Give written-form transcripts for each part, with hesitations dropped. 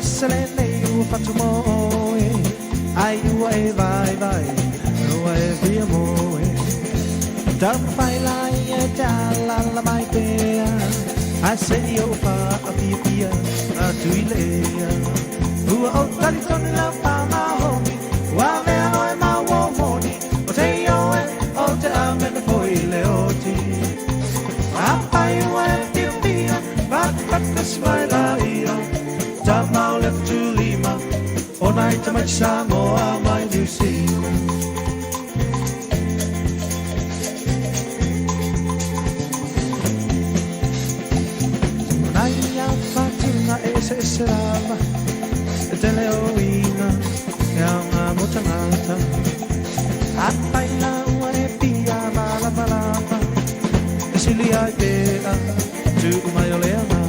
ese lenei ua fatu mo oe, Ai ua e vaivai, ua e fia moe. Taumafai laia e te alaala mai pea, Ae se i ou faafiafia atu i le ea. Ua ou talitonu lau pāmahoni, Ua avea oe ma uo moni, O te ioe, o te amene foi i le oti. Afai ua e fiafia, Fatafata mai laia, Tama o le Fetulima, O nai tamaiti Samoa mai Niu Sila. O nai whatunga e eseese lava, E tele o uiga, e aoga mo tagata. Afai la ua e fia malamalama, E sili ai pea, tuu mai o le agaga.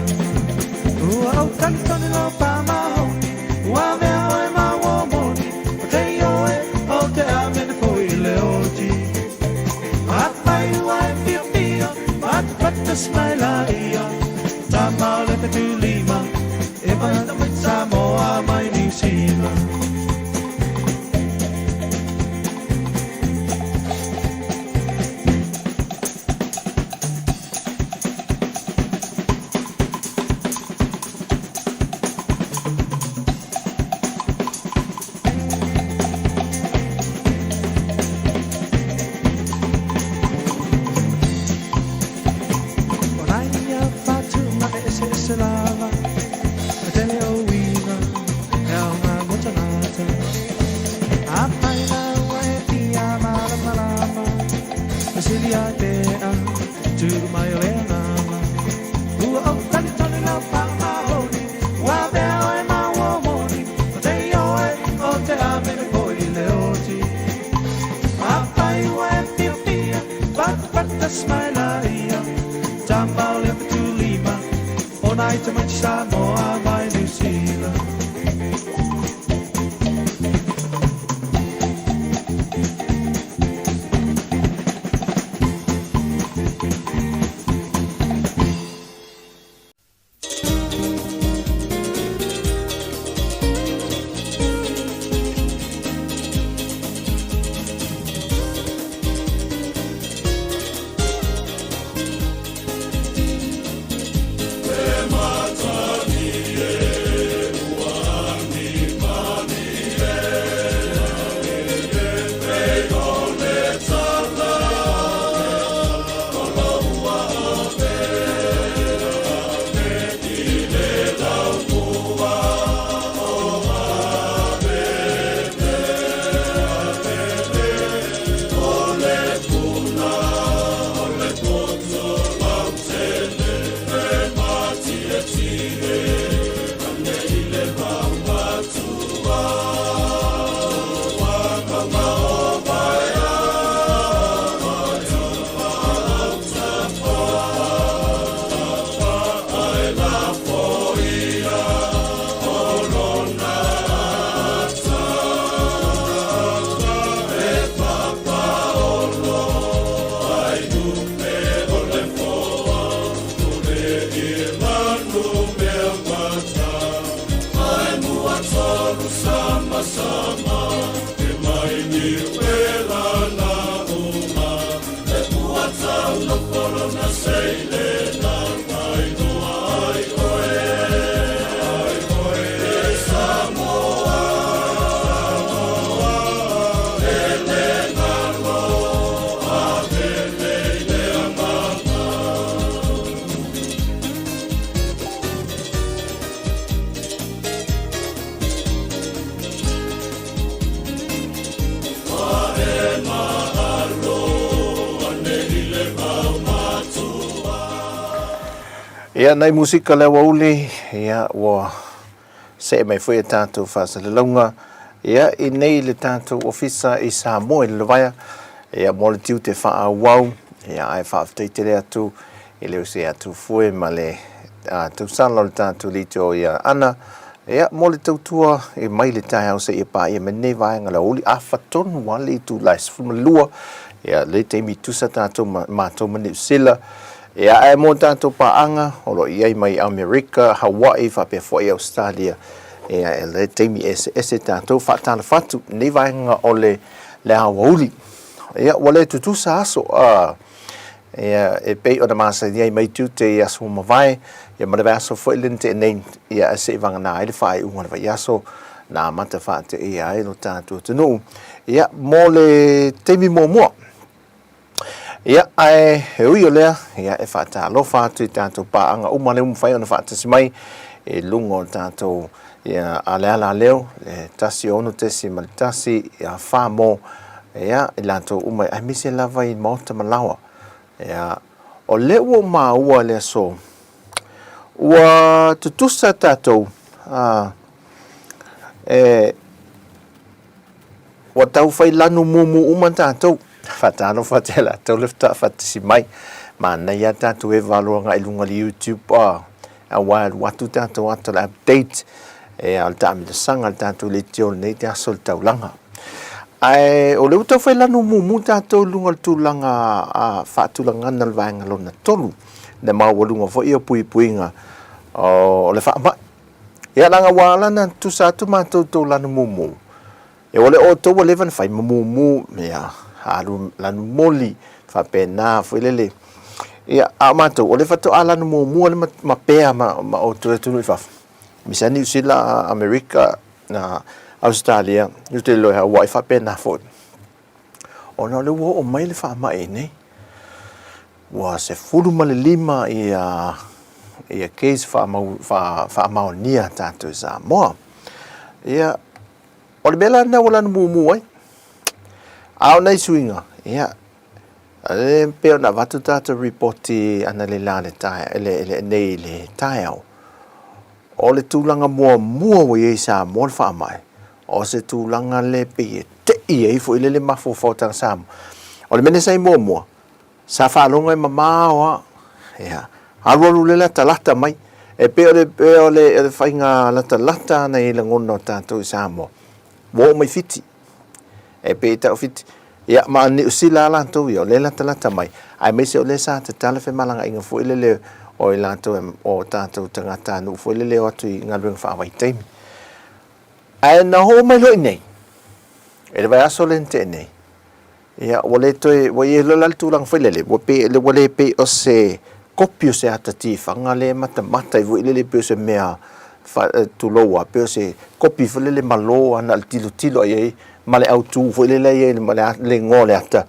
Ua ou talitonu lau pāmahoni, Ua avea oe ma uo moni, O te ioe, o te amene foi i le oti. Afai ua e fiafia, Fatafata mai laia, Tama o le Fetulima, E mai tamaiti Samoa mai Niu Sila. O nai whatunga e eseese lava, E tele o uiga, e aoga mo tagata. Afai la ua e fia malamalama, E sili ai pea, tuu mai o le agaga. Ua ou talitonu lau pāmahoni, Ua avea oe ma uo moni, O te ioe, o te amene foi i le oti. Afai ua e fiafia, Fatafata mai laia, Tama o le Fetulima, O nai tamaiti Samoa mai Niu Sila. Ia, nai musika le aoauli, ia, ua see mai foi a tatou faasalalauga, ia, i nei le tatou ofisa i Samoa i Lalovaea, ia, mo le tiute faaauau, ia, ae faafetai tele atu i le use ia Tufue ma le tausala o le tatou leitio ia Ana, ia, mo le tautua i mai le taeao seia paia mai lenei vaega o le aoauli, afa tonu lava le itula e 12, ia, le taimi tusa tatou ma matou ma Niu Sila, Ia, ae mo tatou paaga o lo o i ai mai Amerika, Hawaii faapea foi Ausetalia. Ia, e le taimi eseese tatou faatalofa atu i lenei vaega o le le aoauli. Ia, ua le tutusa aso, a, ia, e pei ona masani ai mai tiute i aso ua mavae, ia ma le vaiaso foi lea na tea nei, ia, ae se i vagana ai le faaiuga o le vaiaso na amata faateia ai lo tatou atunuu, ia, mo le taimi muamua. Ia, ae e ui o lea, ia, e faatalofa atu i tatou paaga uma lea ua mafai ona faatasi mai i luga o tatou ia, aleala leo, le 16.1, ia, Famo, ia, i latou uma, aemaise lava i maota ma laoa. Ia, o lea ua ou maua i le aso, ua tutusa tatou, a, e, Ua tau fai lanu mumu uma tatou. Faatalofa atu ia latou le faatoa faatasi mai. Manaia tatou e valo agai i luga o le YouTube a aua e alu atu tatou ata o le update e o le taamilosaga le tatou leitio lenei te aso le taulaga. Ae o lea ua tau fai lanu mumu tatou i luga o le tulaga a faatulagana o le vaega lona tolu, le maualuga foi o puipuiga o le faamai. Ia leaga ua ala ona tusa atu matou i tou lanu mumu, ia ua le o outou ua leva ona fai ma mumu, ia, alu lanu moli, faapena foi lele. Ia, a o matou, o lea faatoa lanu mumu lea ma pea ma, ma outou i atunuu i fafo. Aemaise lava Niu Sila, Amerika, na Ausetalia, ou te iloa e Hawaii faapena foi. Ona o lea ua oo mai le faamai i inei. Ua 15 ia ia case faamau, faa, faamaonia tatou i Samoa. Ia, o le mea la lena ua lanu mumu ai. A o nai suiga, ia, e pei ona avatu tatou ripoti analeila le tae, le, le, nei le taeao. O le tulaga muamua ua i ai i Samoa le faamai, o se tulaga lea pei e tei ai foi lele mafaufau o tagata Samoa. O le mea lea sa i muamua, sa faalogo e mamao lava, ia, alualu lea latalata mai. E pei o le, pei o le, le faiga latalata na i lagona o tatou i Samoa, ua oo mai Fiti. E pei e tau Fiti. Ia, ma Niu Sila lava latou ia, o lea e latalata mai, aemaise o lea sa tatala femalagaaiga foi lele o i latou o tatou tagatanuu foi lele e o atu i galuega faavaitaimi. Ae na oo mai loa i inei, i le vaiaso lea na tea nei, Ia, ua le toe, ua i ai loa la le tulaga foi lele, ua pei, ua le pei o se kopi o se ata tifaga lea e matamata ai foi lele pei o se mea, fa, tulou lava, pei o se kopi foi lele malo lava na o le tilotilo lava i ai ma le autu foi lele e i ai ma le, le igoa o le ata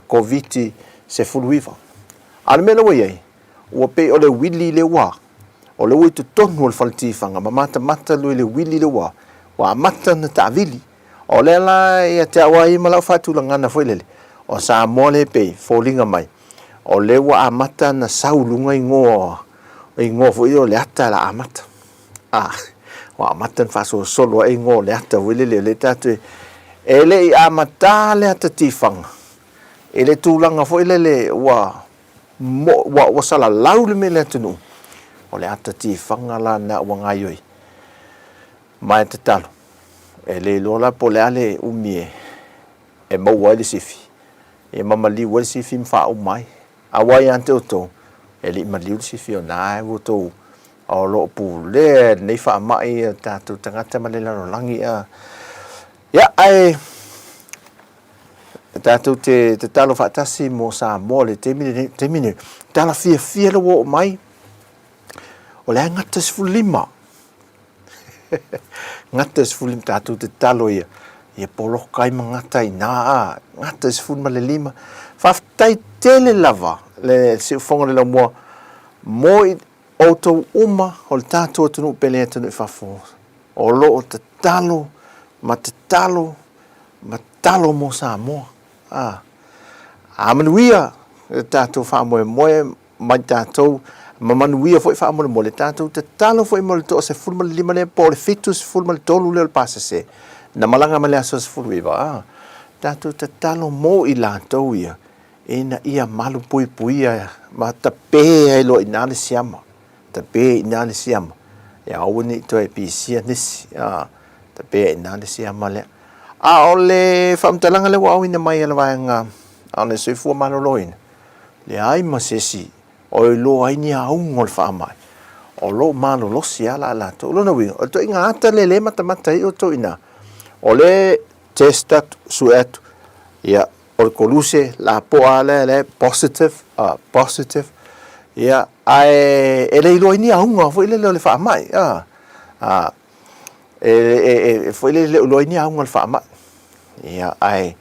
Koviti-19. A o le mea lea ua i ai, ua pei o le uili lea ua, o lea ua i totonu o le fale tifaga ma matamata loa i le uili lea ua, ua amata ona taavili. O lea la ia te au lava ia ma lau faatulagana foi lele, o Samoa lea e pei foliga mai, o lea ua amata ona sau i luga igoa, igoa foi o le ata la amata. A, ua amata ona faasolosolo ae igoa o le ata foi lele, o lea tatou e le i amata le ata tifaga i le tulaga foi lele ua, ua, ua salalau le mea i le atunuu, o le ata tifaga la lena ua gaoioi. Ma e tatalo, e le iloa la po o le a le umi e maua ai le sifi, e ma maliu ai le sifi ma faauma ai. Aua ia te outou, e le i maliu le sifi o na e outou o lo o pulea e lenei faamai o tatou tagata ma le lalolagi. A ia, ae tatou te tatalo faatasi mo Samoa le taimi lenei, taimi lenei. Tala fiafia le ua oo mai, o le a gata 15. Gata 15 tatou te tatalo ia, ia poloka ai ma gata i ina, a, gata 15. Faafetai tele lava le siufofoga o le laumua mo i outou uma o le tatou atunuu pele atunuu i fafo o lo o tatalo ma tatalo ma tatalo mo Samoa. A, a manuia le tatou faamoemoe mai tatou ma manuia foi faamolemole, tatou tatalo foi mo le toa 15 lea po o le 73 lea o le pasese na malaga mai le aso 19, a tatou tatalo mo i latou ia ina ia malu puipuia ma tape ai loa i ina le siama, tape i ina le siama, ia aua ne i toe pisia nisi, a tape i ina le siama lea. A o le faamatalaga lea ua auina mai e le vaega a le Soifua Maloloina, Leai ma se isi o iloa ai ni auga o le faamai. O lo o malolosi lava la latou. O lona uiga, o le ituaiga ata lea e le matamata ai outou i ina, o lea e test atu, sue atu, ia, o le koluse lapoa lava lea e positive, a, positive, ia, ae e le iloa ai ni auga foi lele o le faamai, a, a, e, e, e, foi lele e le o iloa ai ni auga o le faamai. Ia, ae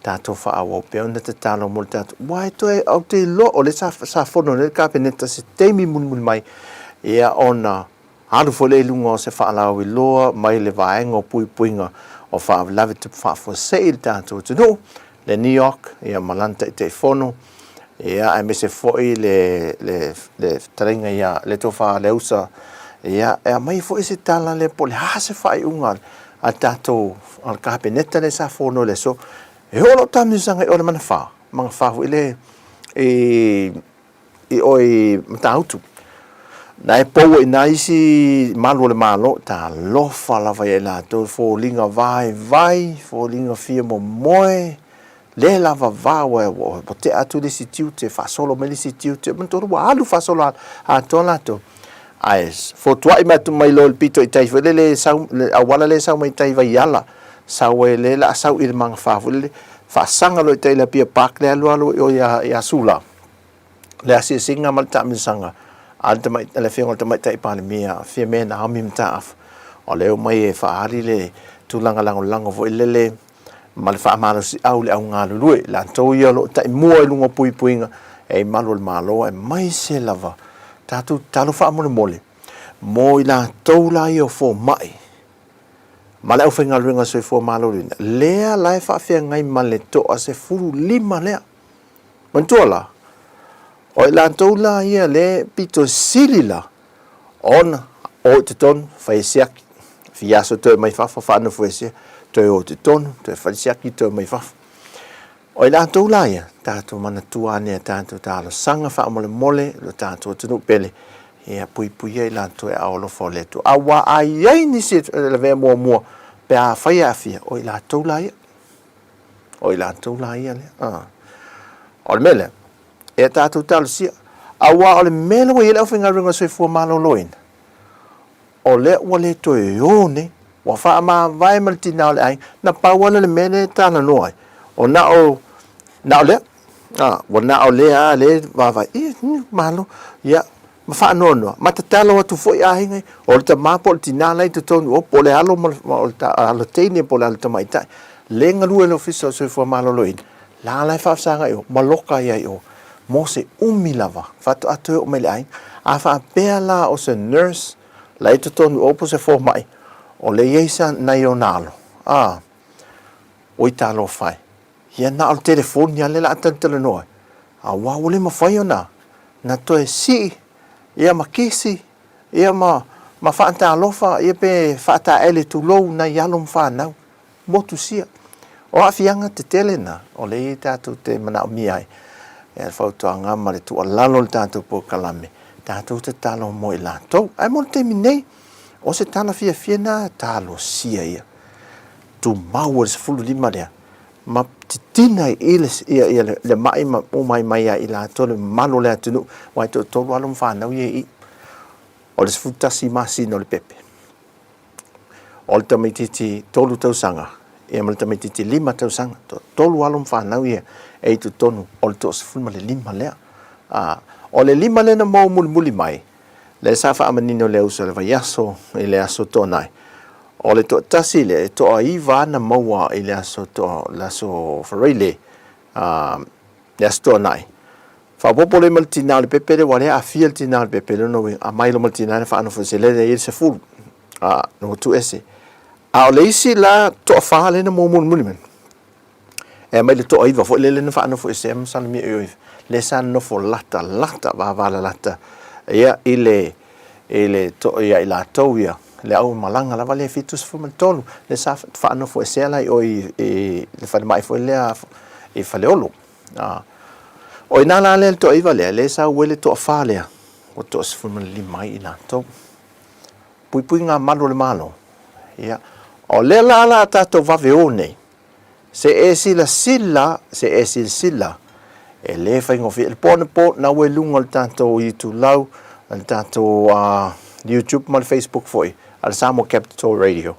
tatou faaauau pea ona tatalo mo le tatou, aua e toe, ou te iloa, o lea sa, sa fono nei le Kapeneta se taimi mulimuli mai, ia, ona alu foi lea i luga o se faalauiloa mai le vaega o puipuiga o faalavelave tupu faafuasei i le tatou atunuu, le NEOC, ia, ma lana Taitaifono, ia, aemaise foi le, le, le fetalaiga ia le Tofa Leausa, ia, e aumai foi se tala lea po o le a se faaiuga a le tatou, a le Kapeneta lea sa fono i le aso. E oo lau taamilosaga i o i le Manafā, Manafā foi lea i, i o i Matautu. Na e pou ai i ina isi malu o le Malo, talofa lava ia i latou, foliga vaivai, foliga fia momoe, le lava va ua, ua, ua tea atu le isi tiute, faasolo mai le isi tiute, manatua ua alu faasolo atoa latou. Ae fotuai mai atu mai loa i le pito i tai foi lele, sau, le auala lea e sau mai tai i Vaiala, sau ai lea o le a sau i le Magafa foi lele, faasaga loa i tai i le Apia Park lea alu alu i o i Sula, le asiasiga ma le taamilosaga a le tamai, le Afioga i le Tamaitai Palemia, Fiame Naomi Mataafa, o lea e omai e faaali le tulaga lagolago foi lele ma le faamalosiau i le au galulue, i latou ia o lo o taimua i luga o puipuiga e i malu o le Malo, aemaise lava tatou tatalo faamolemole mo i latou la ia o fomai ma le aufaigaluega soifua maloloina, lea la e faafeagai ma le toa 15 lea. Manatua la, o i latou la ia lea e pito sili la ona o i totonu fai e siaki, fia aso toe mai fafo faanofoesea, toe o i totonu, toe fai siaki, toe mai fafo. O i latou la ia, tatou manatua ane a tatou talosaga faamolemole lo tatou atunuu pele, ia puipuia i latou e aao alofa o le Atua. Aua a i ai nisi e lavea muamua pe a fai e aafia, o i latou la ia. O i latou la ia lea. Ah. O le mea lea, e tatou talosia, aua o le mea lea ua i ai le aufaigaluega soifua maloloina, o lea ua le toe o nei, ua faamavae ma le tina o le aiga, na pau lava lea o le mea lea e talanoa ai, o na o, na o lea, a, ua na o lea lava lea e vaavaai, ia, malo, ia, ma faanoanoa, ma tatalo atu foi aiga ia, o le tama po o le tina la e i totonu o, po o le alo ma le, o le alo teine po o le alo tamaitai, le galue i le Ofisa o le Soifua Maloloina, la la e faafesagai i o, ma loka ai i o, mo se umi lava, faatoa toe oo mai i le aiga. A faapea la o se nurse la e i totonu o po o se fomai, o lea e i ai sa, nai ona alo, a, oi talofa e, ia na o le telefoni lava lea o le a talatalanoa ai, aua ua le mafai ona na toe sii ia ma kisi ia ma, ma faatalofa ia pe faataele tulou nai alo ma fanau. Motu sia. O aafiaga tetele na, o lea tatou te manaomia ai le fautuaga ma le tuualalo o le tatou polokalame, tatou tatalo mo i latou. Ae mo le taimi nei, o se tala fiafia na talosia ia. Tumau e le 15 lea, ma titina i le, ia, ia le, le mai ma umai mai ia i latou le mamalu o le atunuu, aua e toatolu alo ma fanau ia i i. O le 11 masina o le pepe. O le tamaitiiti 3 tausaga ia ma le tamaitiiti 5 tausaga, toatolu alo ma fanau ia e i totonu o le toa-15 lea. A, o le lima lea na maua mulimuli mai, lea sa faamanino i le uso i le vaiaso i le Aso Toonai, o le toatasi lea e toaiva na maua i le aso toa, le aso Faraile, a, le Aso Toonai. Faaopoopo lea ma le tina o le pepe lea, ua lea aafia le tina o le pepe, lona uiga, aumai loa ma le tina lea faanofo ese lea e i ai le 10, a, na ua tuu ese. A o le isi la toafa lea na maua mulimuli mai, e aumai le toaiva foi lele na faanofo ese ma sana mea i lea sa nofo lata lata vavalalata ia i le i le to ia i latou ia le au malaga lava lea 73 lea sa faanofo esea la i o i, i le falemai foi lea i Faleolo. A o ina la lea le toaiva lea lea sa ue le toafa lea ua toa 15 ai i latou. Puipuiga malu o le Malo. Ia o lea la la tatou vave o nei Se e silasila, se e silasila, e le faigofie. I le po anapo, na ua i luga o le tatou itulau, le tatou YouTube ma le Facebook foi a le Samoa Capital Radio.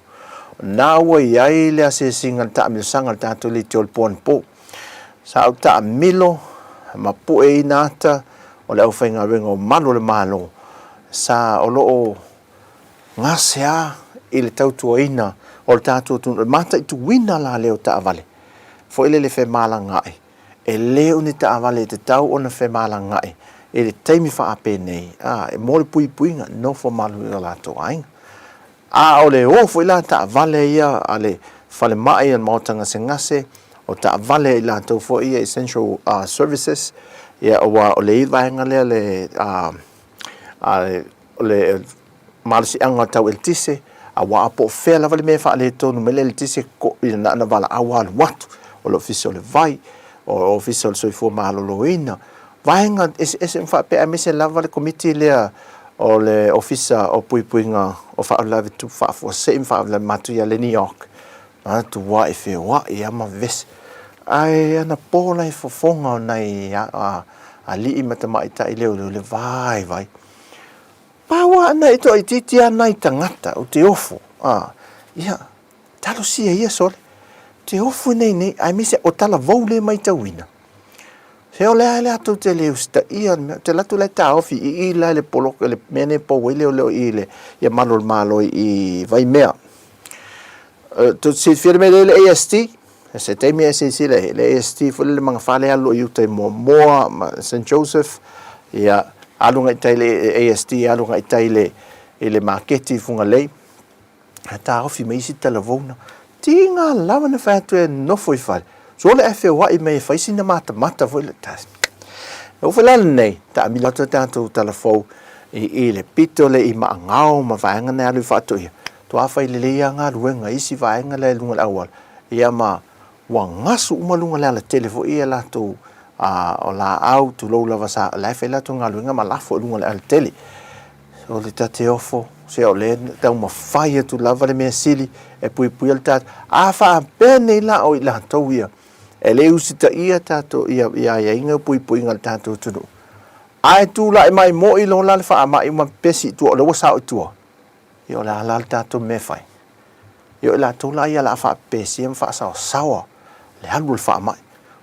Na ua i ai le asiasiga le taamilosaga a le tatou leitio i le po anapo. Sa ou taamilo ma pueina ata o le aufaigaluega o Malu o le Malo sa o lo o gasea i le tautuaina o le tatou atunuu, le mataituina la lea o taavale foi lele femalagaai. E le o ni taavale e tatau ona femalagaai i le taimi faapenei, a, e mo le puipuiga, nofo malu i o latou aiga. A o le o foi la taavale ia a le falemai a le maota gasegase, o taavale a i latou foi ia essential uh, services, ia, aua o le vaega lea le, uh, o le malosiaga tau eletise, aua po o fea lava le mea e faaletonu mai le eletise, ina na ona valaau alu atu, o le Ofisa o le Vai, o le Ofisa o le Soifua Maloloina, vaega eseese uma faapea, aemaise lava le Komiti lea o le Ofisa o Puipuiga o Faalavelave Tupu Faafuasei ma Faalavelave Matuia, le NEOC, na atu e feoai lava ma vevesi. Ae anapo la e fofoga o nai alii ma tamaitai leoleo i le vaivai. Pau lava na e toaitiiti lava nai tagata ou te ofo, a, ia, talosia ia sole, ou te ofo i nei nei, aemaise o talavou le matauina. Se o le a le tou te le usitaia le mea, ou te alu atu la e taofi i i la i le poloka, le mea nei e pou ai leoleo i i le, ia malu o le Malo i Vaimea. Tou te silafia le mea lea i le AST? Se taimi e silasila i le AST foi lele magafa lea e alu i uta i Moamoa ma St Joseph, ia, alu agai tai i le AST, alu agai tai i le maketi i Fugalei, ae taofi mai isi talavauna. Tiga lava na fai atu e nofo i fale, sole ae feoai mai e fai sina matamata foi le tasi. E oo foi la lenei, taamilo atu a tatou talafou i le pito lea i Maagao ma vaega na e alu i Faatoia, Toa fai lelei a galuega i isi vaega la i luga o le auala, ia ma ua gasu uma luga o le alatele foi ia latou a, o laau, tulou lava sa, la e fai latou galuega ma lafo i luga o le alatele. O le ta te ofo, se o lea e taumafai atu lava le mea sili e puipuia le tatou. A faapea nei la o i latou ia, e le usitaia tatou ia, ia aiaiga o puipuiga a le tatou atunuu, ae tulai mai moi loa la le faamai ma pepesi i tua, o lea ua sao i tua. Ia o le a la le tatou mea e fai? Ia o i latou la ia o le a faapepesia ma faasaosaoa le alu o le faamai.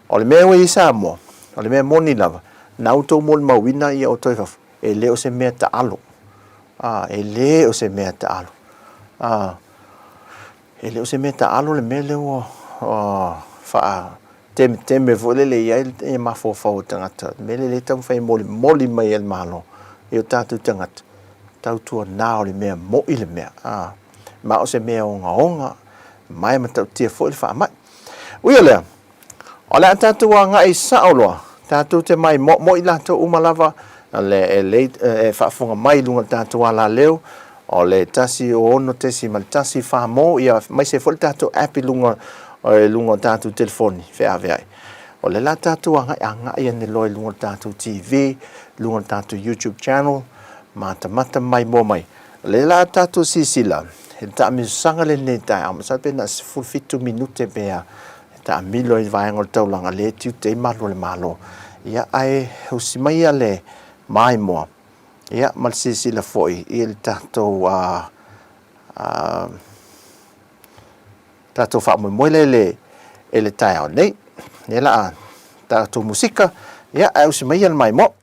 O le mea ua i ai Samoa, o le mea moni lava, na outou molimauina ia outou i fafo, e le o se mea taalo. A, e le o se mea taalo. A, e le o se mea taalo le mea lea ua faatemeteme foi lele i ai le mafaufau o tagata. O le mea lea e taumafai e molimoli mai e le Malo i o tatou tagata, tautuana o le mea moi le mea, a, ma o se mea ogaoga, ma e matautia foi le faamai. Ui o lea, O le a tatou agai sao loa, tatou te maimoa i latou uma lava le e, le, e faafofoga mai i luga o le tatou alaleo, o le 106.1 Farmall, ia aemaise foi le tatou app i luga, i luga o tatou telefoni feaveai. O lea la tatou agai, agai ane loa i luga o le tatou TV, luga o le tatou YouTube channel, matamata maimoa mai. O lea la tatou silasila, i le taamilosaga lenei taeao, masalo pe na o le 17 minute pe a, e taamilo ai vaega o le taulaga lea e tiute ai malu o le Malo. Ia, ae usi mai ia le maimoa, ia, ma le silasila foi i le tatou, a, a, tatou faamoemoe lea i le, i le taeao nei. Lea la a tatou musika, ia, ae usi mai ia le maimoa.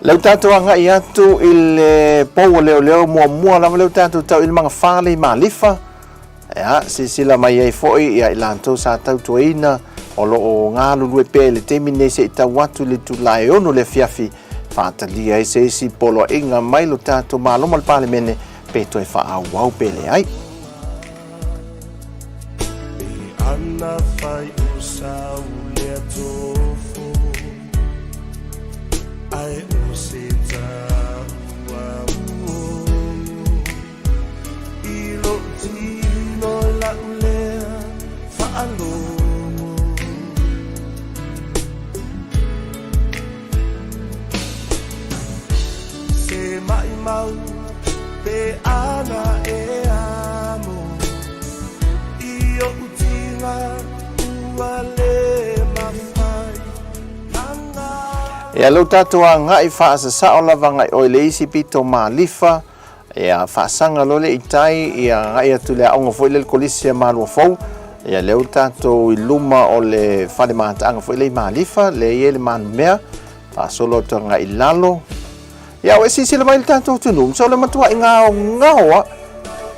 Leu tatou agai atu i le pou o leoleo muamua lava leu tatou tau i le magafa le i malifa. Ia, silasila mai ai foi ia i latou sa tautuaina o lo o galulue pea i le taimi nei se i tau atu i le itula e 6 le afiafi, faatalia ai se isi poloaiga mai lo tatou Malo ma le Palemene. pe toe faaauau pe leai. Se maʻimau pe ana e amo i oʻu tiga ua le mafai langa. Ia lou tatou agai faasasao lava agai oe le isi pito malifa, ia faasaga loa lea i tai, ia agai atu i le aoga foi lea le Kolisi a Maluafou, ia lea ua tatou i luma o le fale mataaga foi lea i Malifa, lea e i ai le manumea, faasolo atu agai i lalo. Ia ua e silasila mai i le tatou atunuu, masalo e matuai gaogao lava,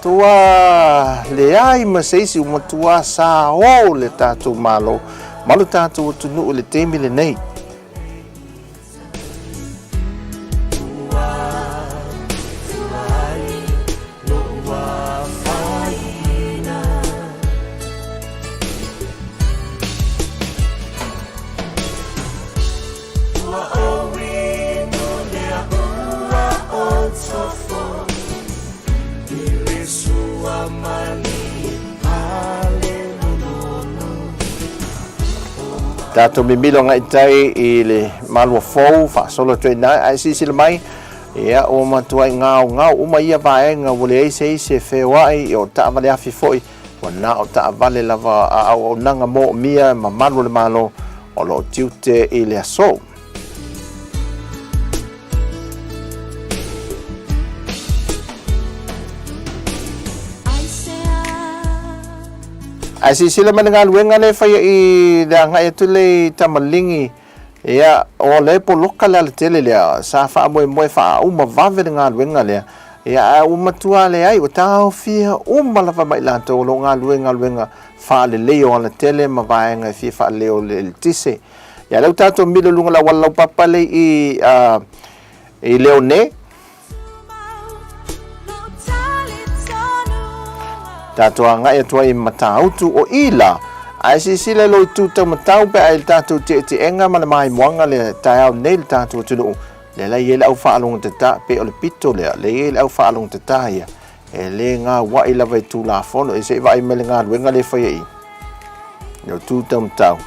matua leai ma se isi, ua matua sao le tatou Malo ma lo tatou atunuu i le taimi lenei. Tatou mimilo agai tai i le malua fou faasolo atu ai i ina, ae silasila mai, ia ua matuai gaogao uma ia vaega, ua leai se isi e feoai, o taavale afi foi, ua na o taavale lava a auaunaga moomia ma malu o le Malo o lo o tiute i le aso. Ae silasila mai le galuega lea e faia i le agai atu lea i Tamaligi, ia, o lea e poloka le alatele lea, sa faamoemoe faaauma vave le galuega lea, ia, ae ua matua leai, ua taofia uma lava ma i latou o lo o galulue i galuega faalelei o alatele ma vaega e fia faalelei o le eletise. Ia, lea ua tatou milo i luga o le auala laupapa lea i, i Leone, Tatou agai atu ai i Matautu o i la, ae silasila i lou itu taumatau pe a i le tatou tietiega ma le maimoaga le taeao nei le tatou atunuu, lea la e i ai le au faalogotata, pei o le pito lea, lea e i ai le au faalogotata ia, e le gauai lava i Tulafono, se i vaai mai le galuega lea e faia i i, lou itu taumatau.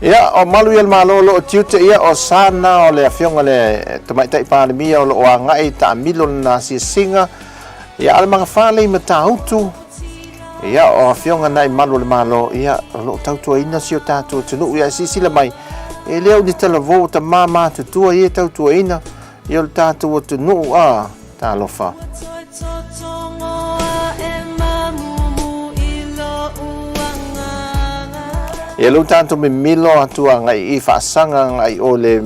Ia, o malu ia le Malo o lo o tiute ia o sana o le afioga le Tamaitai Palemia o lo o agai i taamilo lana asiasiga. Ia, a o le magafa lea i Matautu, ia, o afioga na i malu o le Malo, ia, o lo o tautuaina si o tatou atunuu. Ia, silasila mai, e le o ni talavou o tama matutua ia e tautuaina, ia o le tatou atunuu, a, talofa. Ia lou tatou mimilo atu agai i faasaga agai o le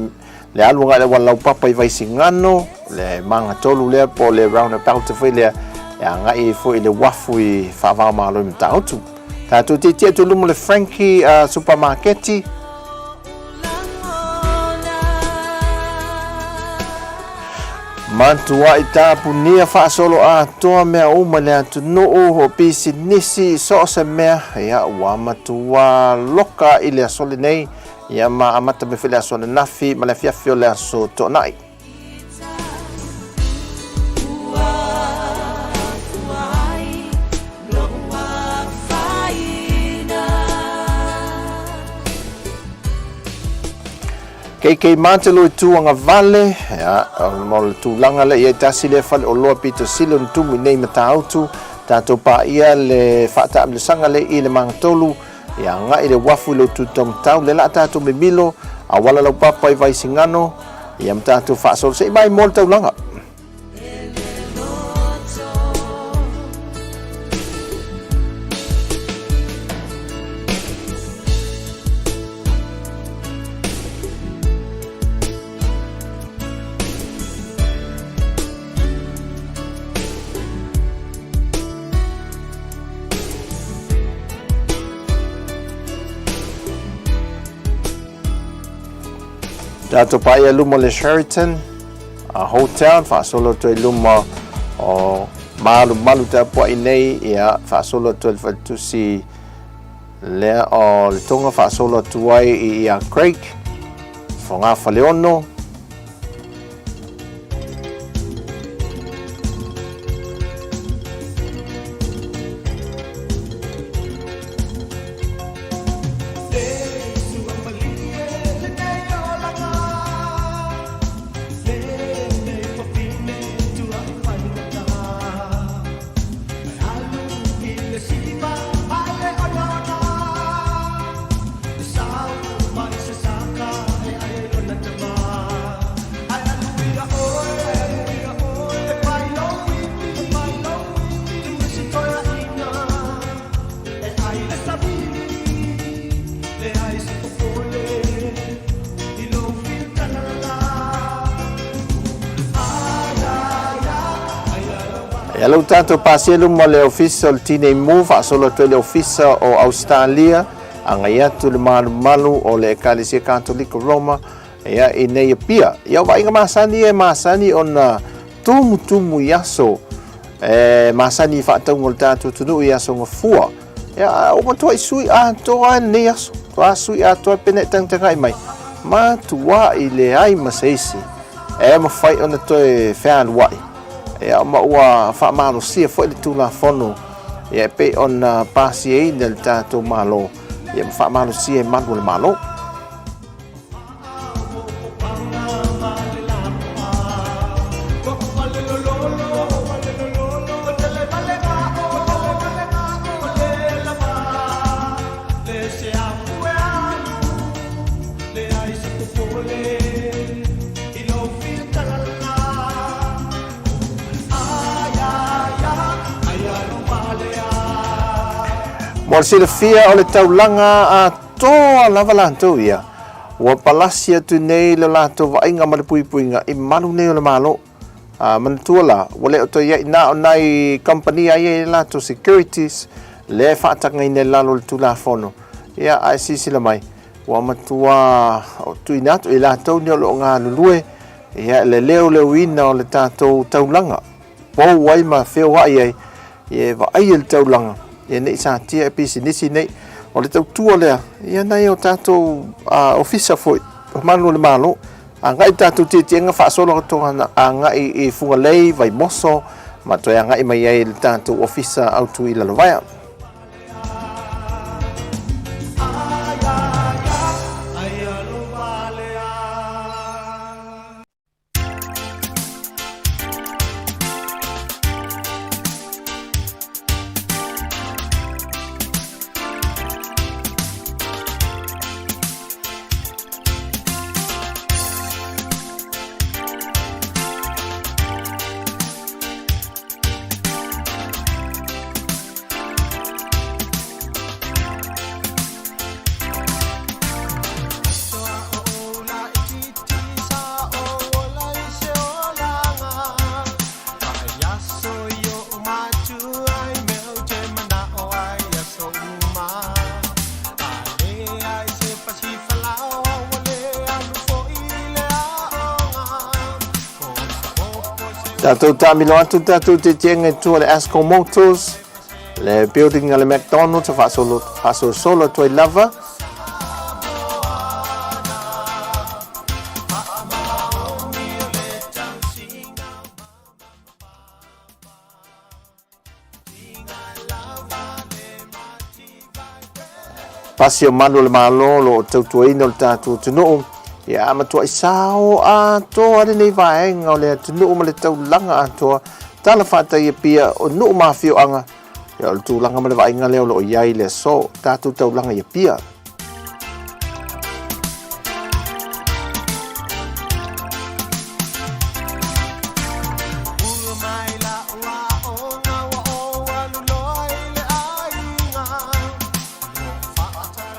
le alu agai le auala laupapa i Vaisigano, le magatolu lea po o le roundabout foi lea e agai ai foi i le uafu i Faavaomalo i Matautu. Tatou tietie atu i luma o le Frankie uh, Supermarketi. Matuai tapunia faasoloatoa mea uma i le atunuu, o pisinisi, so o se mea, ia, ua matua loka i le aso lenei, ia, ma amata mai foi le aso ananafi ma le afiafi o le aso Toonai. KK Matelo i Tuagavale, ia, mo le tulaga lea, ia e tasi lea fale oloa pito sili ona tumu i nei Matautu, tatou paia le faataamilosaga lea i le magatolu, ia agai le uafu i le utu taumatau, lea la tatou mimilo, auala laupapa i Vaisigano, ia ma tatou faasolo se i mai mo le taulaga. Tatou paia luma o le Sheraton a Hotel, faasolo atu ai luma o Malumalu tapuai nei, ia faasolo atu ai le faletusi lea o le Tonga, faasolo atu ai i ia Craig, Fogafaleono. Ia lou tatou pasia luma o le Ofisa o le Tinei Mu, faasolo atu ai le Ofisa o Ausetalia, agai atu le malumalu o le Ekalesia Katoliko Roma, ia i nei Apia. Ia o vaaiga masani ia e masani ona tumutumu i aso e masani i faatauga o le tatou atunuu i aso gafua. Ia, a ua matuai sui atoa lenei aso. Toa sui atoa pena e tagatagai mai. Matuai leai ma se isi e mafai ona toe fealuai. Ia, ma ua faamalosia foi le Tulafono ia e pei ona pasiaina e le tatou Malo, ia ma faamalosia e malu o le Malo. Mo le silafia o le taulaga atoa lava latou ia, ua palasi atu nei le latou vaaiga ma le puipuiga i malu nei o le Malo. A manatua la, ua le o toe i ai na o nai kamupani a ia i latou securities lea e faatagaina i lalo o le Tulafono. Ia, ae silasila mai, ua matua tuuina atu i latou nei o lo o galulue ia le leoleoina o le tatou taulaga, pou ai ma feoai ai, ia e vaaia le taulaga, ia ne i satia e pisinisi nei. O le tautua lea, ia nai o tatou ofisa foi, o malu o le Malo, agai tatou tietiega faasolo atoa agai i Fugalei, Vaimoso, ma toe agai mai ai i le tatou ofisa autu i Lalovaea. Tatou taamilo atu le tatou tetiega i tua le Asco Motors, le building a le McDonald's, faasolo, faasolosolo atu ai lava. Pasi o malu o le Malo o lo o tautuaina o le tatou atunuu, ia a matuai sao atoa lenei vaega o le atunuu ma le taulaga atoa, tala faataia pia o nuu ma afioaga, ia o le tulaga ma le vaaiga lea o lo o i ai le aso, tatou taulaga i Apia.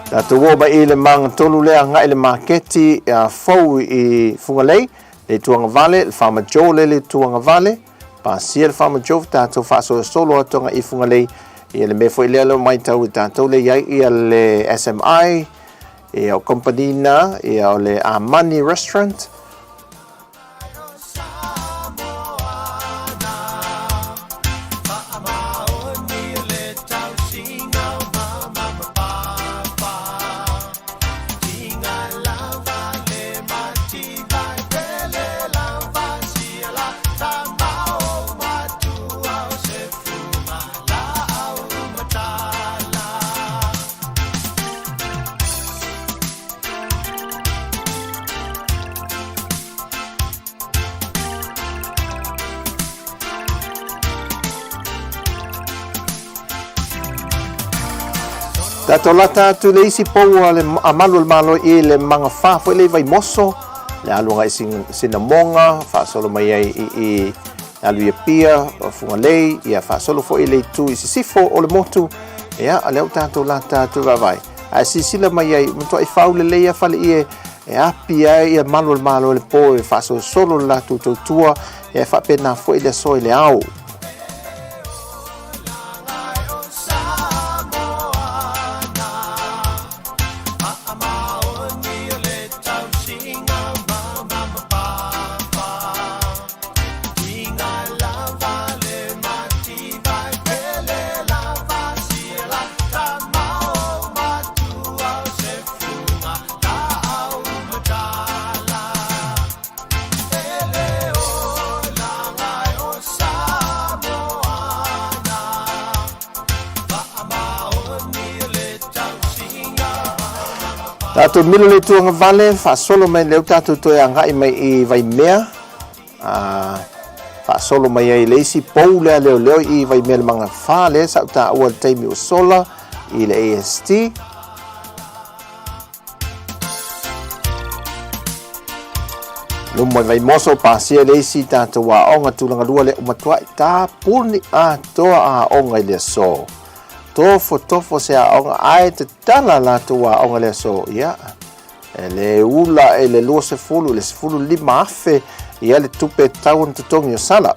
Tatou oo mai i le magatolu lea agai le maketi fou i Fugalei, le Itu Agavale, le Farmer Joe lea i le Itu Agavale, pasia le Farmer Joe, tatou faasolosolo atu agai i Fugalei, ia le mea foi lea leo maitau i tatou lea i ai ia le SMI, ia o company na, ia o le Amani Restaurant. Tatou lata atu le isi pou a le a malu o le Malo i le magafa foi le i Vaimoso, le alu agai Sinamoga, faasolo mai ai i i alu i Apia, Fugalei, ia faasolo foi le itu i sisifo o le motu, ia lea ua tatou lata atu vaavaai. Ae silasila mai ai, matuai faulelei lava faleie e api ai ia malu o le Malo i le po e faasolosolo le latou tautua, ia e faapena foi le aso i le ao. Tatou milo le tuagavale, faasolo mai lea ua tatou toe agai mai i Vaimea, a faasolo mai ai le isi pou lea leoleo i Vaimea le Magafa lea sa ou taua i le taimi ua sola i le AST. Luma i Vaimoso, pasia le isi tatou aoga tulaga lua lea ua matuai tapuni atoa aoga i le aso. Tofotofo se aoga ae tatala latou aoga i le aso. Ia, e le ula i le 20 i le 15,000 ia le tupe e tatau ona totogi o sala.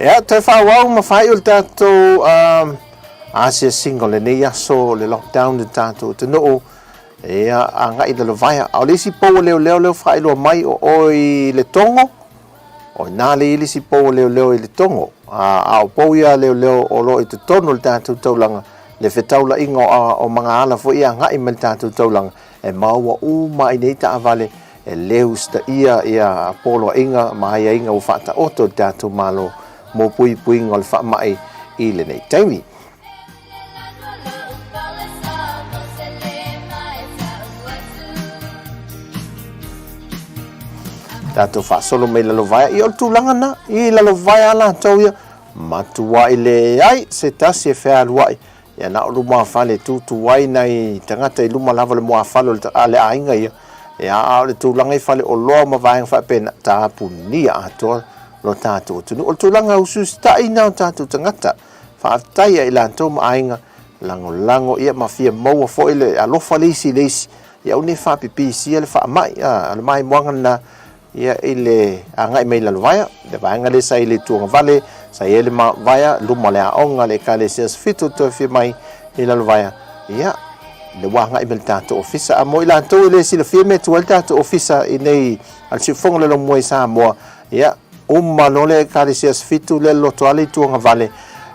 Ia, toe faaauau ma faaiu le tatou um, asiasiga o lenei aso, le lockdown le tatou atunuu, ia, agai i Lalovaea. A o le isi pou o leoleo lea ua faailoa mai o oe i Letogo, O i ina le i le isi pou o leoleo i Letogo, a o pou ia a leoleo o lo o i totonu o le tatou taulaga, le fetaulaiga o magaala foi e agai mai le tatou taulaga, e maua uma ai nei taavale e le usitaia ia poloaiga ma aiaiga ua faataoto e le tatou Malo mo puipuiga o le faamai i lenei taimi. Tatou faasolo mai Lalovaea. Ia o le tulaga na, i Lalovaea latou ia, matuai leai se tasi e fealuai. Ia na o le muafale e tutu ai nai tagata i luma lava o le muafale o le aiga ia, ia a o le tulaga i faleoloa ma vaega faapena, tapunia atoa lo tatou atunuu. O le tulaga usiusita'i na o tatou tagata, faafetai ia i latou ma aiga, lagolago ia ma fia maua foi le alofa le isi i le isi, ia aua ne i faapipisia le faamai, a, o le maimoaga lena ia i le agai mai i Lalovaea, le vaega lea sa i le Tuagavale, sa i ai le Vaea, luma o le aoga a le Ekalesia Asofitu o toe afio mai i Lalovaea, ia, le ua agai mai le tatou ofisa. A mo i latou e le silafia mea e tu ai le tatou ofisa i nei a le Siufofoga o le Lomua i Samoa, ia, uma loa le Ekalesia Asofitu lea lotoale i Tuagavale,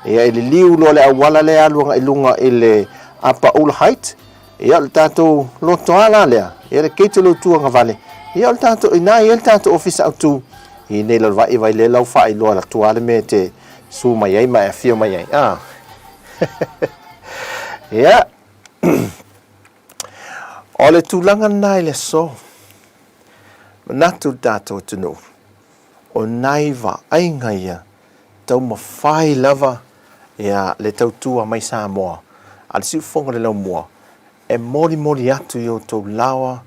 ia, i liliu loa le auala lea alu agai i luga i le Upper Ula Height, Ia, o le tatou lotoa la lea, ia le keito lou tuagavale, ia o le tatou, ina ia le tatou ofisa autu, i nei lalo vai le lau faailoa la tua le mea te su mai ai ma e afio mai ai. Ah. Ia, o le tulaga lena i le aso, manatu le tatou atunuu, o nai vaaiga ia taumafai lava ia le tautua mai Samoa a le siufofoga o le laumua e molimoli atu i outou laoa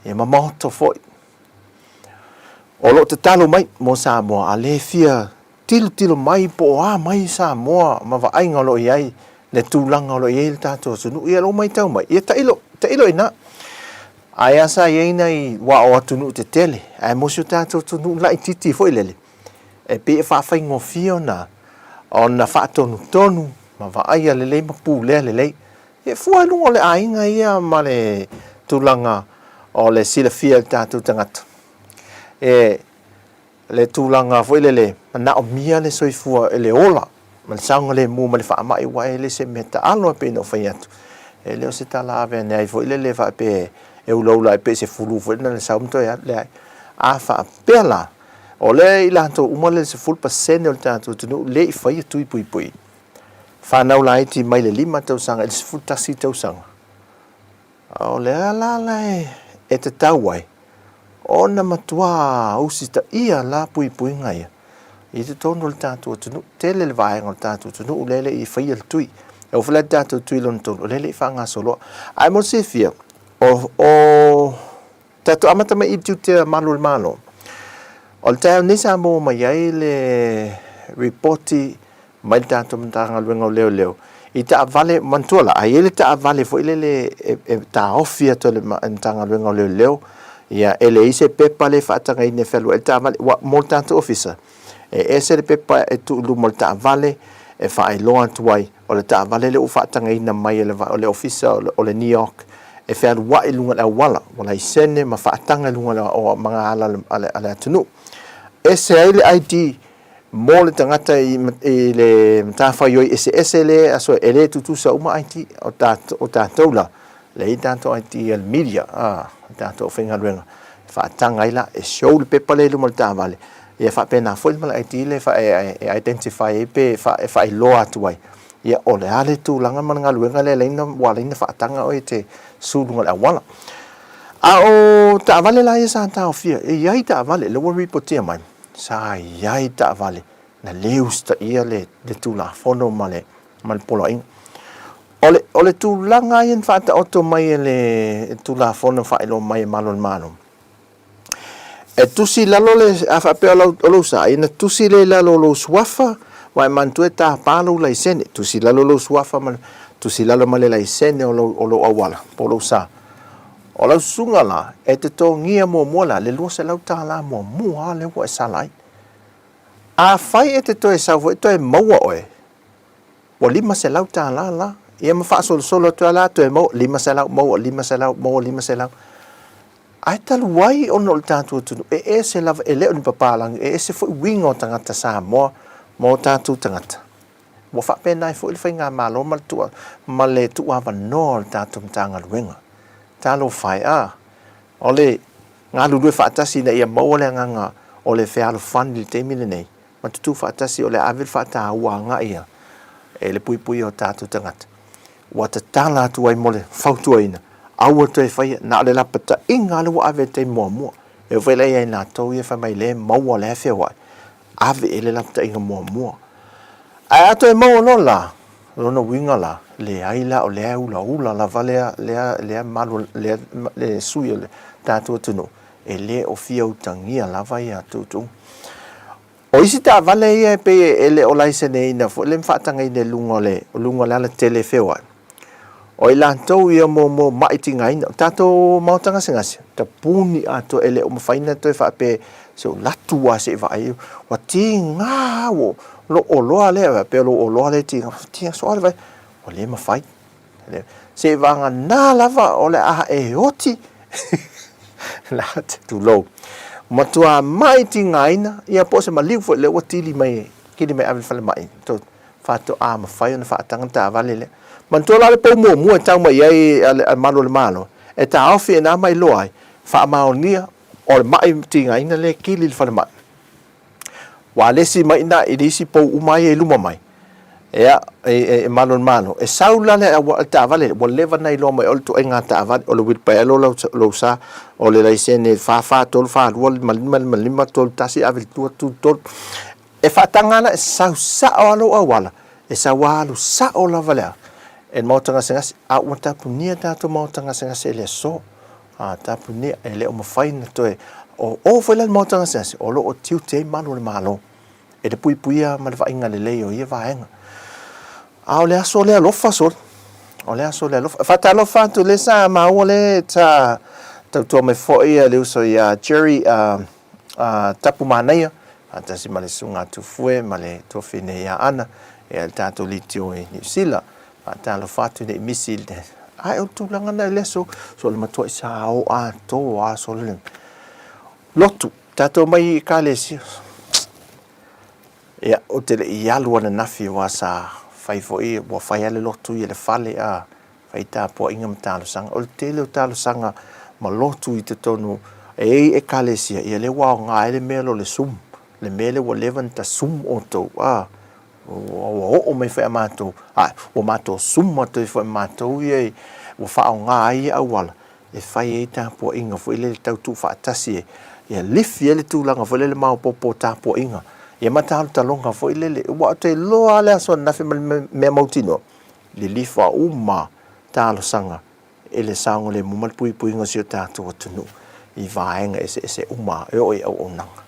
ia ma maota foi o lo o tatalo mai mo Samoa a le fia tilotilo mai po o a mai Samoa ma vaaiga o lo o i ai le tulaga o lo o i ai le tatou atunuu ia lou maitau mai ia tailo tailo i ina ae a sa i ai nai ua o atunuu tetele ae mo si o tatou atunuu laitiiti foi lele e pei e faafaigofie ona ona faatonutonu ma vaaia lelei ma pulea lelei. E fua i luga o le aiga ia ma le tulaga o le silafia e le tatou tagata. E le tulaga foi lele manaomia le soifua e le ola ma le saogalemu ma le faamai aua e le se mea taalo e pei ona ou fai atu. E le o se tala ave ane ai foi lele faapea e ulaula ai pei se fulu foi lena na sau ma toe alu, leai. A faapea la, O lea i latou uma le 10% o le tatou atunuu le i faia tui puipui. Fanau laiti mai le 5 tausaga i le 11 tausaga. O le a la la e tatau ai ona matua usitaia la puipuiga ia i totonu o le tatou atunuu. Tele le vaega o le tatou atunuu lea e le i faia le tui. E oo foi la i le tatou tui lona tolu, o lea e le i faagasoloa. Ae mo le silafia, o Tatou amata mai i tiute a Malu o le Malo. O le taeao nei sa maua mai ai le ripoti mai le tatou Matagaluega o Leoleo i taavale, manatua la, a i ai le taavale foi lele e taofi atu e le Matagaluega o Leoleo, ia e leai se pepa lea e faatagaina e fealuai le taavale. Ua, mo le tatou ofisa, e ese le pepa e tuu i luma o le taavale e faailoa atu ai o le taavale lea ua faatagaina mai e le Ofisa o le NEOC e fealuai i luga o le auala, ua laisene ma faataga i luga o magaala a le atunuu. Ese ai le ID mo le tagata i le matafaioi eseese lea e e le tutusa uma ID o tatou la, lea e i ai tatou ID a le media, le tatou aufaigaluega e faataga ai la, e show le pepa lea i luma o le taavale, ia faapena foi ma le ID lea e identify ai pe e faailoa atu ai, ia o le a le tulaga ma le galuega lea ua ala ai ona faataga oe e te su i luga o le auala. A o taavale la ia sa taofia, e i ai taavale, lea ua ripotia mai, sa i ai taavale na le usitaia le Tulafono ma le poloaiga. O le tulaga ia na faataoto mai e le Tulafono faailoa mai e Malu o le Malo, E tusi i lalo le, a faapea o lau, o lou sa, ia na tusi lea i lalo o lou suafa, aua e manatua e tapa lou laisene. Tusi i lalo lou suafa ma le, tusi i lalo ma le laisene o lou, o lou auala, po o lou sa. O lau susuga la, e totogia muamua la le $200 muamua lava lea ua e sala ai. Afai e te toe sau foi toe maua oe, Ua $500 la. Ia ma faasolosolo atu ai la, toe maua 500, maua 500, maua 500. Ae talu ai ona o le tatou atunuu, e ese lava, e le o ni papalagi, e ese foi uiga o tagata Samoa ma o tatou tagata. Ua faapena ai foi le faigamalo ma le tuu, ma le tuuavanoa o le tatou Matagaluega. Talofa e, a, o le galulue faatasi ina ia maua le agaga o le fealofani i le taimi lenei, ma tutū faatasi o le a ave le faataua agai ia e le puipuia o tatou tagata. Ua tatala atu ai mo le fautuaina, aua toe faia, na o le lapataiga lava lea ua ave i le taimi muamua. E oo foi la i ai latou ia fai mai lea e maua lea e feoai, ave i ai le lapataiga muamua. Ae a toe maua loa la, Lona uiga la, leai la o lea e ulaula lava lea, lea, lea malu, lea, le sui o le tatou atunuu, e le o fia utagia lava ia tuutuuga. O isi taavale ia e pei e le o laiseneina foi le ma faatagaina i luga o le, luga o le alatele e feoai, o i latou ia mo, mo mai tigaina. O tatou maota gasegase, tapuni atoa e le o mafai ona toe faapea se o latu lava se i vaai, ua tiga ua lou oloa lea, faapea lou oloa lea e tiga, tiga soo le vaai, ua le mafai. Seiavagana lava o le a e oti la te tulou. Matua mai tigaina, ia po o se maliu foi lea ua tili mai, kili mai ave i le falemai, to faatoa mafai ona faataga le taavale lea. Manatua la le pou muamua e tau mai ai a le malu o le Malo, e taofi i ina ma iloa ai, faamaonia o le mai tigaina lea e kili i le falemai. Ua alesi mai i ina i le isi pou uma ia i luma mai, ia, e malu e le Malo. E sau la le taavale lea, ua leva ona iloa mai o le ituaiga taavale, o le uilipaelo lou sa, o le laisene 4 4 3 4 2 5 5 5 5 3 1 ave i tua 3 3. E faataga lava la, e sau sao lava lou auala, e sau lava alu sao lava le e le maota gasegase, a ua tapunia tatou maota gasegase i le aso. A tapunia, e le o mafai ona toe o o foi la le Maota Gasegase, o lo o tiute ai malu o le Malo e le puipuia ma le vaaiga lelei o ia vaega. A o le aso lea alofa sole, o le aso lea alofa. E faatalofa atu lea sa maua lea sa tautua mai foi le uso ia Jerry Tapu Manaia, faatasi ma le Susuga a Tufue ma le tuafine ia Ana, ia le tatou litio i Niu Sila. Faatalofa atu ne i misi i le Ae o le tulaga lena i le aso, so o le matuai sao atoa lava solo le lotu. Tatou mai i Ekalesia. Ia, ou te le i alu ananafi aua sa fai foi, ua fai lava le lotu i le fale, a fai tapuaiga ma talosaga. O le tele o talosaga ma lotu i totonu e i ai Ekalesia, ia lea ua aoga ai le mea lea o le Zoom, le mea lea ua leva ona ta Zoom outou, a. Ua oo mai foi a matou, a, ua matou suma atu ai foi ma matou ia ua faaaoga ai ia auala e fai ai tapuaiga foi lele tau tuufaatasi e, ia lifi ai le tulaga foi lele maopoopo o tapuaiga, ia ma talotaloga foi lele. Ua ou te iloa lava le aso ananafi ma le mea mautinoa, lilifa uma talosaga i le saogalemu ma le puipuiga o si o tatou atunuu i vaega eseese uma e oo i auaunaga.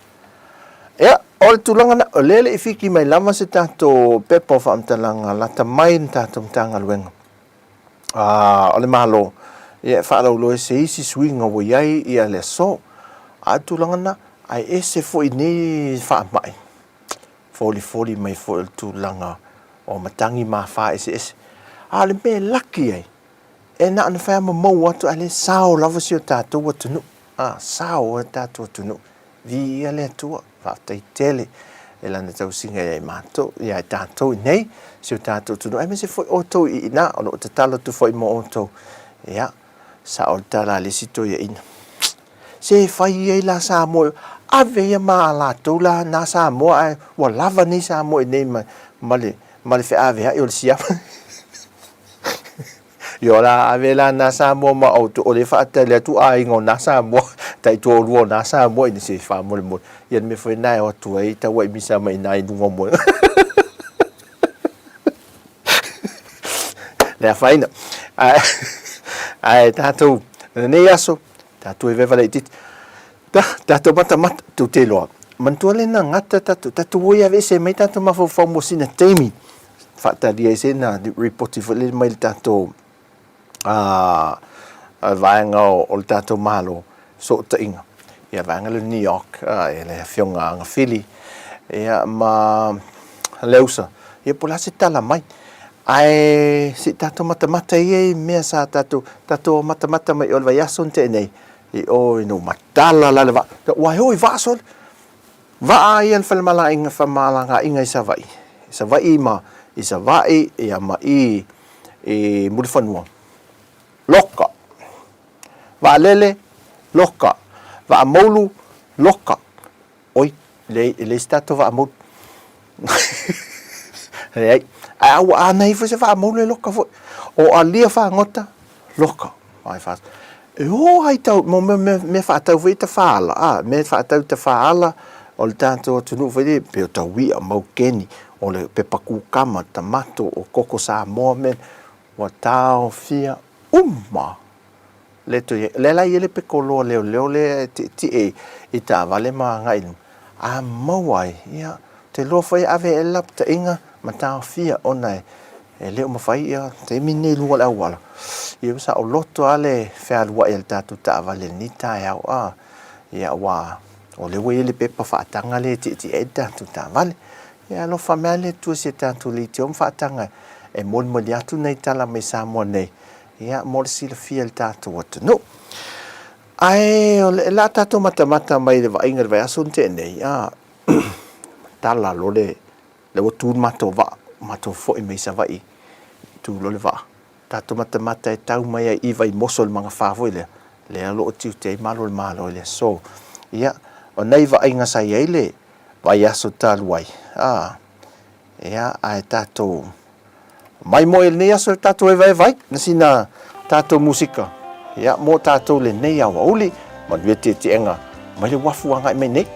Ia, o le tulaga lena, o lea e le i fiki mai lava se tatou pepa o faamatalaga lata mai le tatou Matagaluega o le Malo ia e faalauiloa ai se isi suiga ua i ai ia le aso. A o le tulaga lena, ae ese foi nei faamai, folifoli mai foi o le tulaga o matagi ma afa eseese. A o le mea e laki ai, E na ona fai lava ma maua atu, ae le sao lava si o tatou atunuu. A, sao ai le tatou atunuu. Viia le Atua, faafetai tele i Lana tausiga ia i matou, ia i tatou i nei, si o tatou atunuu, aemaise foi outou i ina, o lo o tatalo atu foi mo outou. Ia, sao le tala a le isi toeaina. Se fai ai la Samoa, ave ia ma latou la na Samoa, ae ua lava nei Samoa i nei ma, ma le, ma le feaveai o le siama. Io la ave la na Samoa ma outou, o lea e faatali atu aiga o na Samoa, taitoalua o na Samoa ina se faamolemole. Ia le mea foi lena e o atu ai tauai misa mai i ina i luga o moega. Le afaina. Ae, ae tatou, lenei aso, tatou e veva laitiiti. Ta, tatou matamata, tou te iloa. Manatua lea na gata tatou, tatou o i aveese mai tatou mafaufau mo sina taimi. Faatali ai sina ripoti foi lele mai le tatou vaega o le tatou Malo, fesootaiga. Ia vaega lea o New York, ia le Afioga Agafili, ia ma Leusa, ia po o le a se tala mai. Ae se i tatou matamata ia i mea sa tatou, tatou matamata mai o le vaiaso na tea nei, I o ina ua matala la le vaa. Ua e o i vaa sole. Vaa ia le falemalaiga femalagaaiga i Savaii. I Savaii ma i Savaii ia ma i i Mulifanua. Loka. Vaalele, loka. Vaa moulu, loka. Oi, leai, e leai se tatou vaa moulu. Leai. Ae ua ana ifo se vaa moulu e loka foi. O alia fagota, loka. Ai fa. E o ai tau, mo mea, mea, mea faatau foi tafaala, a, mea faatau tafaala o le tatou atunuu foi lea, pei o tauia, maukeni. o le pepa kukama, tamato, o koko Samoa me ua taofia uma le toe i ai. O lea la e i ai le pekoloa leoleo lea e tietie i taavale ma agai i luma, a maua ai, ia, ou te iloa foi e ave i ai le lapataiga ma taofia ona e le o mafai ia taimi lenei i luga o le auala, ia ua saoloto lava le fealuai a le tatou taavale i lenei taeao, a, ia aua o lea ua i ai le pepa faataga lea e tietie ai le tatou taavale. Ia alofa mai lava le Atua i si a tatou leitio ma faataga e molimoli atu nai tala mai Samoa nei, ia, mo le silafia e le tatou atunuu. Ae o le a tatou matamata mai i le vaaiga i le vaiaso na tea nei, a, tala loa le, lea ua tu le matou vaa, matou foi mai Savaii, tu loa le vaa, tatou matamata e tau mai lava i Vaimoso i le magafa foi lea, lea o lo o tiute ai malu o le Malo i le aso. Ia, o nai vaaiga sa i ai le vaiaso talu ai, a, ia, ae tatou maimoe i lenei aso i le tatou evaeva ai, na sina tatou musika, ia, mo tatou lenei aoauli, manuia tietiega mai le uafu agai mai nei.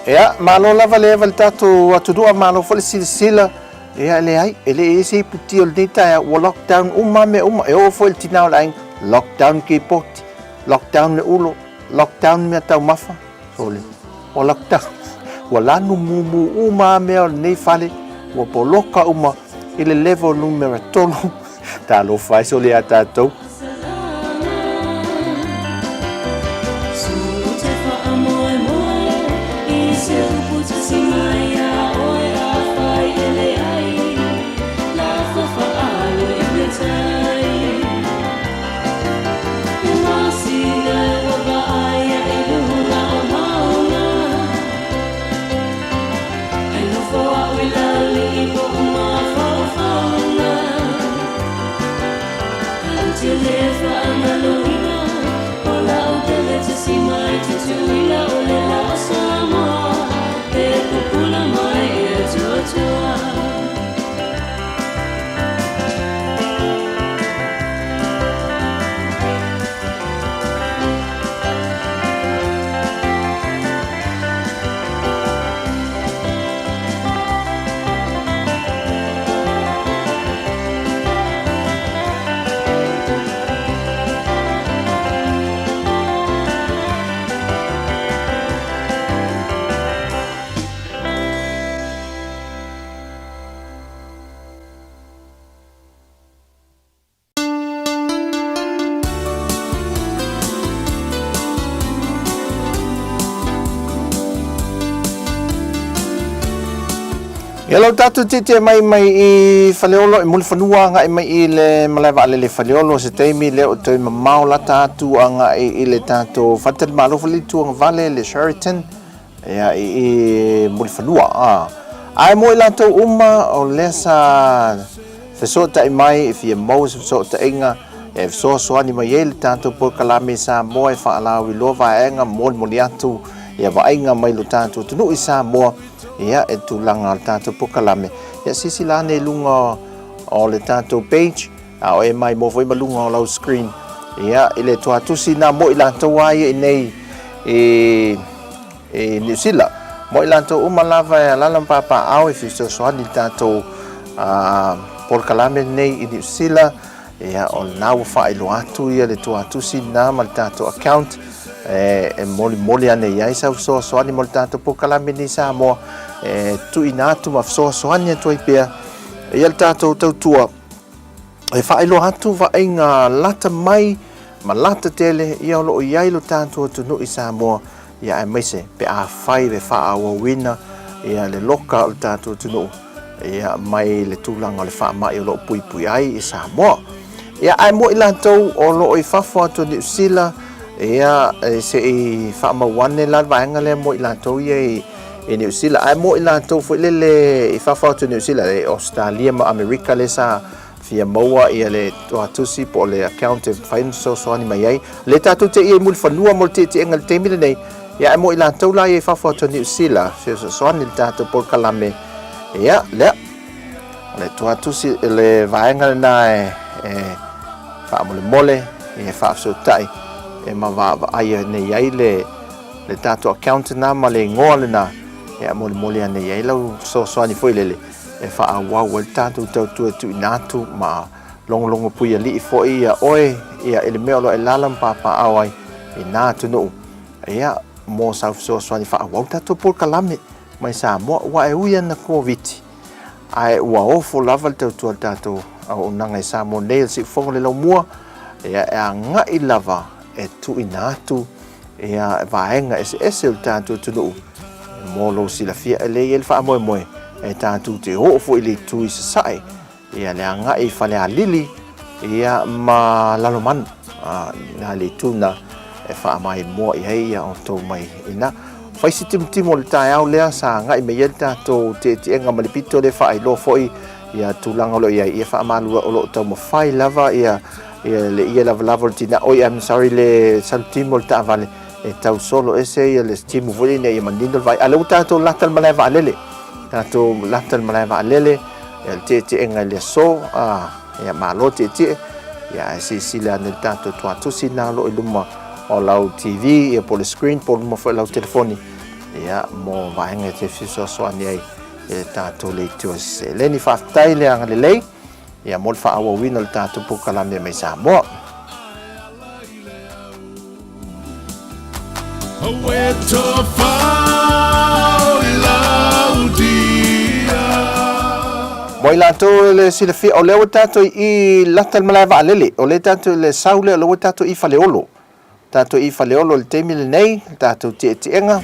Ia, malo lava le eva i le tatou atunuu a malo foi le silasila. Ia, e leai, e le i ai se iputi o lenei taeao, ua lockdown uma lava mea uma. E oo foi i le tina o le aiga, lockdown keyboard, lockdown le ulo, lockdown mea taumafa. Sole, ua lockdown, ua lanu mumu uma lava mea o lenei fale, ua poloka uma i le level numera 3. Talofa e sole iā tatou. Ia lau tatou tietie mai mai i Faleolo i Mulifanua agai mai i le malae vaalele i Faleolo se taimi lea o toe mamao lata atu agai i le tatou faletalimalo foi le Tuagavale le Sheraton ia i i Mulifanua a. Ae mo i latou uma o lea sa fesootai mai e fia maua se fesootaiga e fesoasoani mai ai le tatou polokalame i Samoa e faalauiloa vaega molimoli atu ia vaaiga mai lo tatou atunuu i Samoa ia e tulaga o le tatou polokalame ia silasila ane i luga o le tatou page a o e maimoa foi ma luga o lau screen ia i le tuatusi na mo i latou a ia i nei i i Niu Sila mo i latou uma lava e alala ma papaaao e fesoasoani i le tatou polokalame lenei i Niu Sila. Ia, o lena ua faailoa atu ia le tuatusi lena ma le tatou account e, e molimoli ane i ai sau fesoasoani mo le tatou polokalame nei Samoa e tuuina atu ma fesoasoani atu ai pea ia le tatou tautua e faailoa atu vaaiga lata mai ma lata tele ia o lo o i ai lo tatou atunuu i Samoa ia aemaise pe afai le faaauauina ia le loka o le tatou atunuu ia mai le tulaga o le faamai o lo o puipui ai i Samoa. Ia ae mo i latou o lo o i fafo atu o Niu Sila, ia se i faamau ane la le vaega lea mo i latou ia i i Niu Sila. Ae mo i latou foi lele i fafo atu o Niu Sila, i Ausetalia ma Amerika lea sa fia maua ia le tuatusi po o le account e mafai ona fesoasoani mai ai. Le tatou te ia i Mulifanua mo le tietiega i le taimi lenei, ia ae mo i latou la ia i fafo atu o Niu Sila, fesoasoani i le tatou polokalame, ia, lea, le tuatusi, le vaega lena e, e faamolemole, e faafesootai, e ma vaavaai nei ai le, le tatou account lena ma le igoa lena, e molimoli ane i ai lau fesoasoani foi lele, e faaauau ai le tatou tautua e tuuina atu ma logologo puialii foi ia oe ia i le mea o lo o e lala ma papaaao ai i na atunuu ia mo sau fesoasoani faaauau le tatou polokalame mai Samoa aua e ui ana Koviti ae ua ofo lava le tautua a le tatou auaunaga i Samoa nei o le siufofoga o le laumua ia e agai lava e tuuina atu ia vaega eseese o le tatou atunuu mo lou silafia e lei ai le faamoemoe e tatou te oo foi i le itu i sasae ia le agai i Falealili ia ma Lalomanu a na le itu na e faamaimoa i ai ia outou mai ina fai si timotimo o le taeao lea sa agai mai ai le tatou tietiega ma le pito lea faailoa foi ia tulaga o lo o i ai ia faamalua o lo o taumafai lava ia Ia le ia lavalava o le tina, oi I'm sorry le salutimu o le taavale e tau solo ese ia le timu foi ina ia manino le vaai. A lea ua tatou lata le malae vaalele, tatou lata le malae vaalele, ia le tietiega i le aso, a, ia malo tietie, ia ae silasila ane le tatou tuatusi na o lo o i luma o lau TV, ia po o le screen, po o luma foi o lau telefoni, ia mo vaega e te fesoasoani ai i le tatou leitio seleni. Faafetai le agalelei. Ia mo le faaauauina o le tatou polokalame mai Samoa. Mo i latou le silafia, o lea ua tatou i lata le malae vaalele, o lea tatou i le sau lea, o lea ua tatou i Faleolo. Tatou i Faleolo i le taimi lenei, le tatou tietiega.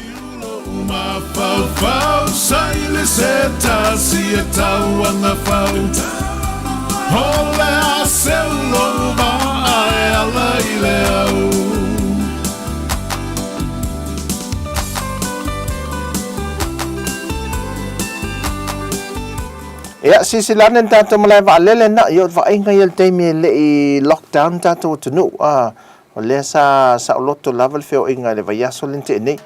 Ia, silasila ane le tatou malae vaalele na, ia o le vaaiga ia i le taimi e le i lockdown le tatou atunuu, a. O lea sa saoloto lava le feoaiga i le vaiaso lea na tea nei.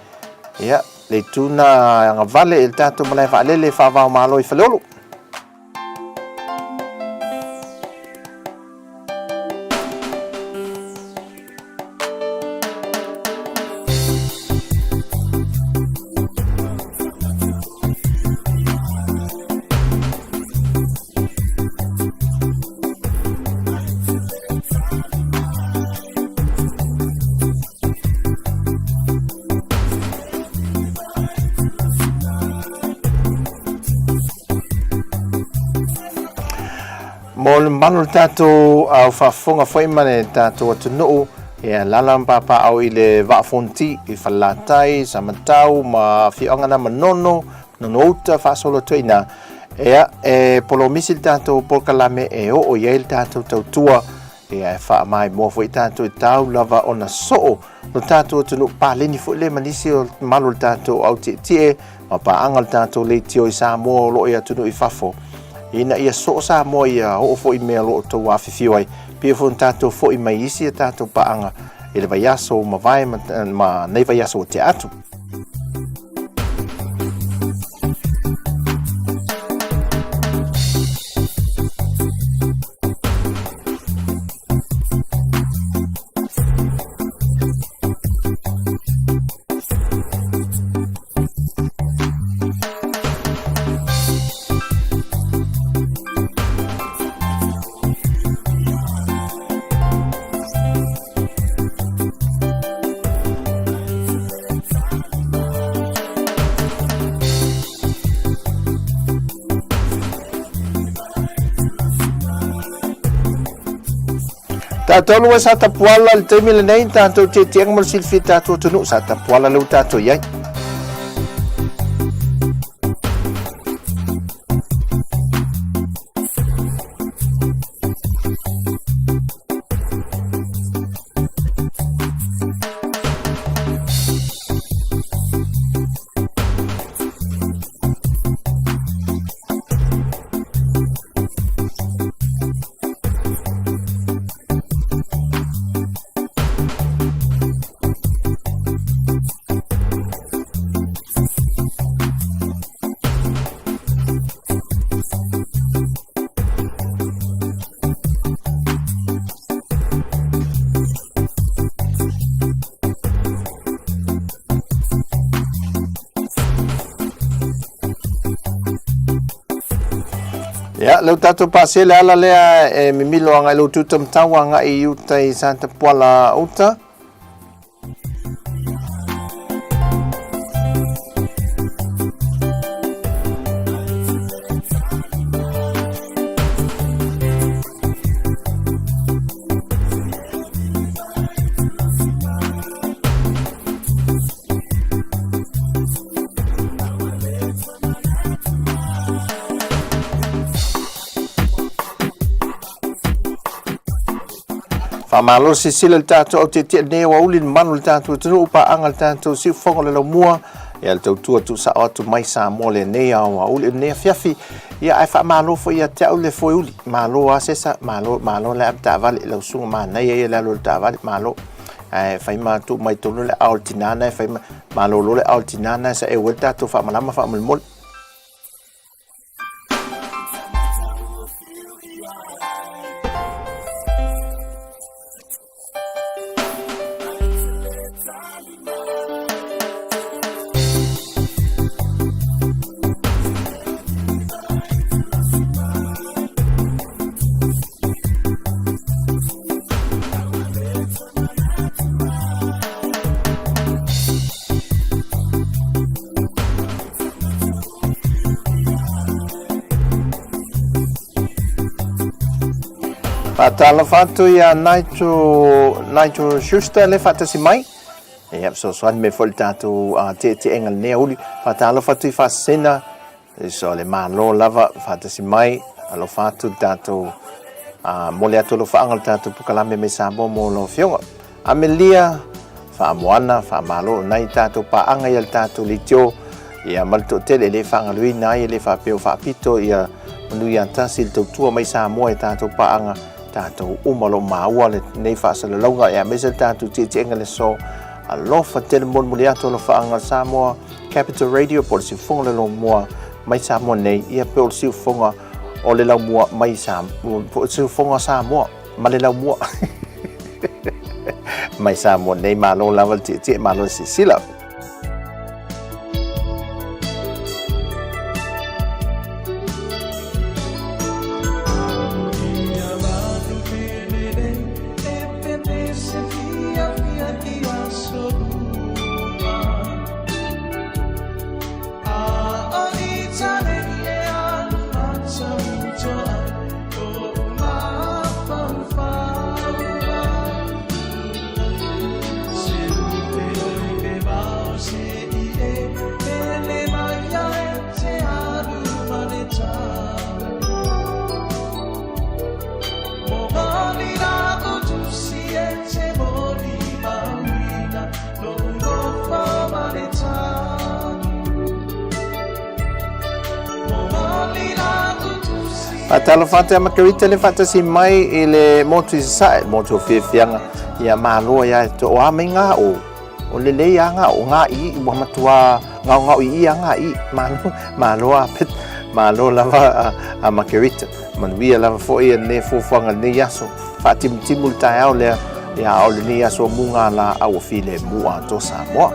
Ia, le itu na agavale i le tatou malae vaalele faava-o-Malo i Faleolo. Mo le mamalu o le tatou au faafofoga foi ma le tatou atunuu, e alaala ma papaaao i le Vaa Fonoti i Falelatai, Samatau ma afioaga na Manono, Nonouta faasolo atu ai i ina. Ia, e polomisi le tatou polokalame e oo i ai le tatou tautua, ia e faamaimoa foi tatou e tau lava ona soo lo tatou atunuu paleni foi lea ma nisi o malu o le tatou au tietie ma paaga o le tatou leitio i Samoa o lo o i atunuu i fafo, ina ia soo Samoa ia oo foi i mea o lo o outou afifio ai, pei foi ona tatou foi mai isi a tatou paaga i le vaiaso ua mavae ma, ma nei vaiaso ua tea atu. Tatou lua sa tapuala le taimi lenei, tatou tietiega mo le silafia tatou atunuu, sa tapuala leu tatou i ai. Ia, leu tatou pasia le ala lea e mimilo agai lou tuta matau agai i uta i Satapuala uta. Faamalo silasila le tatou au tietie lenei aoauli le mamalu o le tatou atunuu paaga le tatou siufofoga o le laumua ia le tautua tuusao atu mai Samoa lenei aoauli lenei afiafi ia ae faamalo foi ia te au le foeuli malo a sesa malo malo le alu taavale lau susuga manaia ia le alu o le taavale malo ae fai ma tuu mai tonu le ao le tinā na e fai ma malolo le ao le tinā na e sa e ue le tatou faamalama faamolemole. Faatalofa atu ia Nigel, Nigel Schuster le faatasi mai. Ia, fesoasoani mai foi le tatou tietieega lenei aoauli. Faatalofa atu i Faasisina, So le Malo lava faatasi mai, alofa atu le tatou momoli atu alofaaga le tatou polokalame mai Samoa mo lau Afioga. Amelia, faamoana, faamalo nai tatou paaga ia le tatou leitio ia ma le toatele e le faagaloina ai e le faapea o faapito ia manu ia tasi le tautua mai Samoa i tatou paaga tatou uma o lo o maua lenei faasalalauga ia aemaise le tatou tietieega le aso. Alofa tele molimoli atu alofaaga Samoa Capital Radio po o le siufofoga o le laumua mai Samoa nei, ia pe o le siufofoga o le laumua mai Samoa, po o le siufofoga o Samoa ma le laumua mai Samoa nei. Malo lava le tietie, malo le silasila. Faatalofa atu ia Makerita le faatasi mai i le motu i Sasae, le motu o Fiafiaga, ia malo ai a o a mai ngā o, o lelei a ngā o ngā i ua matua ngaongao i i a ngā i, malo, malo a pet, malo lava a, a Makerita. Manuia lava foi ia lenei fuafuaga lenei aso. Faatimutimu le taeao lea, ia a o lenei aso mu ngā la a ua filemu atoa Samoa.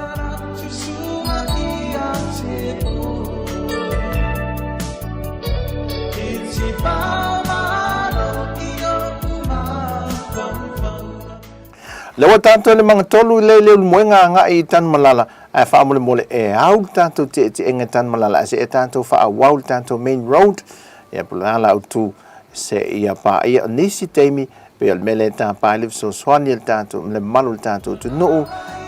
Lea ua tatou le magatolu i le Leulumoega agai i Tanumalala, ae faamolemole e au le tatou tietieega i Tanumalala ae seia tatou faaauau le tatou main road, ia po o le a la outou seia paia. O nisi taimi pei o le mea lea e tapa ai le fesoasoani a le tatou, le mamalu o le tatou atunuu,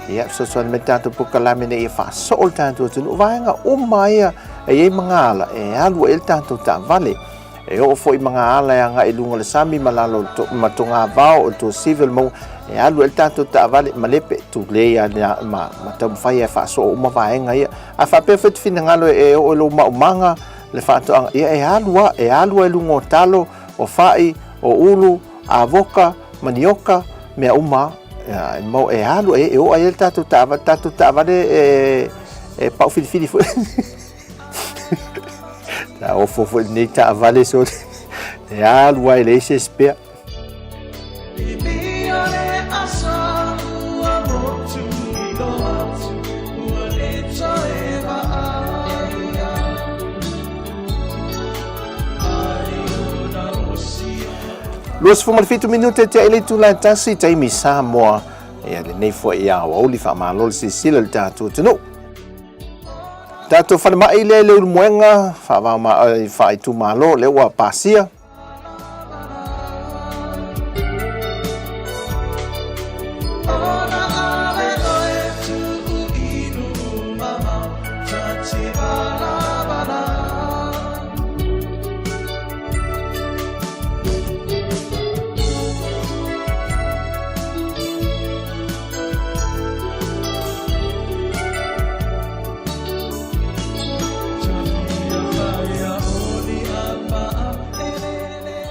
ia fesoasoani mai le tatou polokalame ina ia faasoo le tatou atunuu, vaega uma ia e i ai magaala e alu ai le tatou taavale. E oo foi i magaala e agai i luga o le sami ma lalo ma togavao o le tuasivi o le mauga, e alu ai le tatou taavale malepe, tulei lava ma, ma taumafai e faasoo uma vaega ia. A faapea foi te finagalo e oo i lou maumaga le faatoaga, ia e alu lava, e alu lava i luga o talo, o fai, o ulu, avoka, manioka, mea uma lava. E mau, e alu, e oo ai le tatou taavale, tatou taavale e, e pau filifili foi. Ta ofo foi lenei taavale so e alu ai leai se spare. 27 minute te ele itula e tasi taimi Samoa ia lenei foi ia aoauli faamalo le silasila i le tatou atunuu. Tatou falemai lea i Leulumoega faaitumalo lea ua pasia.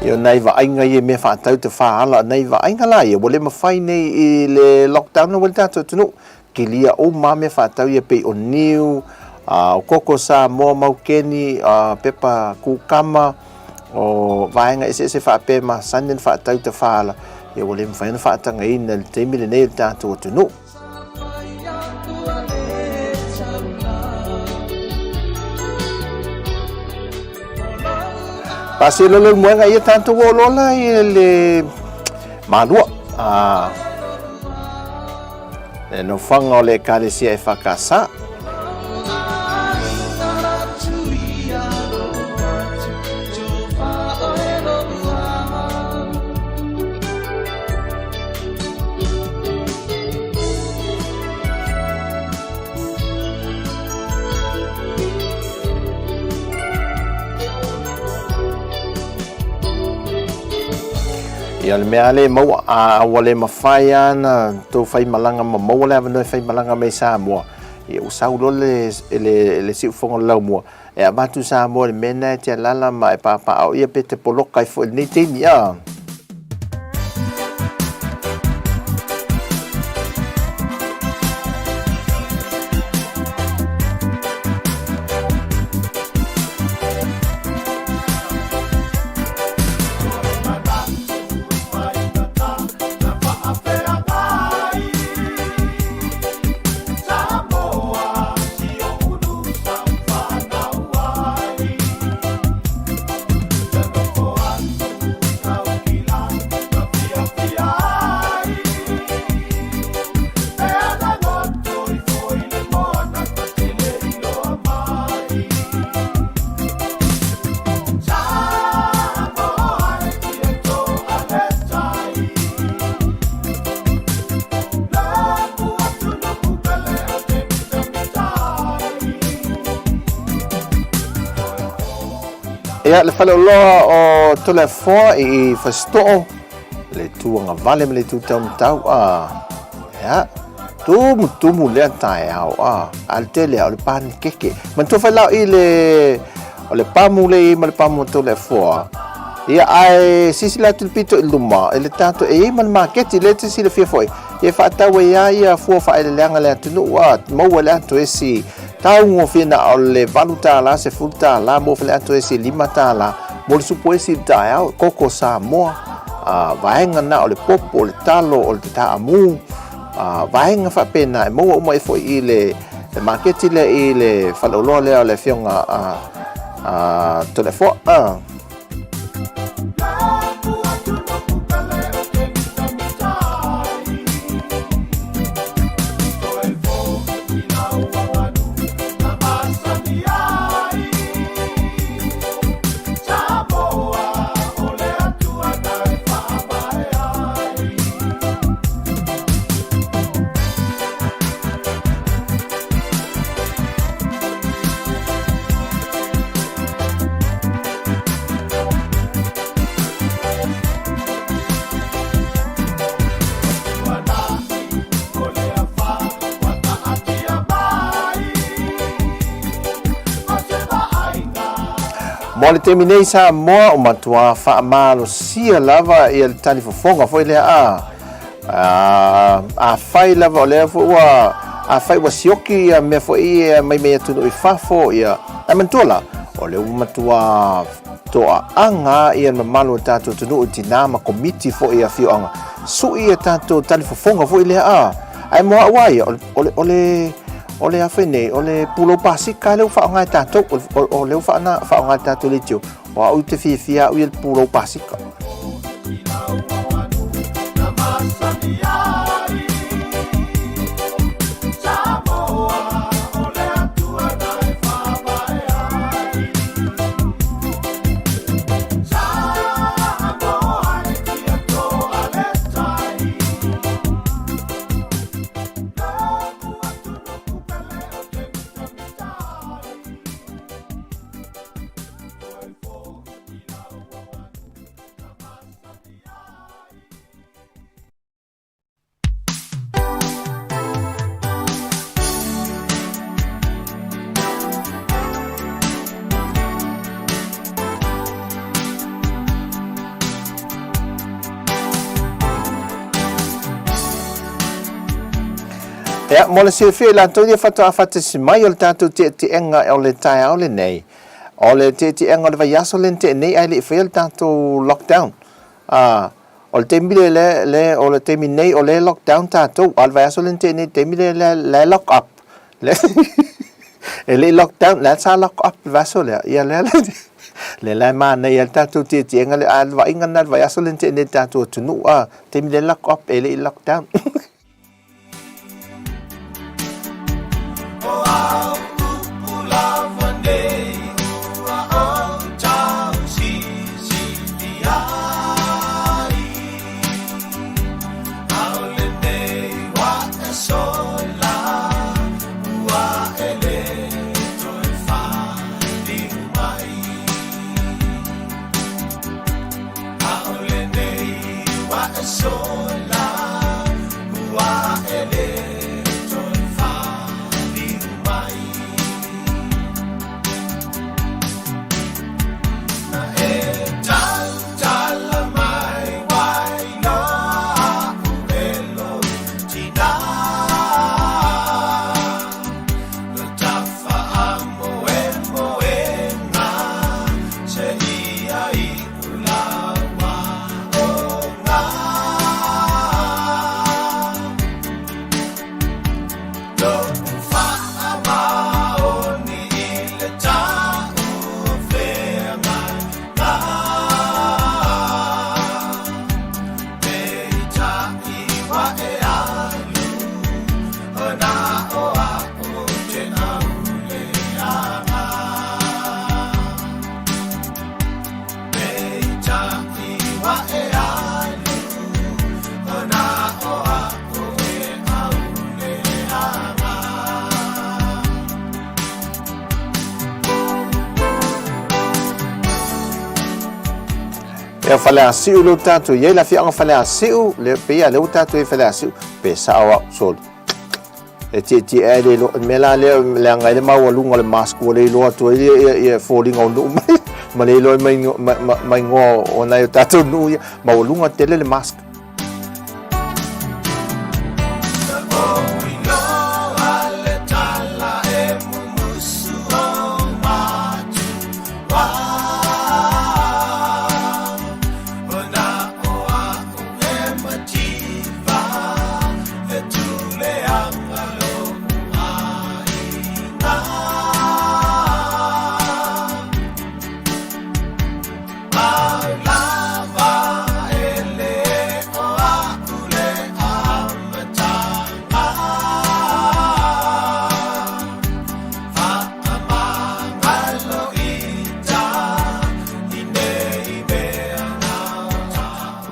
Ia nai vaaiga ia i mea faatau te whaala, nai vaaiga la ia, ua le mawhai nei i le lockdown ua le tātou atunuu. Kilia uma mea faatau ia pei o niu, o koko Samoa maukeni, pepa kukama, o vaega eseese faapea masani ona faatau i Tafala, ia ua le mafai ona faatagaina i le taimi lenei o le tatou atunuu. Pasia loa le moega ia tatou oo loa la i le Malua. Le nofoaga o le Ekalesia EFKS. Ia, o le mea lava lea e maua, a ua le mafai lava ona tou faimalaga ma maua le avanoa e faimalaga mai i Samoa, ia ua sau loa le, le, le siufofoga o le laumua, e avatu i Samoa i le mea lena e te alaala ma e papaaao ia pe te poloka ai foi i lenei taimi, a. Ia, le faleoloa o Toleafoa i Fasitoo, le itu agavale ma le itu taumatau, a, ia, tumutumu lea taeao, a, a le tele lava o le panikeke. Manatua fai la i le, o le pamu lea e i ai ma le pamu o Toleafoa, Ia, ae silasila atu i le pito i luma i le tatou, e i ai ma le maketi lea e te silafia foi, e faatau ai lava ia fua faaeleeleaga a le atunuu, a maua i le ato esi taugofie na o le $8, $10, maua foi i le ato esi $5 mo le supo esi i le taeao, koko Samoa, a vaega na o le popo, o le talo, o le taamu, a vaega faapena e maua uma ai foi i le maketi lea i le faleoloa lea o le afioga a a Toleafoa. A. Mo le taimi nei Samoa, ua matua faamalosia lava ia le talifofoga foi lea a Afai lava o lea foi ua, afai ua sioki ia mea foi ia mai mai atunuu i fafo, ia, ae manatua la, o lea ua matua toaaga ia le mamalu o le tatou atunuu i tina ma komiti foi i afioaga, sui ia tatou talifofoga foi lea, a, ae mo au lava ia, o le, o le, o le a foi nei, o le pulou pasika lea ua faaaoga e tatou, o lea ua faaaoga e le tatou leitio, O au te fiafia au ia le pulou pasika. Ia, mo le silafia i latou ia faatoa faatasi mai o le tatou ti'eti'ega o le taeao lenei, O le ti'eti'ega o le vaiaso lea na te'e nei ae le i faia le tatou lockdown. A, o le taimi lea le, le, o le taimi nei o lea e lockdown tatou, a o le vaiaso lea na te'e nei i le taimi lea le, la e lock up. Le, e le i lockdown, la sa lock up le vaiaso lea. Ia lea la, lea la e manaia ai le tatou ti'eti'ega lea, a o le vaaiga lena i le vaiaso lea na te'e nei i le tatou atunuu, a, taimi lea e lock up e le i lockdown. Ia Faleasiu lea ua tatou i ai, le afioaga Faleasiu, lea pei lava lea ua tatou i ai Faleasiu, pe sao au soli. E tietie ai le iloa, le mea la lea leaga ai le maualuga o le mask ua le iloa atu ai ia, ia, ia foliga o nuu mai. Ma le iloa mai ma igoa o nai o tatou nuu ia, maualuga tele le mask.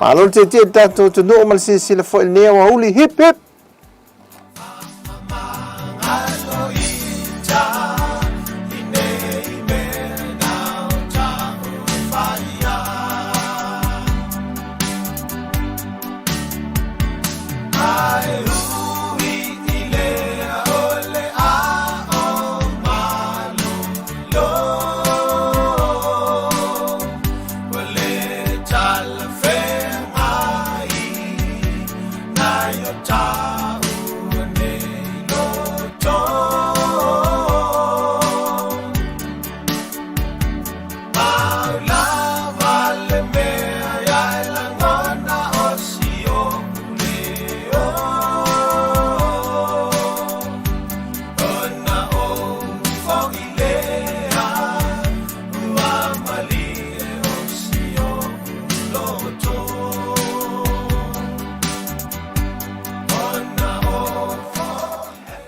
Malo le tietie i tatou atunuu ma le silasila foi i lenei aoauli. Hip hip!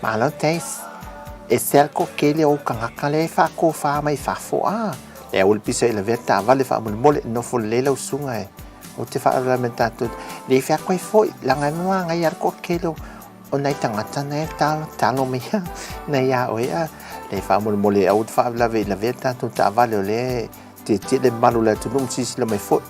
Malo thanks. E se al kokele o kangaka le faakofā mai fafo a. E aua le pisa i lavea taavale faamolemole nofo lelei lau susuga e. Ou te faalavelave me tatou le feakoai foi leaga e mamagai lava le toatele o nai tagata na e talo mai nai ia oe a. Le faamolemole aua te faalavelave i lavea tatou taavale o lea e tietie le mamalu o le atunuu ma silasila mai foi.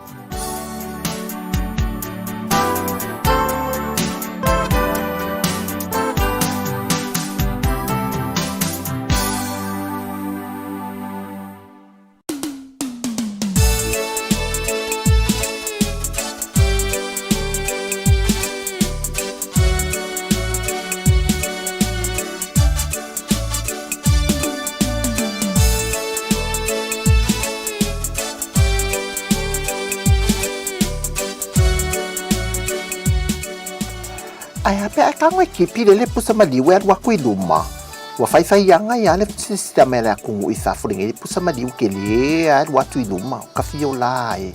Ae a pe a e tago e kepi le le pusa maliu e alu aku i luma. Ua faifaiaga ia le silasila mai a le atunuu i fafo lenei le pusa maliu tele a e alu atu i luma o ka fia ola e.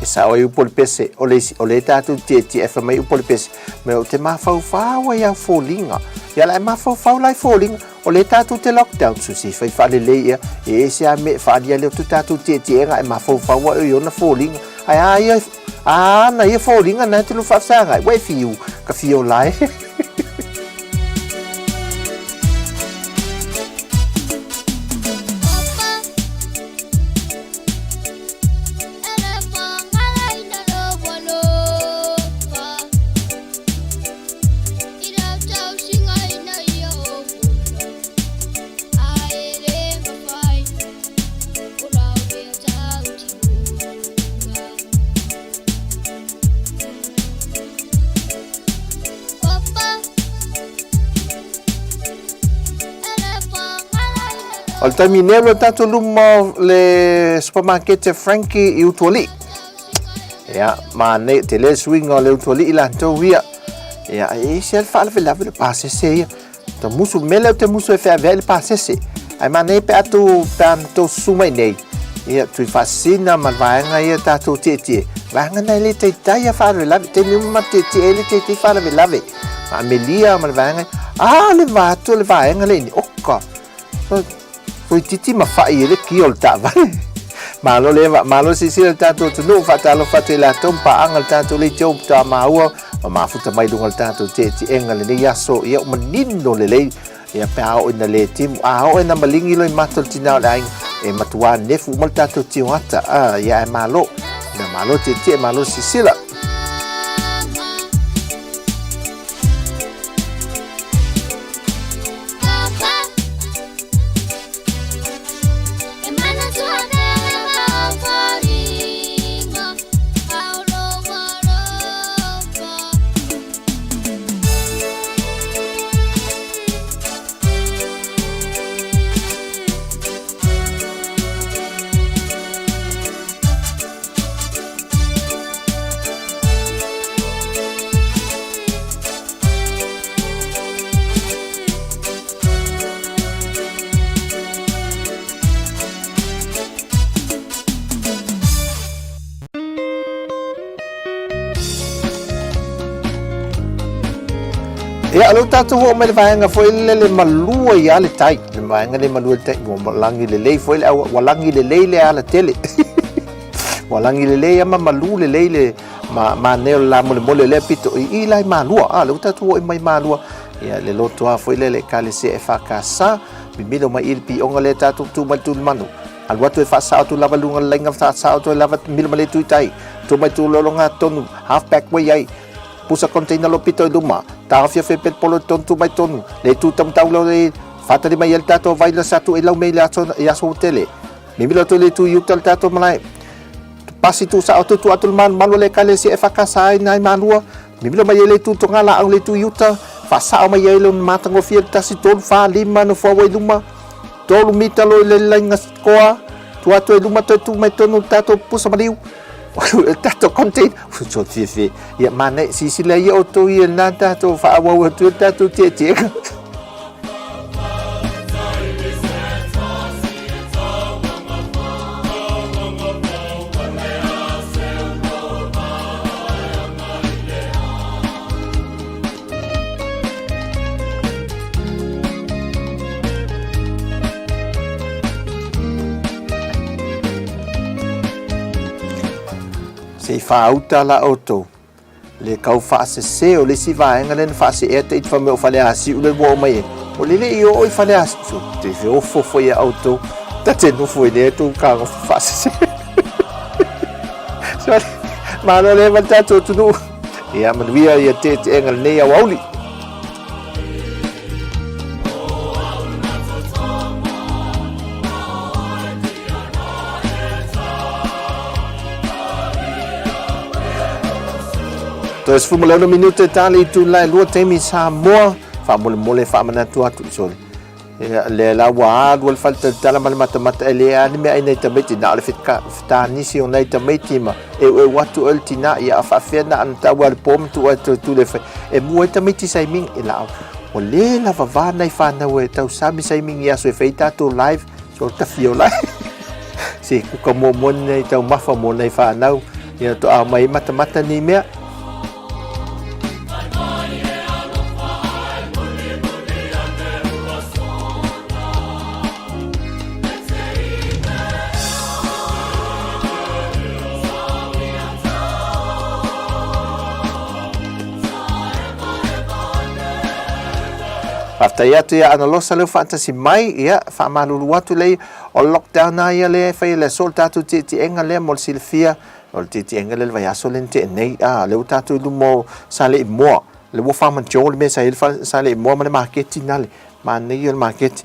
E sao ai upu o le pese, o le isi, o lea tatou tietie fai mai upu o le pese, me ou te mafaufau ai au foliga. Ia la e mafaufau la i foliga, o lea tatou te lockdown, so se fai faalelei ea, e ese a me faaliali atu tatou tietiega e mafaufau ai o i ona foliga. Ae a ia, a ana ia foliga na e te lua faafesagai, ua e fiu, ka fia ola e. O le taimi nei o le tatou luma o le supermarket Frankie i Utualii. Ia, manaia, tele le suiga o le Utualii latou ia. Ia, e ese lava le faalavelave le pasese ia. Tamusu, mea lea ou te musu e feaveai le pasese. Ae manaia pe a tou, pe a tou susu mai nei, ia, Tuifaasisina ma le vaega ia tatou tietie, vaega na e le taitai a faalavelave, taimi uma ma tietie ai le taitai faalavelave. Ma Amelia ma le vaega, a le va atu o le vaega lea i inei, oka, Toeitiiti mafa'i ai le kia o le taavale. Malo le eva, malo le silasila i le tatou atunuu, faatalofa atu i latou ma paaga le tatou leitio faatoa maua ma mafuta mai i luga o le tatou teetiega lenei aso. Ia ua manino lelei ia pe a oo ina le timu, a oo ina maligi loa i mata o le tina o le aiga, e matuā nefu uma le tatou tioata. A, ia ae malo. Ia malo tietie, malo le silasila. Ia, o lea ua tatou oo mai le vaega foi lele le malua ia le tai. Le vaega le malua le tai, ua lagi lelei foi le aua, ua lagi lelei le alatele. Ua lagi lelei ama malu lelei le ma manaia o le la molemole lea pito i i la i Malua. A, lea ua tatou oo mai Malua. Ia, le loto lava foi lea le Ekalesia EFKS, mimilo mai i le pioga lea tatou tu mai le tulimanu. Alu atu e faasao atu lava luga o le laina faasao atu ai lava milo ma le itu i tai. Tu mai tu lologa tonu, half back way ai. Pusa container lo pito i luma. Taofia fe pele polo i tonu tu mai tonu. Le itu tamatau leo le whātari mai e le tātou vai la sa tu e lau mei le aso, i aso tele. Mimilo atu le itu i uta le tātou malae. Pasi tu sa atu tu atu le malu malu le ekalesia e whakasa ai nai malua. Mimilo mai e le itu tonga la au le itu i uta. Whasao mai ai le matangofie le tasi tolu wha lima no fua wai luma. Tolu mita lo i le lainga koa. Tu atu e luma toe tu mai tonu tātou pusa mariu. Tātou content. So fiafia. Ia manaia, silasila ia outou ia lena tātou faaauau atu ai le tātou tietiega. Se i faauta la outou, le kau faasese o le isi vaega lea na faaseea tait fai mai o Faleasiu lea ua oo mai ai. O le le i oo i Faleasiu, so te feofo foi ia outou, ta te nofo i lea tou kagofa faasese. So, malo le ma le tatou atunuu. Ia manuia ia teeteega lenei aoauli. Toe 16 minute ta le itula e lua taimi Samoa, faamolemole faamanatu atu sole. Ia, lea la ua alu le faletalatala ma le matamata e le a ni mea ai nai tamaiti, na o le fetanisi o nai tamaiti ma eueu atu oe le tina, ia a faafefea na ana tau a le po ma tuu ai toe tule fai. E mua ai tamaiti saiming, e la ua le lava va nai whanau e tausami saiming i aso e fai tatou live, so tawhio lai. Se kuka muamua ni nei taumafa mo nei whanau, ia to a mai matamata ni mea. Faafetai atu ia Analosa leo faatasi mai, ia faamalulu atu lei o le lockdown a ia lea e fai e le aso le tatou tietiega lea mo le silafia o le tietiega lea le vaiaso lea na tea nei, a lea ua tatou i luma o Saleimoa, lea ua faamajo le mea sa i ai le Saleimoa ma le maketi na le manaia o le maketi.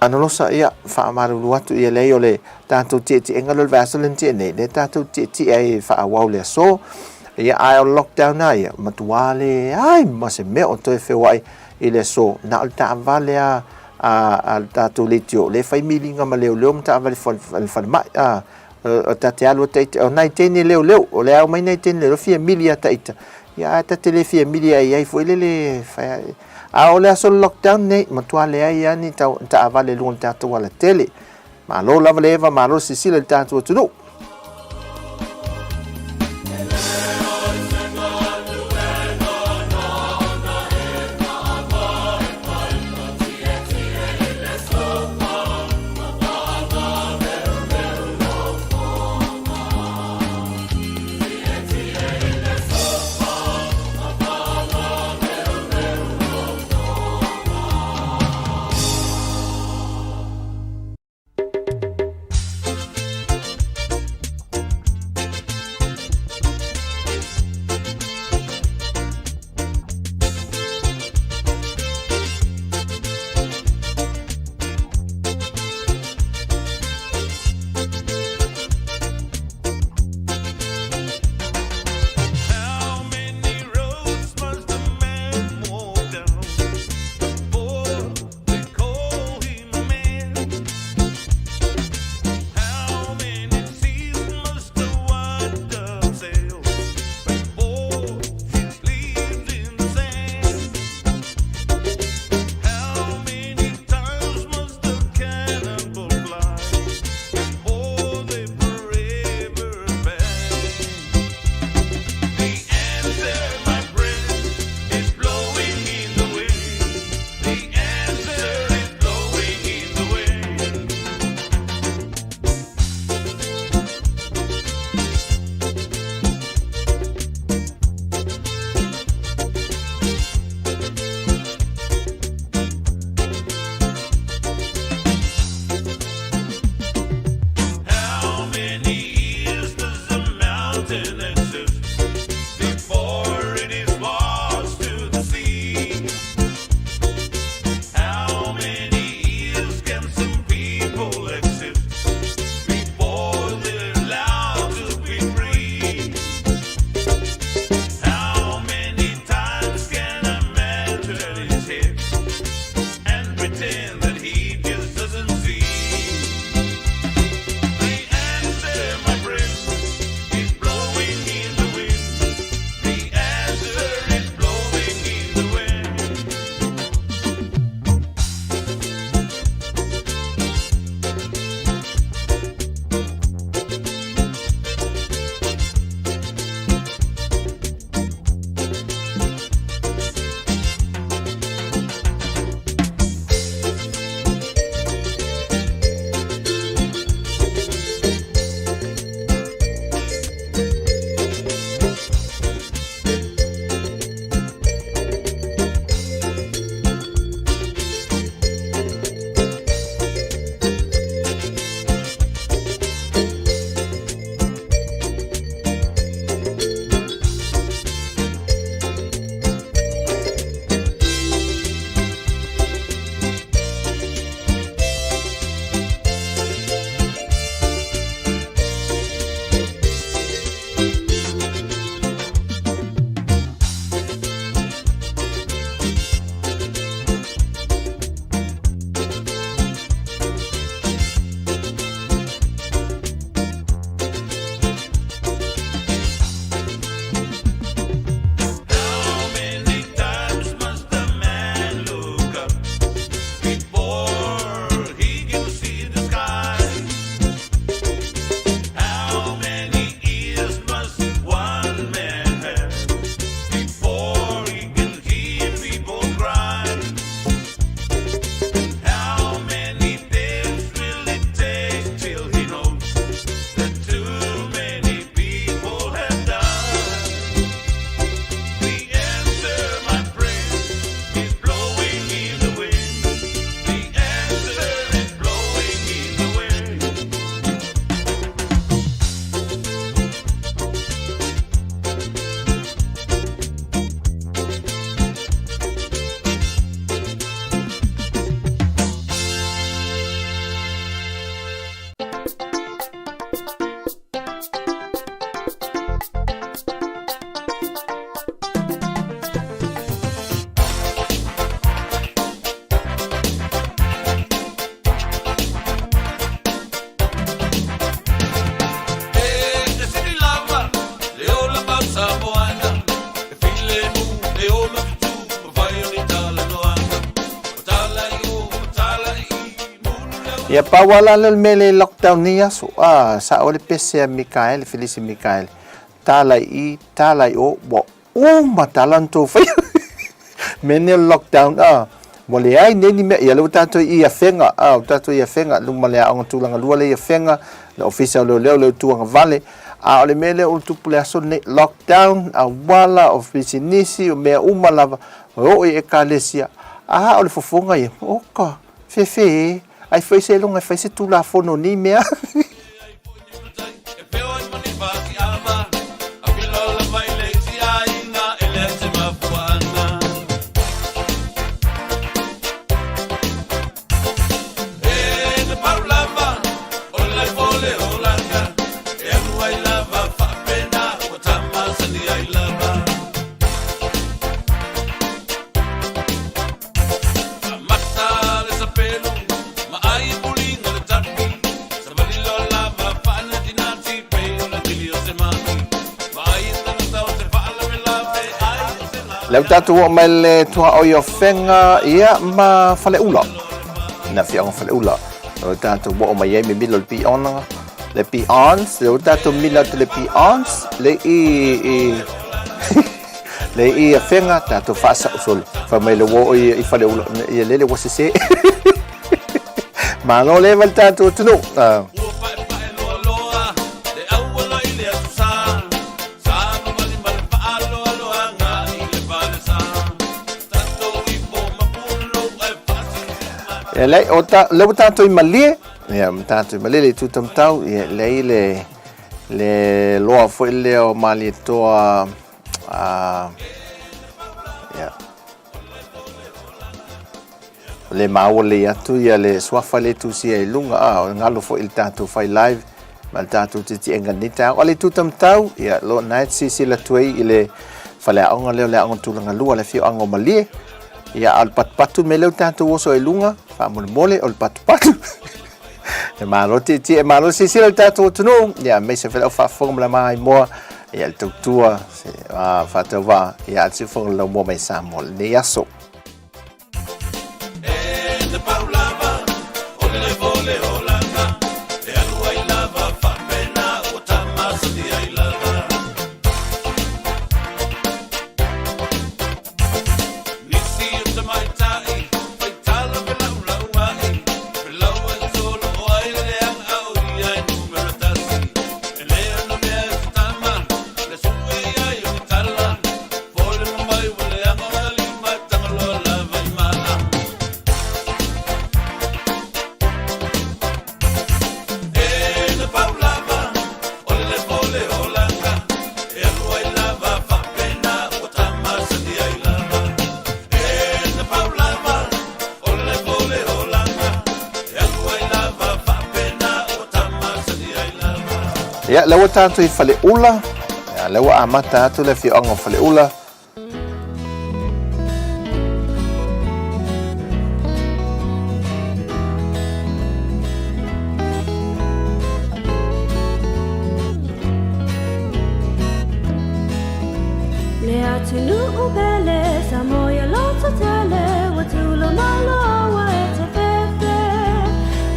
Analosa, ia, faamalulu atu ia leai o le tatou tietiega lea o le vaiaso lea na tea nei, lea tatou tietie ai e faaauau le aso. Ia, ae o le lockdown lava ia, matua leai ma se mea o toe feoai i le aso, na o le taavale lava. a le tatou leitio, o lea e fai miliga ma leoleo ma taavale falemai, a, o ta te alu ata ita, o nai teine leoleo, o le a omai nai teine leoleo fia mili ata ita, ia ae ta te le fia mili ai ai foi lele, fai, a o le aso o le lockdown nei, matua leai lava ni taavale i luga o le tatou alatele. Malo lava le eva, malo le silasila i le tatou atunuu. Ia pau lava la lea o le mea lea i lockdown nei aso, a, sao ai le pese a Mikaele, Felisi Mikaele, tala i i, tala i o, ua uma tala na tou faia. Mea nei o le lockdown, a, ua leai nei ni mea, ia lea ua tatou i i Afega, a, ua tatou i Afega, luma le aoga tulaga lua lea i Afega, le ofisa o leoleo lea i Tuagavale, a o le mea lea ua tupu i le aso lenei, lockdown, auala, o pisinisi, o mea uma lava, e oo i ekalesia, a o le fofoga ia, oka, fefe e, ai foi seiloga e fai se tulafono o nei mea. Lea ua tatou oo mai le tuaoi o Fega ia ma Faleula. Na afioaga o Faleula. Lea ua tatou oo mai ai mimilo le piona, le pions, lea ua tatou mila atu le pions, le i i le i Afega tatou faasao sole. Fai mai le ua oo i Faleula, ia lele ua sese. Malo leva le tatou atunuu. Ia lei, o ta, le ua tātou i malie, ia, ma tātou i malie le itu tamatau, ia, lei le, le loa foi lea o Malietoa, ia, le maua lelei atu ia le suafa lea e tusia i luga, a, o le galo foi i le tātou fai live, ma le tātou titienga i lenei taeao. O le itu tamatau, ia, lo na e silasila atu ai i le faleaoga lea o le Aoga Tulaga Lua a le afioaga o Malie. Ia, a o le patupatu le mea lea ua tatou oso ai i luga, faamolemole, o le patupatu. E malo tietie, e malo silasila i le tatou atunuu, ia, aemaise foi le au faafofoga ma le maimoa, ia, le tautua, se, a, faatauvaa, ia, a le siufofoga le laumua mai Samoa i lenei aso. Ia, lea ua tatou i Faleula, ia, lea ua amata atu le afioaga o Faleula. Le atunuu pele, Samoa ia loto tele, ua tula malo ua e te fefe.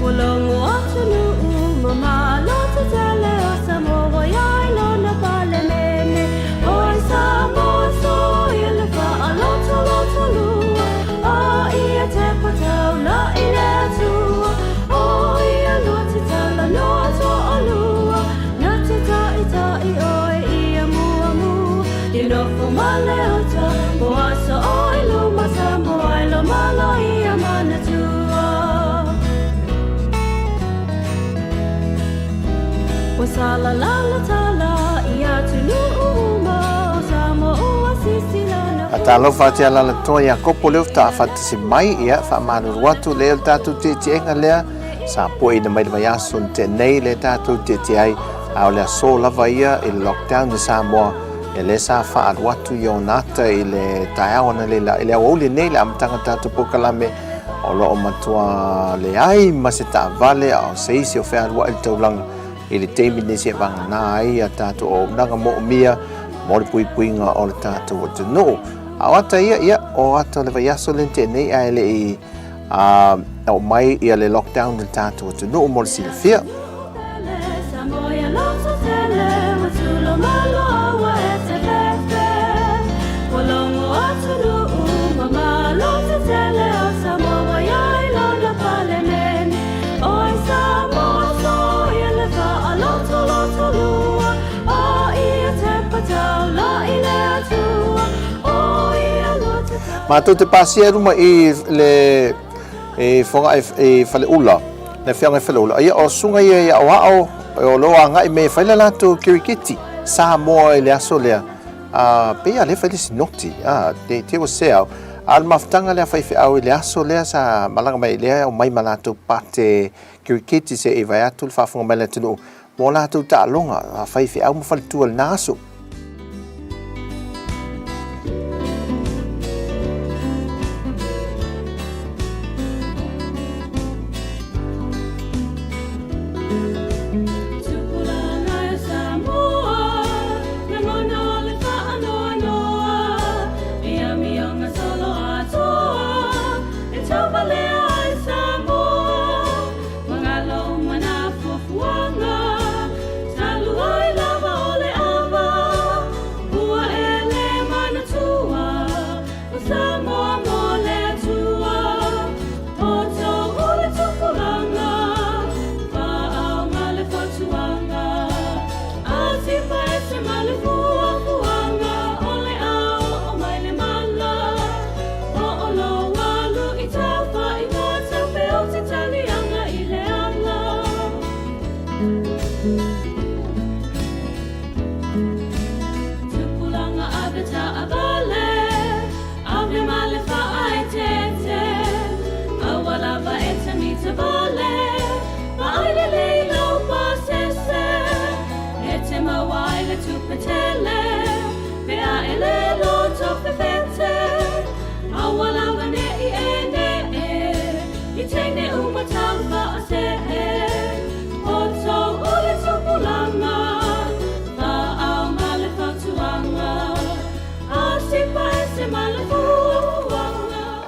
Ua logo atunuu mama loto tele o Samoa ia i lona Palemene. Oi Samoa so i le faaloto loto lua, a ia te patau la i le Atua. O ia lua te taula noa toalua, na te taʻitaʻi oe ia muamu. Ia nofo ma le uta, mo aso o i luma Samoa e lo malo ia manatua. Ua salalala tala i atunuu uma o Samoa ua sisila na Talofa atu ia Lalatoa Iakopo lea faatoa faatasi mai, ia faamalulu atu lea o le tatou tietiega lea sa pueina mai le vaiaso na tea nei lea tatou tietie ai, a o le aso lava ia i le lockdown i Samoa, ia lea sa faaalu atu i ona ata i le taeao analeila i le aoauli nei le amataga o le tatou polokalame o lo o matua leai ma se taavale a o se isi o fealuai le taulaga i le taimi lenei seia vagana ai a tatou auaunaga moomia mo le puipuiga o le tatou atunuu. A o ata ia, ia, o ata o le vaiaso lea na tea nei ae le i Na oo mai ia le lockdown i le tatou atunuu mo le silafia. Matou te pasia i luma i le i Fogaʻi i Faleula, le afioaga i Faleula. Ia o susuga ia i aoao o lo o agai me fai le latou kirikiti Samoa i le aso lea. A pei a le fai le sinoti, a te te ua sē au. A o le mafutaga lea a faifeau i le aso lea sa malaga mai lea e aumai ma latou pate kirikiti se i vae atu le faafofoga mai a le atunuu mo latou taaloga a faifeau ma faletua i lena aso.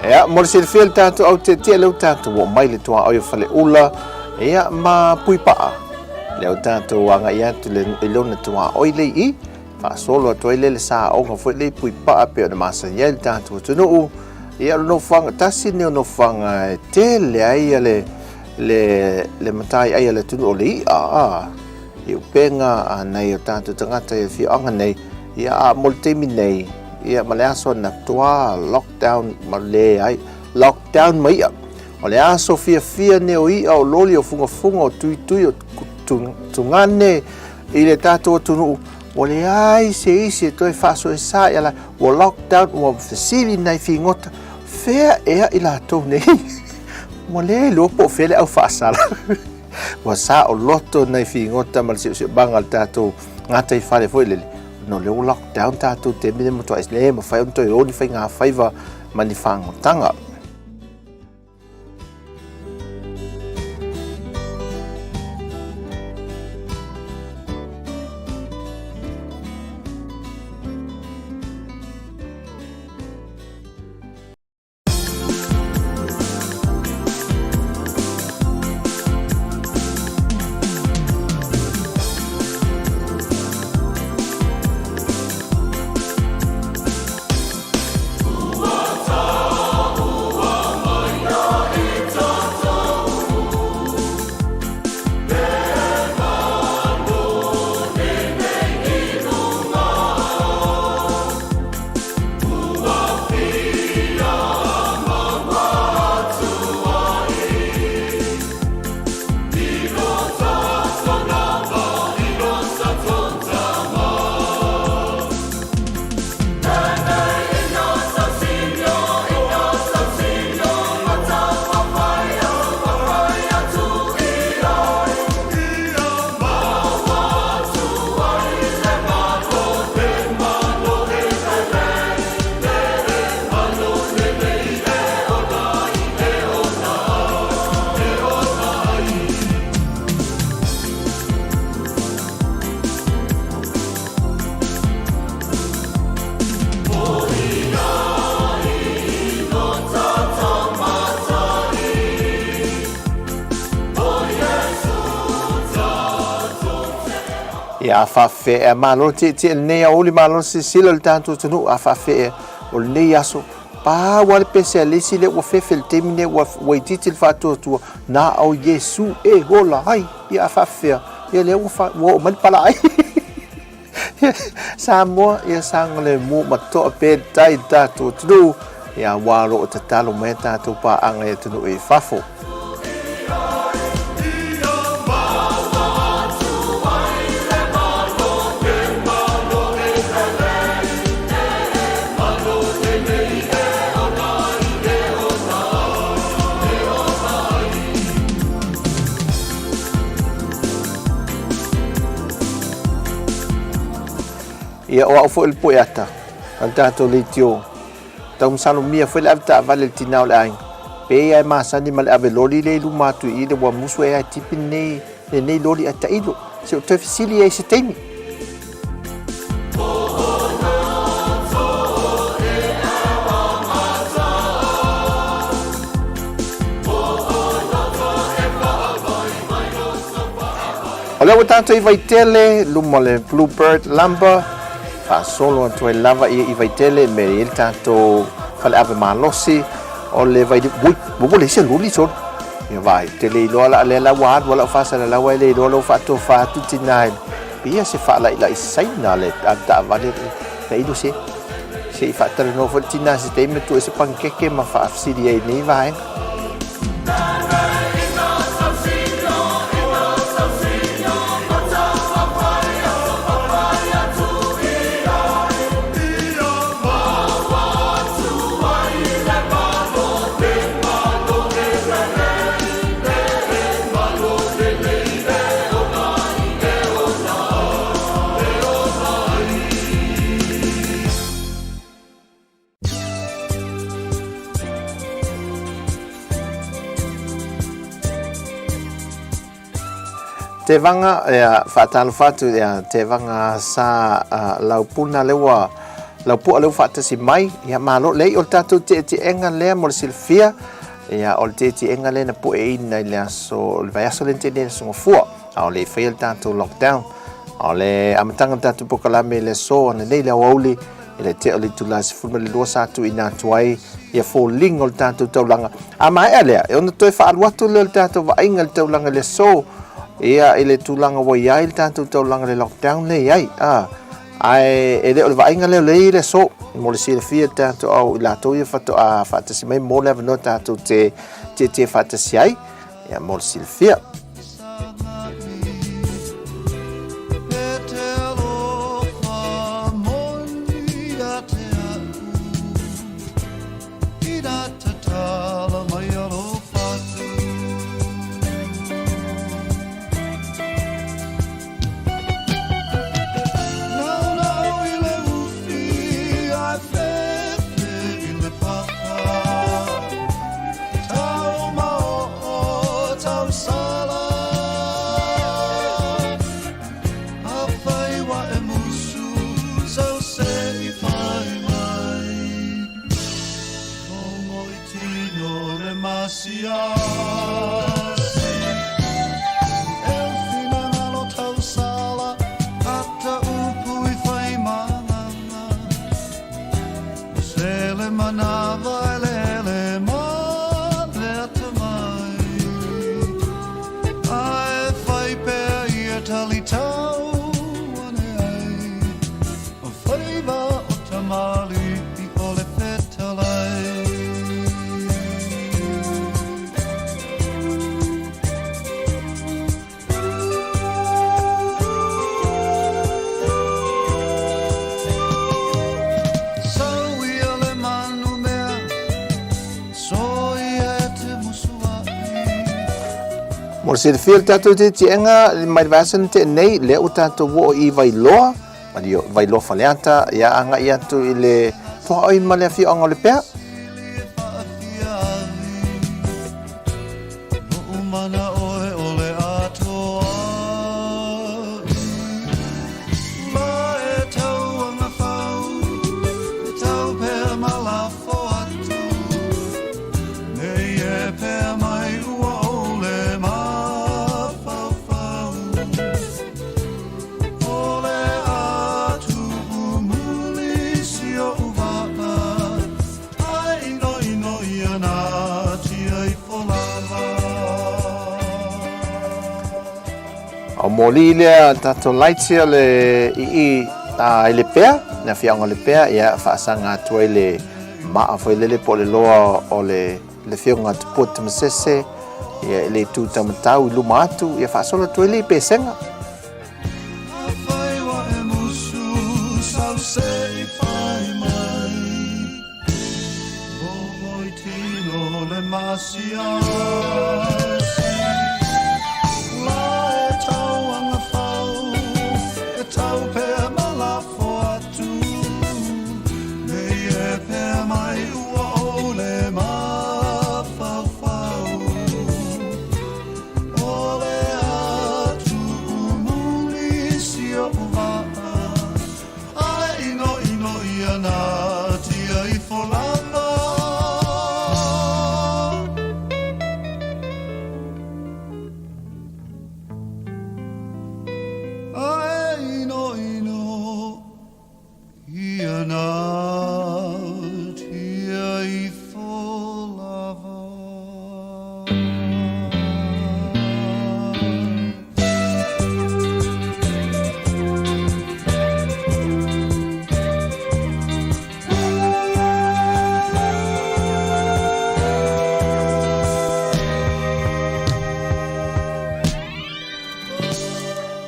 Ia, mo le silafia le tatou au tietie lea ua tatou oo mai le tuaoi o Faleula, ia, ma Puipaa. Lea ua tatou agai atu i lona tuaoi lea i i, faasolo atu ai lea le saoga foi lea i Puipaa pei ona masani ai le tatou atunuu. Ia, o le nofoaga, tasi lenei o nofoaga e tele ai le, le, le mataiai a le atunuu o le i'a, a, i upega a nai o tatou tagata i afioaga nei. Ia, a mo le taimi nei, ia, ma le aso anatua, lockdown, ma leai, lockdown ma i'a. O le aso fiafia nei o i'a, o loli, o fugafuga, o tuitui, o tugane i le tatou atunuu, ua leai se isi e toe faasoesa i ala, ua lockdown, ua fesili nai figota, fea ea i latou nei? Ua le iloa po o fea le au faasala. Ua saoloto nai figota ma le siosiomaga o le tatou gataifale foi lele, ona o lea ua lockdown tatou i le taimi lea, matuai le mafai ona toe o ni faigafaiva ma ni fagotaga. Ia, a faafefea ea, malo le tietie i lenei aoauli, malo le silasila i le tatou atunuu, a faafefea ea o lenei aso, pau lava le pese a le isi lea ua fefe i le taimi lenei, ua itiiti le faatuatua, na o Iesu e ola ai. Ia, a faafefea, ia lea ua oo mai le palaai. Samoa, ia saogalemu ma toa pea le tai i le tatou atunuu, ia aua o lo o tatalo mai a tatou paaga i atunuu i fafo. Ia, o au foi o le poeata a le tatou leitio. Tau masalomia foi le ave taavale i le tina o le aiga. Pei lava e masani ma le ave loli lea i luma atu i i le ua musu ai lava e tipi lenei, lenei loli ae tailo. Se i ou toe fesili ai i se taimi. O lea ua tatou i Vaitele, luma o le Blue Bird Lumber, faasolo atu ai lava ia i Vaitele, me i ai le tatou faleave malosi, o le vai, ui, ua leai se loli solo. Ia vaai, ou te le iloa la, lea la ua alu a lau faasalalau ae le iloa lou faatofa atu tina i, pei se faalailai Saina le taavale tailo se. Se i faatalanoa foi le tina se taimi tuu ai se panikeke ma faafesili ai i lenei vaega. Tevaga, ia, faatalofa atu, ia, Tevaga sa uh, laupuna le ua laupua le ua faatasi mai, ia malo, leai o le tatou tietiega lea mo le silafia, ia o le tietiega lea na pueina i le aso, le vaiaso lea na tea nei le aso Gafua, a o le i faia le tatou lockdown. O le amataga o le tatou polokalame i le aso ananei le aoauli, i le tea o le itula e 12 sa tuuina atu ai ia foliga o le tatou taulaga. A maea lea, e ono toe faaalu atu lea o le tatou vaaiga i le taulaga i le aso, ia i le tulaga ua i ai le tatou taulaga i le lockdown lea e i ai. A, ae e le o le vaaiga lea o lea e i ai le aso, mo le silafia e le tatou au i latou ia faatoa faatasi mai mo le avanoa tatou te tietie faatasi ai, ia mo le silafia. Mo le silafia le tatou tietiega mai le vaiaso na tea nei, lea ua tatou oo i Vailoa, Vailoa Faleata, ia agai atu i le tuaoi ma le afioaga o Lepea. moli lea tatou lights ia le i i a i Lepea, le afioaga o Lepea, ia faasaga atu ai le maa foi lele po o le loa o le le afioga a Tupua Tamasese, ia i le itu taumatau i luma atu, ia faasolo atu ai le i Pesega.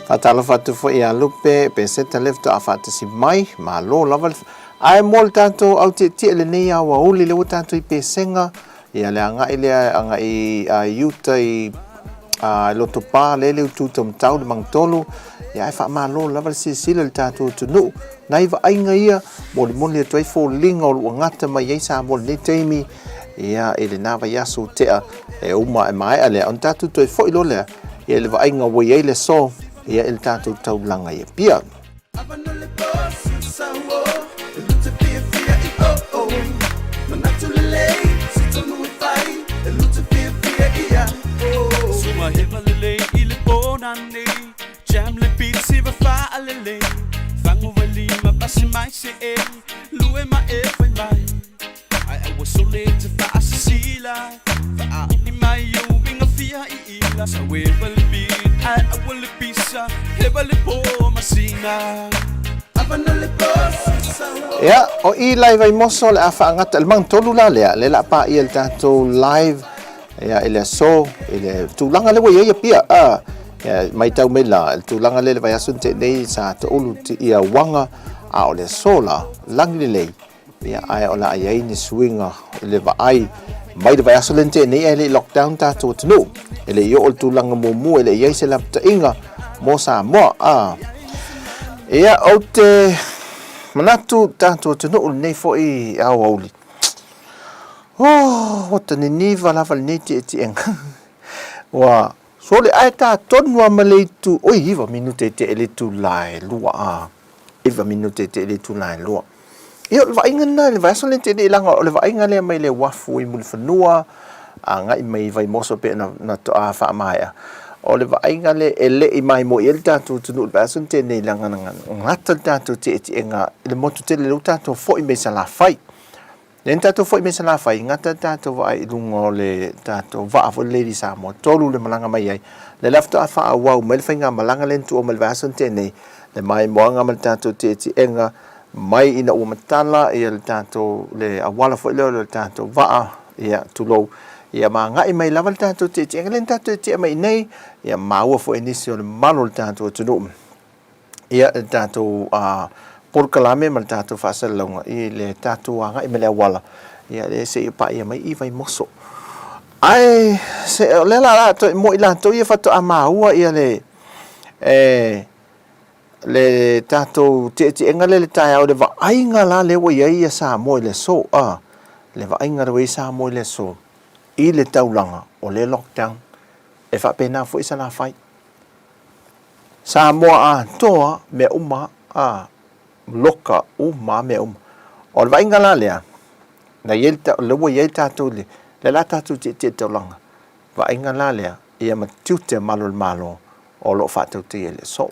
Faatalofa atu foi ia Lupe Peseta lea faatoa faatasi mai, malo lava le ae mo le tatou autietie lenei aoauli lea ua tatou i Pesega, ia le agai lea agai i uta i Lotopa lea le utu taumatau le Magatolu, ia ae faamalo lava le silasila i le tatou atunuu. Nai vaaiga ia molimoli atu ai foliga o loo gata mai ai Samoa i lenei taimi, ia i lena vaiaso ua tea e uma e maea lea ona tatou toe foi loa lea ia i le vaaiga ua i ai le aso ia i le tatou taulaga i Apia. Ia, o i la i Vaimoso o le a faagata i le magatolu la lea, lea o le a paia i le tatou live ia, i le aso, i le tulaga lea ua i ai Apia. A, ia, matau mai la, i le tulaga lea i le vaiaso na tea nei sa taulu ia uaga, a o le aso la, lagi lelei, Ia, ae o le a i ai ni suiga i le vaai mai le vaiaso lea na tea nei ae le i lockdown tatou atunuu. E le i oo le tulaga muamua, e le i i ai se lapataiga mo Samoa. A. Ia, ou te manatu tatou atunuu lenei foi aoauli. Oh, ua ta niniva lava lenei tietiega. Ua sole ae ta tonu lava ma le itu, oi, 9 minute e tea i le itula e 2 a. 9 minute e tea i le itula e 2. Ia, o le vaaiga lena i le vaiaso lenei tele, leaga o le vaaiga lea mai le uafu i Mulifanua agai mai i Vaimoso pei ona na toa faamaea. O le vaaiga lea e le i maimoa i ai le tatou atunuu i le vaiaso lenei tele, leaga na gata le tatou tietiega i le motu tele lea ua tatou foi mai Salafai. Lea na tatou foi mai Salafai, gata le tatou vaai i luga o le tatou vaa foi le Lady Samoa, 3 le malaga mai ai. Lea la faatoa faaauau mai le faigamalaga lea na tuua mai le vaiaso na tea nei, le maimoaga ma le tatou tietiega mai ina ua matala ia le tatou, le auala foi lea o le tatou vaa, ia tulou, ia ma agai mai lava le tatou tietiega lea na tatou tietie mai i inei, ia maua foi e nisi o le mamalu o le tatou atunuu. Ia, le tatou polokalame ma le tatou faasalalauga i le tatou agai mai le auala, ia, lea se i paia mai i Vaimoso. Ae, se, o lea la toe, mo i latou ia faatoa maua ia le, e, le tatou tietiega lea i le taeao, le vaaiga la lea ua i ai ia Samoa i le aso, a, le vaaiga lea ua i ai Samoa i le aso, i le taulaga o lea lockdown, e faapena foi Salafai. Samoa atoa mea uma a loka uma mea uma. O le vaaiga la lea, na i ai le, lea ua i ai tatou i le, lea la tatou tietie i le taulaga. Vaaiga la lea, ia ma tiute a malu o le Malo o lo o faatautaia i le aso.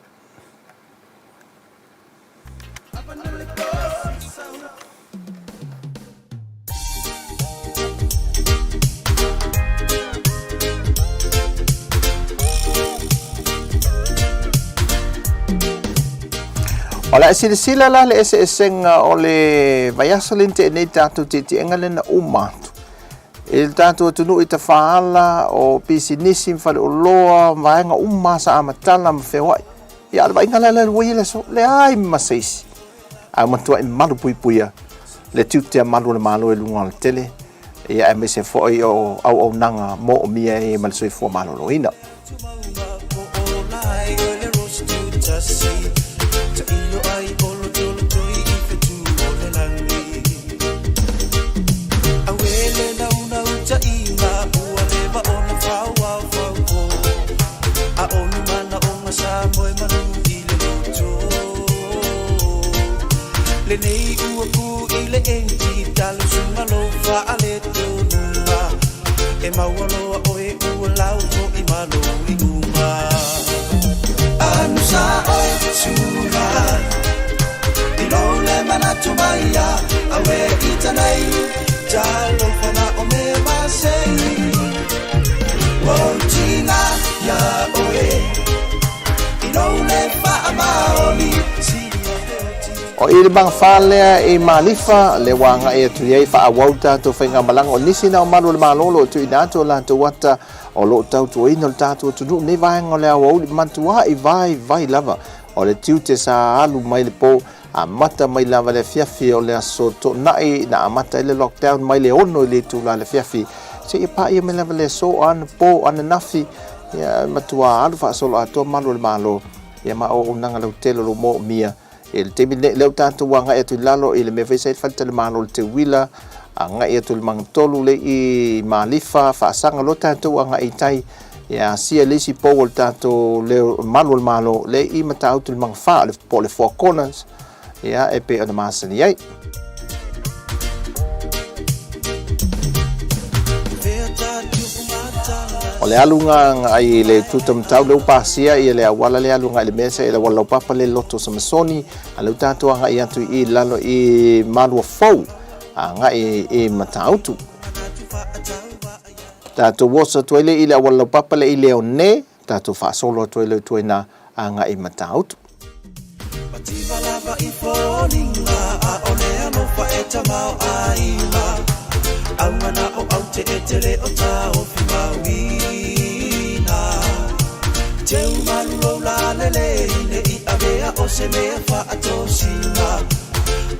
O le a silasila la le eseesega o le vaiaso lea na tea nei tatou tietiega lea na uma atu i le tatou atunuu i tafaala o pisinisi ma faleoloa ma vaega uma sa amataga ma feoai. Ia a o le vaaiga la lea ua i ai le aso, leai ma se isi. Ae ua matuai malu puipuia le tiute a malu o le Malo i luga o le tele, ia aemaise foi o auaunaga moomia e ma le soifua maloloina. O i le magafa lea i Malifa, le ua agai atu i ai faaauau le tatou faigamalaga. O nisi na o malu o le Malo o lo o tuuina atu o latou ata o lo o tautuaina le tatou atunuu nei vaega o le aoauli matuai vaivai lava o le tiute sa alu mai le po amata mai lava le afiafi o le aso Toonai na amata ai le lockdown mai le 6 i le itula le afiafi seia paia mai lava le aso anapo ananafi ia matua alu faasolo atoa malu o le Malo ia ma auaunaga lautele o lo o moomia I le taimi nei, lea ua tatou agai atu i lalo i le mea foi sa i le faletalimalo o le Teuila, agai atu i le Magatolu le i Malifa, faasaga loa tatou agai i tai, ia asia le isi pou o le tatou leo, malu o le Malo, le i Matautu i le Magafa, po o le Four Corners, ia e pei ona masani ai. O le aluga agai i le Tutamatau lea ua pasia ia le auala lea alu agai i le mea sa i le auala laupapa le Loto Samasoni, a lea ua tatou agai atu i lalo i Maluafou agai i Matautu. Tatou oso atu ai lea i le auala laupapa lea i Leone, tatou faasolo atu ai lea i tua i ina agai i Matautu. Mativa lava i foliga ʻaʻole alofa e tamaoaiga Augana o au te etele o taofi mauina Teu malu lou lalele ne i avea o se mea faatosina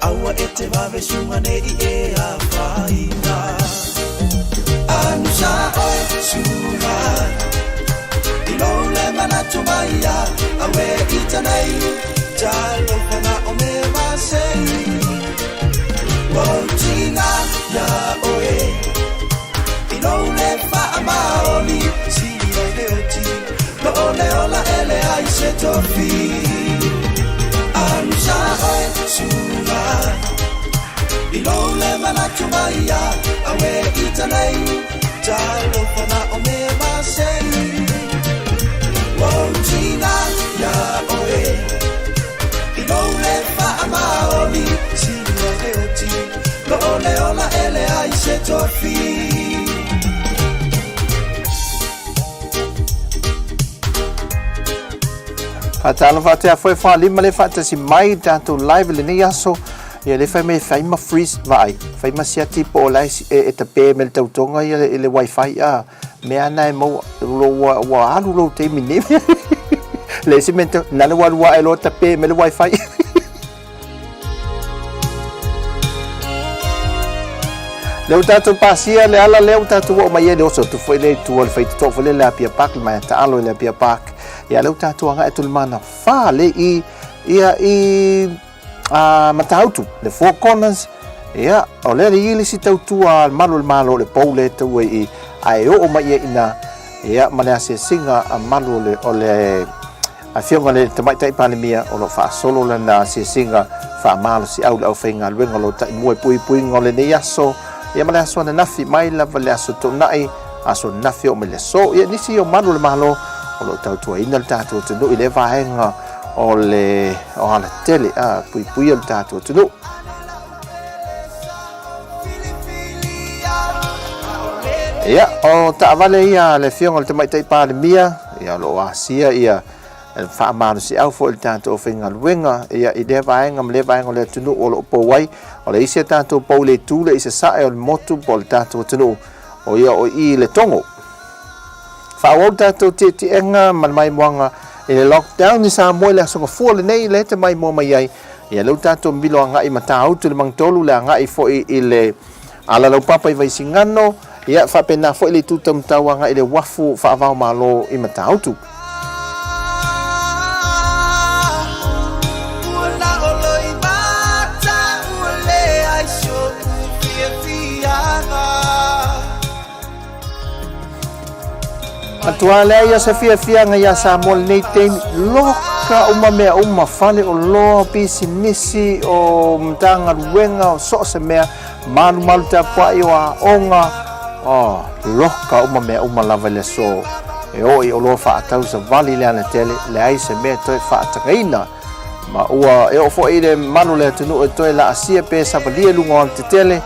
Aua e te vave suga ne i e afaina Anusa oe suga I lou le manatu mai ia Awe i tanei Talofa na o me masei Ua tiga ia oe I lou le faamaoni Sili ai le oti Lo o le ola e leai se tofi Anusa oe suga I lou le manatu mai ia Awe i tanei Talofa na o me masei Ua tiga ia oe I lou le faamaoni Sili ai le oti Lo o le ola e leai se tofi Faatalofa atu ia foe faalima le faatasi mai tatou live lenei aso. Ia le fai mai fai ma freeze vaai. Fai ma siati po o la e tape me le tautoga ia le wifi a mea ana e maua lo ua ua alu lou taimi nei. Le isi mea na le ua alu ae loa tape me le wifi. Lea ua tatou pasia le ala lea ua tatou oo mai ai le oso atu foi lea i tua o le faitotoa foi lea i le Apia Park, le maea taalo i le Apia Park. Ia lea ua tatou agai atu i le Manafa le i ia i a Matautu, le Four Corners. Ia, o lea le i le isi tautua a le malu o le Malo o le pou lea e tau ai i, ae oo mai ia i ina, ia, ma le asiasiga a malu o le, o le Afioga i le Tamaitai Palemia o lo o faasolo lana asiasiga faamalosiau i le aufaigaluega o lo o taimua i puipuiga o lenei aso, ia ma le aso ananafi, mai lava le aso Toonai, aso ananafi oo mai le aso. Ia, nisi o malu o le Malo o lo o tautuaina le tatou atunuu i lea vaega o le o alatele a puipuia le tatou atunuu. Ia, o taavale ia a le Afioga i le Tamaitai Palemia, ia o lo o asia ia Faamalosiau foi i le tatou aufaigaluega ia i lea vaega ma lea vaega o le atunuu o lo o pou ai. O le isi a tatou pou i le itu lea i sasae o le motu po o le tatou atunuu, o ia o i le Togo. Faaauau le tatou tietiega ma le maimoaga i le lockdown i Samoa i le Aso Gafua lenei lea e te maimoa mai ai. Ia lea ua tatou milo agai i Matautu i le Magatolu, le agai foi i le Alalaupapa i Vaisigano, ia faapena foi le itu taumatau agai i le uafu faava-o-Malo i Matautu. Matua leai o se fiafiaga iā Samoa lenei taimi, loka uma mea uma, fale oloa, pisinisi, o Matagaluega, o so o se mea, malumalu tapuai o aoga, oh, loka uma mea uma lava i le aso. E oo i oloa faatau savali le alatele, leai se mea toe faatagaina. Ma ua e oo foi i le malu o le atunuu e toe laasia pe savalia i luga o alatetele,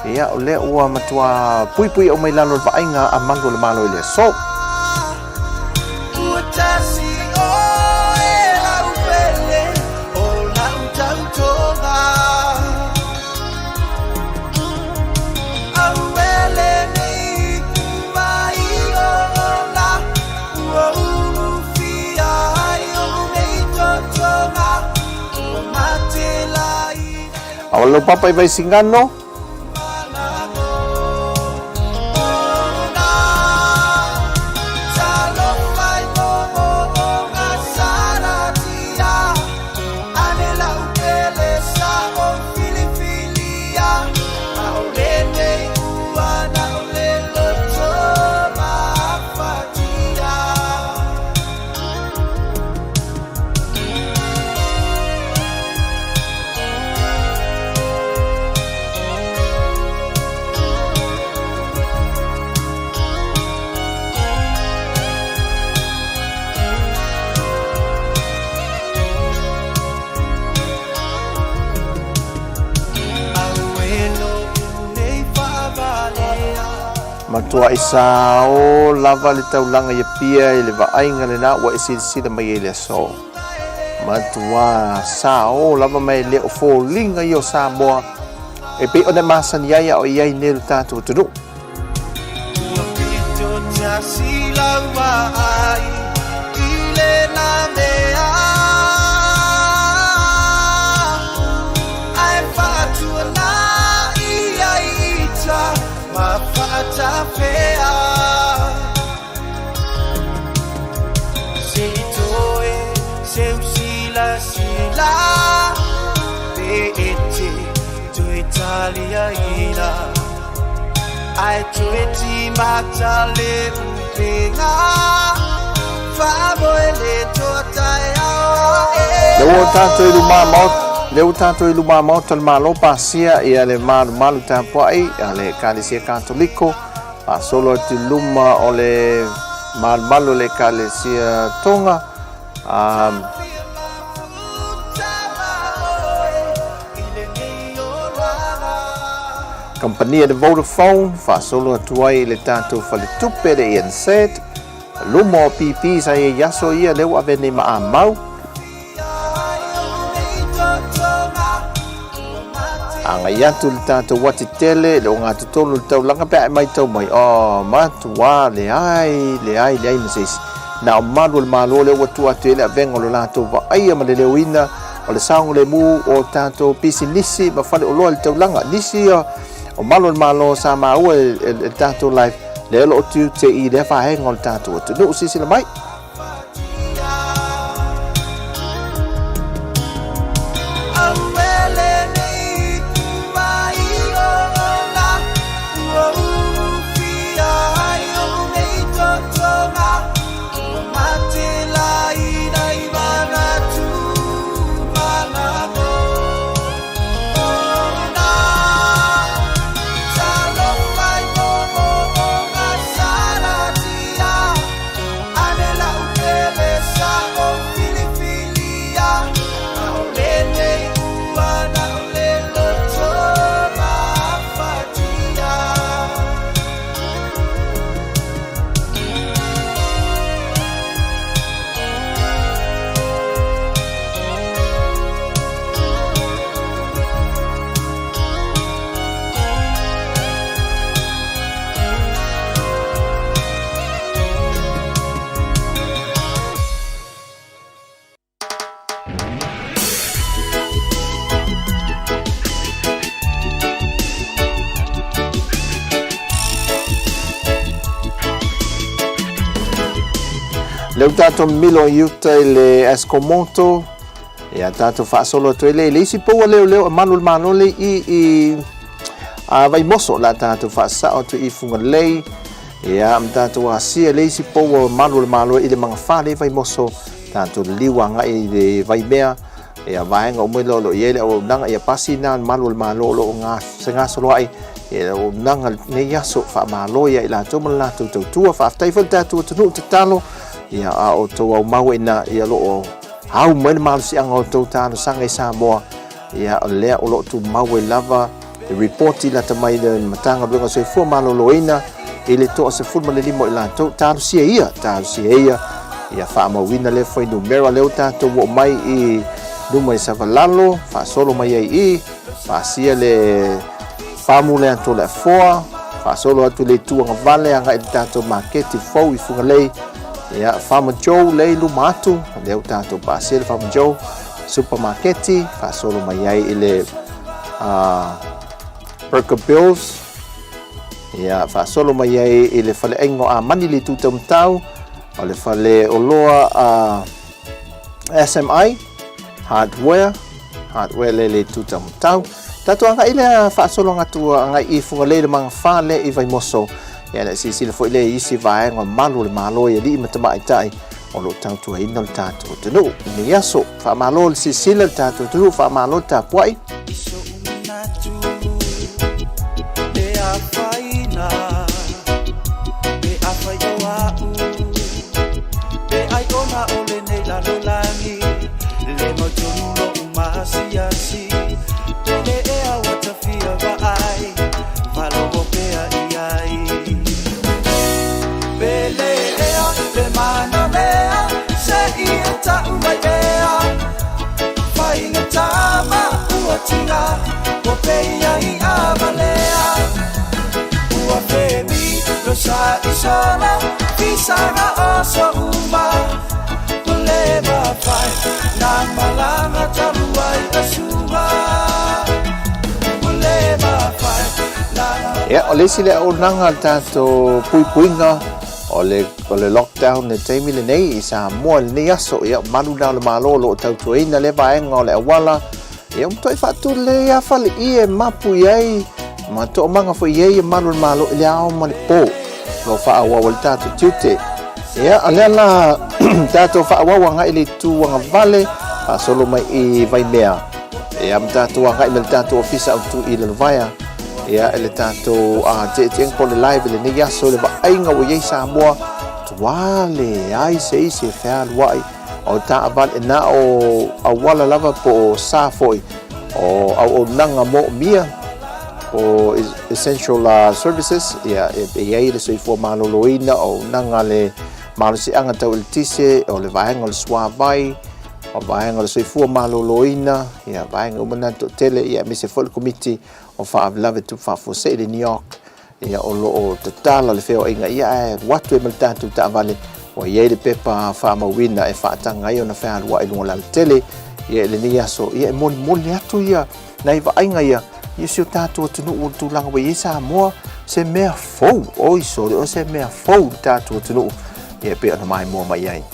ia, o lea ua matua puipui uma i lalo o le vaaiga a malu o le Malo i le aso. Ua tasi oe lau pele o lau tautoga. Auele nei mai ola ua ulufia ai ou nei totoga ua mate laina. A o lou papa i Vaisigano. Matuai sao lava le taulaga i Apia i le vaaiga lena ua e silasila mai ai i le aso. Matua sao lava ma e le o foliga ia o Samoa e pei ona e masani ai a o i ai nei lo tatou atunuu. Ua pito tasi laua ai i lena mea Ae faatuanai ai ita ma faatafea Se i toe seu silasila Pe e te toe taliaina Ae toe timata le upenga Faamoe le toa taeao ae. Lea ua tatou i luma maota, lea ua tatou i luma maota o le Malo pasia ia le malumalu tapuai a le Ekalesia Katoliko, faasolo atu i luma o le malumalu o le Ekalesia Tonga, a Kamupani le Vodafone, faasolo atu ai i le tatou faletupe le ANZ, luma o PP sa i ai i aso ia, lea ua ave nei ma amau. Agai atu le tatou uati tele i le ogatotonu o le taulaga pe a e matau mai, oh, matua leai, leai, leai ma se isi. Na o malu o le Malo lea ua tuu atu i ai le avega o lo latou vaaia ma le leoina o le saogalemu o tatou pisinisi ma faleoloa i le taulaga. Nisi ia o malu o le Malo sa maua i le tatou live, lea o lo o tiute i lea vaega o le tatou atunuu. Silasila mai. Lea ua tatou mimilo i uta i le Ascomoto, ia tatou faasolo atu ai lea i le isi poua leoleo e malu o le Malo lea i i a Vaimoso la tatou faasao atu i Fugalei, ia ma tatou asia le isi poua malu o le Malo i le Magafa lea i Vaimoso, tatou liliu agai i le Vaimea, ia vaega uma ia o lo o i ai le auaunaga, ia pasi na malu o le Malo o lo o fegasoloai i le auaunaga lenei aso. Faamalo ia i latou ma le latou tautua. Faafetai foi le tatou atunuu tatalo, ia a o outou aumau ai ina, ia o lo o au mai le malosiaga o outou talosaga i Samoa, ia o lea o lo o tumau ai lava le ripoti lata mai le Matagaluega o Soifua Maloloina i le 15 o i latou. Talosia ia, talosia ia, ia faamauina lea fuainumera lea ua tatou oo mai i luma i Savalalo, faasolo mai ai i, pasia le pamu lea atu o le Afoa, faasolo atu i le itu agavale agai i le tatou maketi fou i Fugalei, ia, Farmer Joe lea i luma atu, lea ua tatou pasia le Farmer Joe supermaketi, faasolo mai ai i le Burger Bills, ia, faasolo mai ai i le faleaiga o Amani le itu taumatau, o le fale oloa a SMI, Hardware, Hardware le le itu taumatau. Tatou agai lea faasolo atu agai i Fugalei le Magafa lea i Vaimoso. Ia na silasila foi lea i isi vaega malu o le Malo i alii ma tamaitai o lo o tautuaina le tatou atunuu. I lenei aso, faamalo le silasila le tatou atunuu, faamalo le tapuai. I so'u manatu e afaina, pe afai o a'u, pe ai ona o lenei lalolagi, le mautonu lo'u maasiasi, pele ea ua tafia vaai, faalogo pea i ai. Pele ea le manamea, se i e ta'u mai ea, faigata ma ua tiga, ua peia i avalea. Ua femi lo sa i sola, fisaga o so'u ma, ua le mafai na malaga talu ai asuga. Ua le mafai na. Ia, o le isi lea auaunaga a le tatou puipuiga o le, o le lockdown le taimi lenei i Samoa i lenei aso. Ia, malu na o le Malo o lo o tautuaina lea vaega o le auala. Ia, ua matuai faatulei lava faleie e mapu i ai ma toomaga foi i ai malu o le Malo i le ao ma le po. O lo o faaauau ai le tatou tiute. Ia, o lea la tatou faaauau agai i le itu agavale, faasolo mai i Vaimea. Ia, ma tatou agai mai le tatou ofisa autu i Lalovaea. Ia, i le tatou tietieega po o le live i lenei aso i le vaaiga ua i ai Samoa, tua leai se isi e fealuai o taavale na o auala lava po o sa foi o auaunaga moomia o essential services, ia, e i ai le soifua maloloina, o auaunaga le malosiaga tau eletise, o le vaega o le suavai, o vaega o le soifua maloloina, ia, vaega uma na toatele, ia, aemaise foi le komiti o faalavelave tupu faafuasei i le New York, ia, o lo o tatala le feoaiga, ia, ae alu atu ai ma le tatou taavale, ua i ai le pepa faamauina e faataga ai ona fealuai i luga o le alatele, ia, i lenei aso, ia, e molimoli atu ia nai vaaiga ia i si o tatou atunuu o le tulaga ua i ai Samoa, se mea fou, oi sole, o se mea fou le tatou atunuu, ia, e pei ona maimoa mai ai.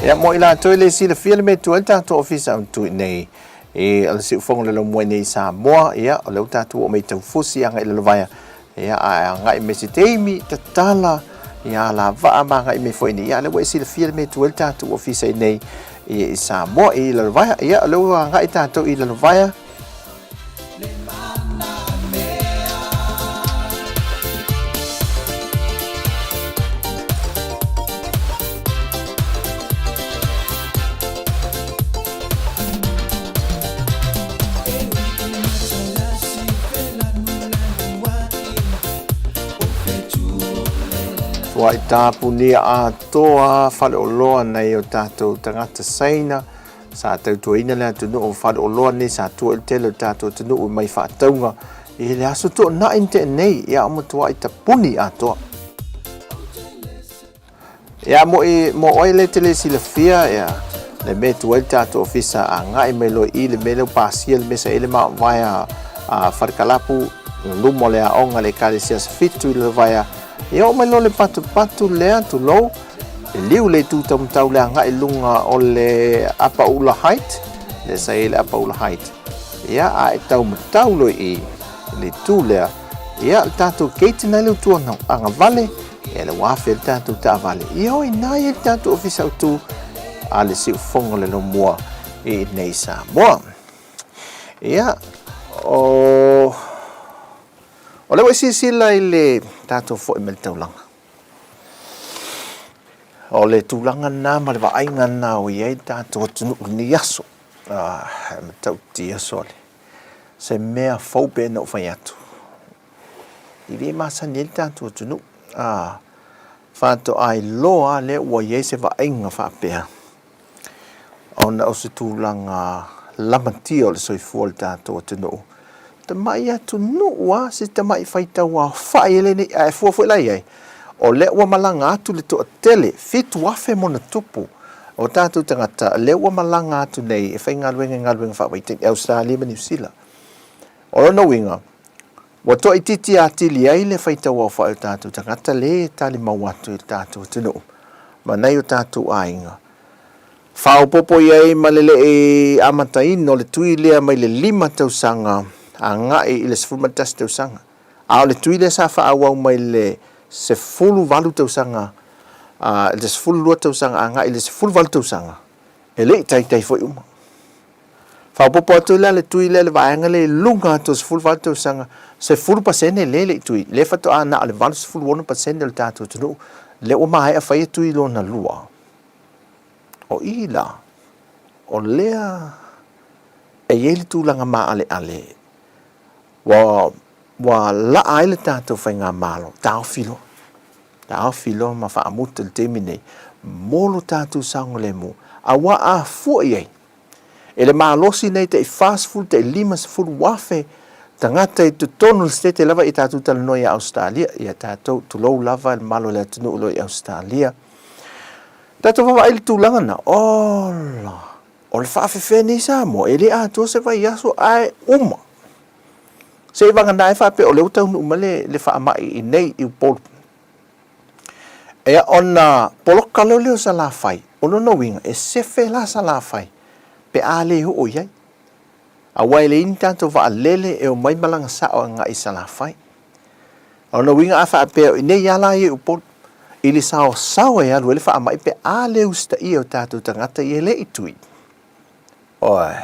Ia, mo i latou e le silafia le mea e tu ai le tatou ofisa autu i nei i le siufogo o le laumua i nei i Samoa, ia, o lea ua tatou oo mai i Taufusi agai i Lalovaea, ia, ae agai mai se taimi tatala ia alavaa ma agai mai foi nei. Ia, lea ua e silafia le mea e tu ai le tatou ofisa i nei i Samoa i Lalovaea. Ia, o lea ua agai tatou i Lalovaea. Matuai tapunia atoa faleoloa nai o tatou tagata Saina sa tautuaina le atunuu o faleoloa nei sa tua i le tele o le tatou atunuu mai faatauga i le aso tuanai na tea nei, ia o matuai tapuni atoa. Ia mo i mo oe le te le silafia ia le mea tuai le tatou ofisa agai mai loa i le mea lea ua pasia le mea sa i ai le mavae a Falekalapu luma o le aoga a le Ekalesia Asofitu i Lalovaea. Ia oo mai loa le patupatu lea tulou le liu le itu taumatau le agai i luga o le Apaula Height lea sa i ai le Apaula Height. Ia a e taumatau loa i le itu lea ia le tatou gate na i le utu agavale Ia le ua afe le tatou taavale. Ia o ina ia le tatou ofisa autu a le siufofoga o le lomua i nei Samoa. Ia, o... O le ua silasila i le tatou foi mai le taulaga. O le tulaga lena ma le vaaiga lena o i ai le tatou atunuu i lenei aso. Ah, e matautia sole. Se mea fou pe na ou fai atu. I le masani ai le tatou atunuu, a faatoa iloa lea ua i ai se vaaiga faapea ona o se tulaga lamatia o le soifua o le tatou atunuu. Tamai atunuu lava, si tamai faitau aofai e le nei, ae fua foi la i ai, o lea ua malaga atu le toatele, 7,000 ma ona tupu o tatou tagata lea ua malaga atu nei e faigaluega i galuega faavaitaimi i Ausetalia ma Niu Sila. O lona uiga, ua toaitiiti atili ai le faitauaofai o tatou tagata lē talimau atu i le tatou atunuu ma nai o tatou aiga. Faaopoopo i ai ma le leʻi amataina o le tui lea mai le lima tausaga agai i le 11 tausaga, a o le tui lea sa faaauau mai le 18 tausaga, le 12 tausaga agai i le 18 tausaga, e le i taitai foi uma. Faaopoopo atu la le tui lea le vaega lea i luga atu o 18 tausaga, 10% lea e le i tui, lea faatoa na o le 86% o le tatou atunuu lea ua maea faia tui lona lua. O i la, o lea e i ai le tulaga maaleale ua, ua laa ai le tatou faigamalo, taofi loa, taofi loa ma faamuta i le taimi nei mo lo tatou saogalemu, aua a fua i ai, E le malosi nei tai 40 tai 50,000 tagata i totonu o le Setete lava i tatou talanoa ia Ausetalia, ia tatou, tulou lava le mamalu o le atunuu o lo o i Ausetalia. Tatou vaavaai i le tulaga na, ola, o le faafefea nei Samoa, e le atoa se vaiaso ae uma. Se i vagana ai faapea o lea ua taunuu mai le, le faamai i nei i Upolu. Ea ona poloka loa lea o Salafai, o lona uiga e sefe la Salafai pe a le oo i ai. Aua e leai ni tatou vaalele e omai malaga sao agai i Salafai. O lona uiga a faapea o i inei lava la ia i Upolu, i le saosaoa e alu ai le faamai pe a le usitaia e o tatou tagata ia e le i tui. Oe.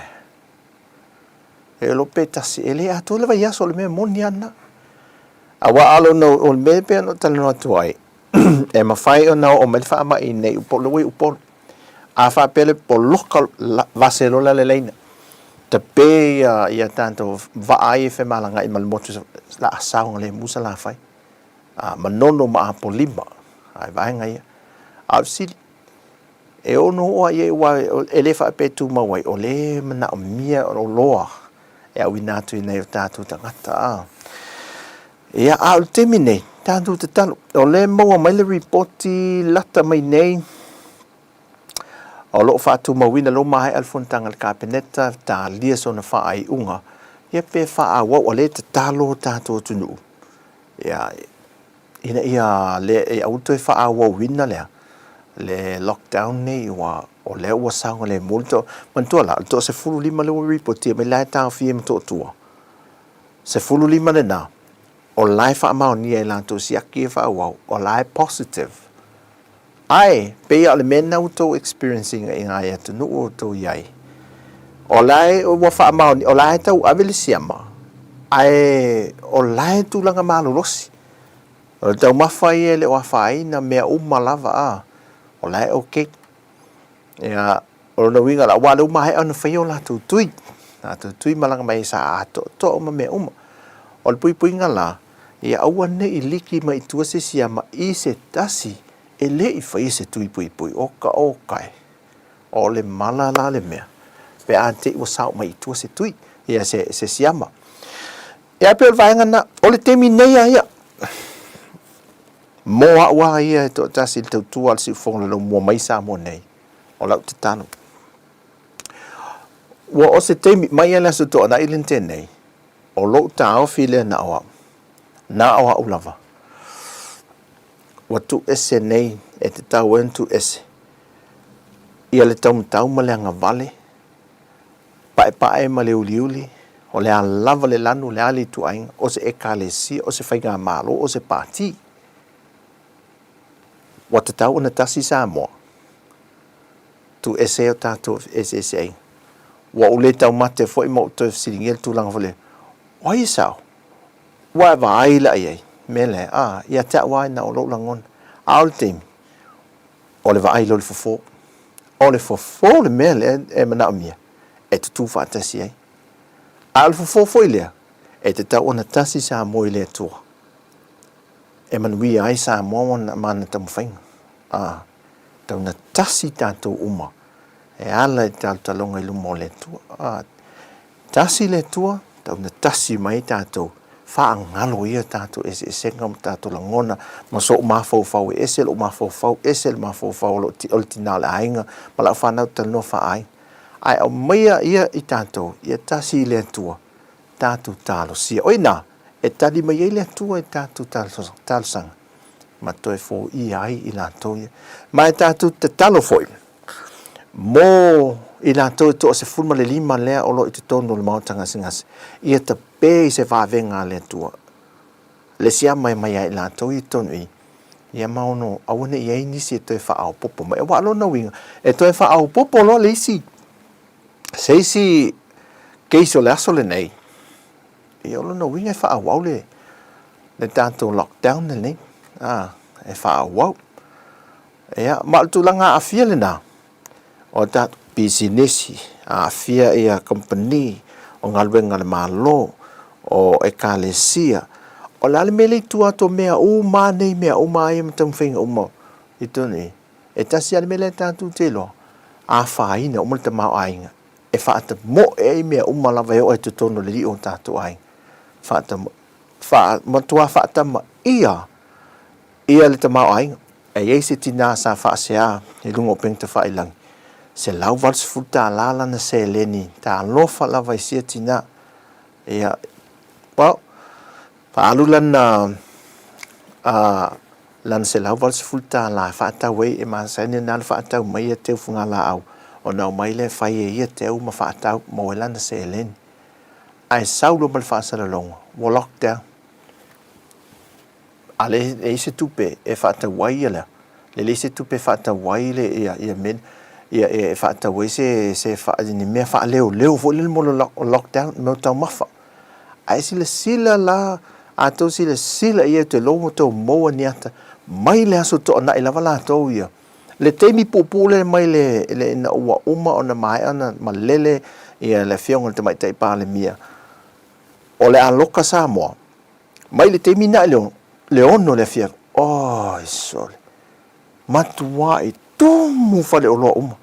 E iloa pe tasi, e le atoa le vaiaso o le mea moni lava lena. Aua a lona, o le mea e pei ona ou talanoa atu ai, e mafai ona oo mai le faamai i nei Upolu, lea ua i Upolu. A faapea le poloka vase loa la le laina, tape ia, ia tatou vaa ia e femalagaai ma le motu la a saogalemu Salafai, a Manono ma Apolima, a i vaega ia. A o le fesili, E ono oo lava i ai aua e le faapea e tumau ai, o lea e manaomia oloa e auina atu i nai o tatou tagata. A. Ia, a o le taimi nei, tatou tatalo, o lea e maua mai le ripoti lata mai nei, o lo o faatumauina, lea ua maea le fonotaga a le Kapeneta, talia sona faaiuga, ia pe faaauau, o lea e tatalo tatou atunuu, ia, ina ia le, e aua le toe faaauauina lea le lockdown nei ua o lea ua saogalemu le toa, manatua la, o le toa 15 lea ua ripotia mai la e taofia i Motootua, 15 lena, o la e faamaonia e latou siaki e faaauau, o la e positive. Ae, pei lava o le mea lena ua outou experience ina i nai atunuu o outou i ai, o la e ua faamaonia, o la e tauave le siama, ae o la e tulaga malolosi. O le taumafa ia e le o afaina mea uma lava a, o la e okay. Ia, o lona uiga la, aua o lea ua maea ona faia o latou tui, latou tui malaga mai ai sa atoatoa uma mea uma. O le puipuiga la, Ia aua ne i liki mai i tua se siama i se tasi e le i faia se tui puipui o ka okae. O le mala la le mea, pe a te i ua sao mai i tua se tui, ia se, se siama. Ia pei o le vaega lena, o le taimi nei a ia, mo au a ia e toatasi i le tautua a le siufofoga o le laumua mai Samoa nei, o lau tatalo. Ua o se taimi, mai lava i le Aso Toonai le na tea nei, o lou taofi lea na o au, na o au lava, ua tuuese nei e tatau ai ona tuuese ia le taumatau ma le agavale, paepae ma le uliuli, o le a lava le lanu, o le a le ituaiga, o se Ekalesia, o se faigamalo, o se pati. Ua tatau ona tasi Samoa, tuuese ai o tatou eseeseaiga. Ua ou le taumate foi ma ou toe fesiligia le tulaga foi lea, o ai e sao? Ua e vaai la i ai, mea lea, a, ia te au lava na o lou lagona. A o le taimi, o le vaai loa i le fofo. O le fofo le mea lea e manaomia e tutū faatasi ai. A o le fofo foi lea, e tatau ona tasi Samoa i le Atua e manuia ai Samoa ma ana taumafaiga. A, tau na tasi tatou uma e ala i le talotaloga i luma o le Atua. A, tasi le Atua, tau na tasi mai ai tatou, faagalo ia tatou eseesega ma tatou lagona ma sou mafaufau e ese lou mafaufau, ese le mafaufau o le tina o le aiga ma lau fanau talanoa faa-aiga. Ae aumaia ia i tatou, ia tasi i le Atua, tatou talosia. O i ina e tali mai ai le Atua i tatou talosaga ma toe foia ai i latou ia. Ma e tatou tatalo foi mō i latou e 15 lea o lo o i totonu o le Maota Gasegase, ia tape i se vavega a le Atua, le siama e mai ai i latou i totonu i, ia ma ono aua ne i i ai nisi e toe faaopoopo mai. Aua o lona uiga, e toe faaopoopo loa le isi, se isi case o le aso lenei, ia o lona uiga e faaauau le, le tatou lockdown lenei, a, e faaauau. Ia, ma o le tulaga aafia lena, o tatou pisinisi, aafia ia kamupani, o galuega a le Malo, o ekalesia. O le a le mea lea i tua atu o mea uma lava nei, mea uma lava ia ma taumafaiga uma i totonu i i? E tasi lava le mea lea tatou te iloa, afaina uma le tamaoaiga e faatamoe ai mea uma lava e oo i totonu o le lio o tatou aiga. Faatamoe, fa, matua faatamaia ia le tamaoaiga. E i ai se tinā sa faasea i luga o upega tafailagi, $180 lana seleni, talofa lava i sia tinā. Ia, well, faaalu lana, lana $180 e faatau ai, e masani ona alu faatau mai ia teu fugalaau, ona omai lea fai e ia teu ma faatau, maua ai lana seleni. Ae sau loa ma le faasalalauga, ua lockdown. A le leai se tupe e faatau ai ia lea, le leai se tupe e faatau ai le ia ia mea ia e faatau ai se se ni mea faaleoleo foi lele mo le lockdown, mea o taumafa. Ae silasila la, a outou silasila i ai ou te iloa ua outou maua ni ata mai le Aso Toonai lava latou ia. Le taimi puupuu lea mai le le ina ua uma ona maea ona malele ia le Afioga i le Tamaitai Palemia o le a loka Samoa, Mai le taimi na i le 6 le afiafi, oi sole, matuai tumu faleoloa uma.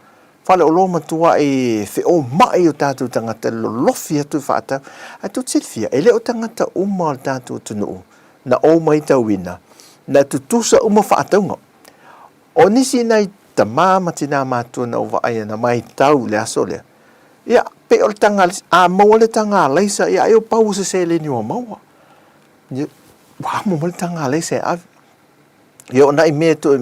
Faleoloa matuai feomai o tatou tagata lolofi atu e faatau. Ae tou te silafia, e le o tagata uma o le tatou atunuu na ou matauina na tutusa uma faatauga. O nisi nai tama ma tina matua na ou vaaia na matau i le aso lea, ia, pei o le taga, a maua le taga alaisa, ia ai o pau o se seleni ua maua. Ia, ua amo mai le taga alaisa e ave. Ia, o nai mea toe,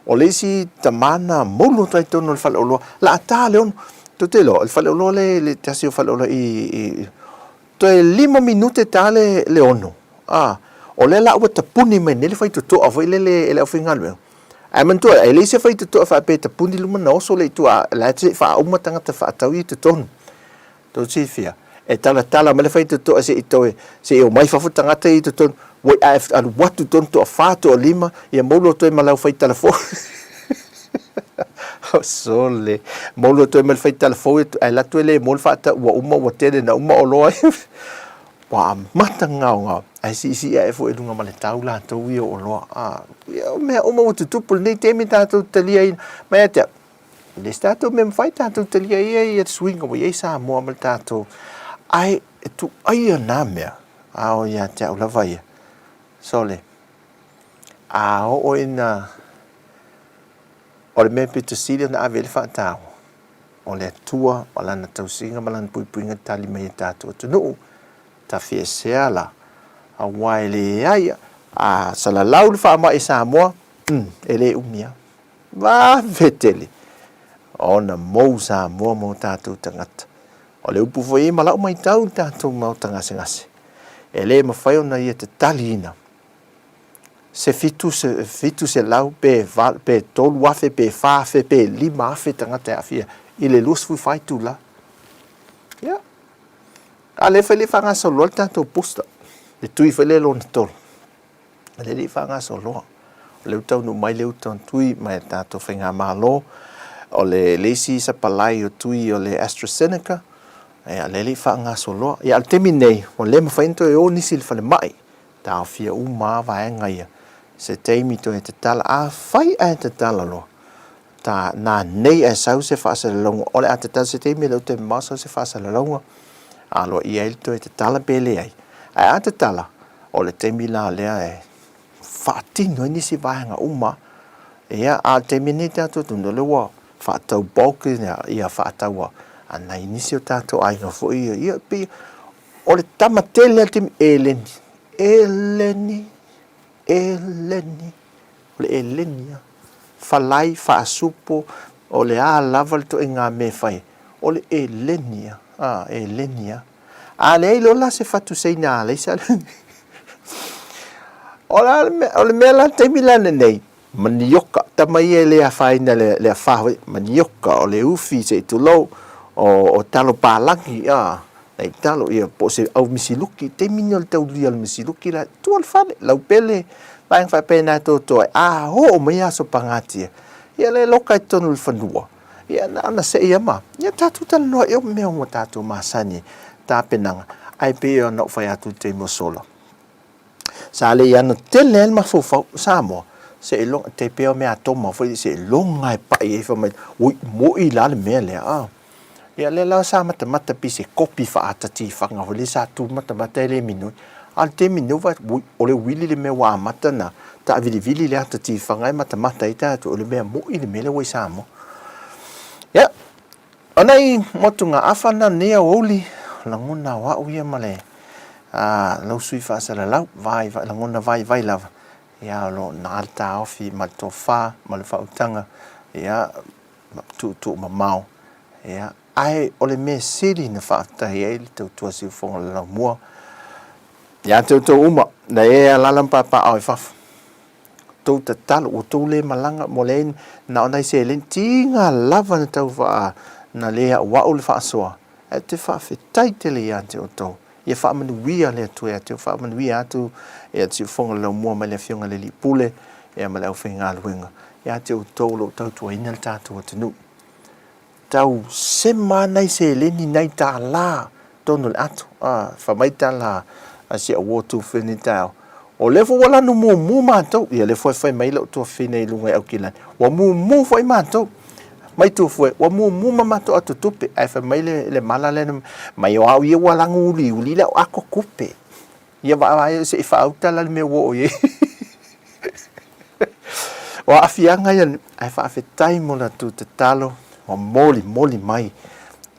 o le isi tama na moulu atu ai i totonu o le faleoloa, la ta le 6. Tou te iloa, o le faleoloa le, le tasi o faleoloa i, i, Toe lima minute ta le le 6, a, o lea la ua tapuni mai nei le faitotoa foi lele e le aufaigaluega. Ae manatua, e leai se faitotoa faapea e tapuni luma ona oso lea i tua, la e se i faauma tagata faatau ia i totonu. Tou silafia, e talatala mai le faitotoa se i toe, se i omai fafo tagata ia i totonu, wai ae alu atu i totonu toafa, toalima, ia moulu atu ai ma lau faitala fou. Oh, sole. Moulu atu ai ma le faitala fou, ae alu atu e le mo le faatau, ua uma, ua tele na uma oloa. Ua amata gaogao, ae siisii ae foi i luga ma le tau latou ia o oloa. A, ia, o mea uma ua tutupu i lenei taimi tatou te taliaina. Ma ia te au, e le o se tatou mea mafai tatou talia ia ia le suiga ua i ai Samoa ma le tatou, ae e tuaia na mea, a o ia te au lava ia. Sole, a oo ina o le mea pito sili ona ave i ai le faataua, o le Atua ma Lana tausiga ma Lana puipuiga e tali mai e tatou atunuu, tafiesea la, aua e leai a salalau le faamai i Samoa, umm, e le umi lava. Vave tele ona mou Samoa ma o tatou tagata. O le upu foi ma lau matau i le tatou maota gasegase, e le mafai ona ia tataliina se 700 pe 3,000 pe 4,000 pe 5,000 tagata e aafia i le 24 itula. Ia, a lea foi e le i faagasoloa le tatou booster, le tui foi lea lona tolu, lea e le i faagasoloa. O lea ua taunuu mai le uta tui mai le tatou faigamalo, o le isi sapalai o tui o le AstraZeneca, ia, lea e le i faagasoloa. Ia, a o le taimi lenei, ua le mafai ona toe o nisi i le falemai, Taofia uma lava vaega ia, se taimi toe tatala, afai ae tatala loa, ta, nanei ae sau se faasalalauga, o le a tatala se taimi e le o toe mamao sau se faasalalauga, aloaia ai le toe tatala pe leai. Ae a tatala, o le taimi la lea e faatino ai nisi vaega uma. Ia, a o le taimi nei tatou atunuu, o lea ua faatau bulk ia faatau a nai nisi o tatou aiga foi ia, ia pei O le tama tele a le taimi, eleni, eleni, eleni, o le eleni lava. Falai, faasupo, o le a lava le ituaiga mea e fai ai, o le eleni lava, a, eleni lava. A leai loa la se fatu Saina a Alaisa, o le mea la le taimi la lenei, Manioka, tama ia e le afaina le, le afa foi, manioka, o le ufi se i tulou, o, o talo palagi, a, nai talo, ia, po o se au misiluki, taimi ni o le taulia o le misiluki la, tua le fale, laupele, vaega faapena e toto ai, a oo mai aso pagatia, ia le loka i totonu o le fanua, ia na ona sei lava ma, ia tatou talanoa i o mea ua tatou masani, tapenaga, ae pei ona ou fai atu i le taimi ua sola. Sa le i ano tele ai le mafaufau o Samoa, seiloga, te pei o meatoma foi seiloga e pai ai fai mai, ui, moi la le mea lea, a. Ia lea la sa matamata pei se kopi faaata tifaga foi lea sa tu matamata e le minoi. A o le taimi nei ua vaai atu, ui, o le uili le mea ua amata ona taavilivili le ata tifaga e matamata ai tatou, o le mea moi le mea lea ua i Samoa. Ia, O nai motugaafa na nei aoauli, lagona o au ia ma le lau sui faasalalau, vaivai, lagona vaivai lava, ia o lo o na le taofi ma le tofa ma le faautaga, ia, tuutuu mamao, ia, ae o le mea sili na faafetahi ai le tautua siufofoga o le laumua, ia te outou uma, na e alala ma papaaao i fafo, tou tatalo, ua tou le malaga, ua leai na o nai seleni, tiga lava na tau faa, na le auau le faasoa, ae ou te faafetai tele ia te outou. Ia faamanuia le Atua ia te outou, faamanuia atu ia te siufofoga le laumua mai le Afioga i le Alii Pule, ia ma le aufaigaluega, ia te outou o lo o tautuaina le tatou atunuu. Tau sema nai seleni nai tālā tonu le ato. A, fai mai tala a si au uo tufe nei taeao, o lea foi ua lanu mumu matou. Ia lea foi e fai mai lou tuafafine i luga i Aukilani, ua mumu foi matou. Mai Tufue, ua mumu ma matou ato tupe. Ae fai mai le, le mala lea, mai o au ia ua lagu uliuli le au ato tupe. Ia vaavaai se i faauta la le mea ua oo i ai. O aafiaga ia, ae faafetai mo la tou tatalo ua molimoli mai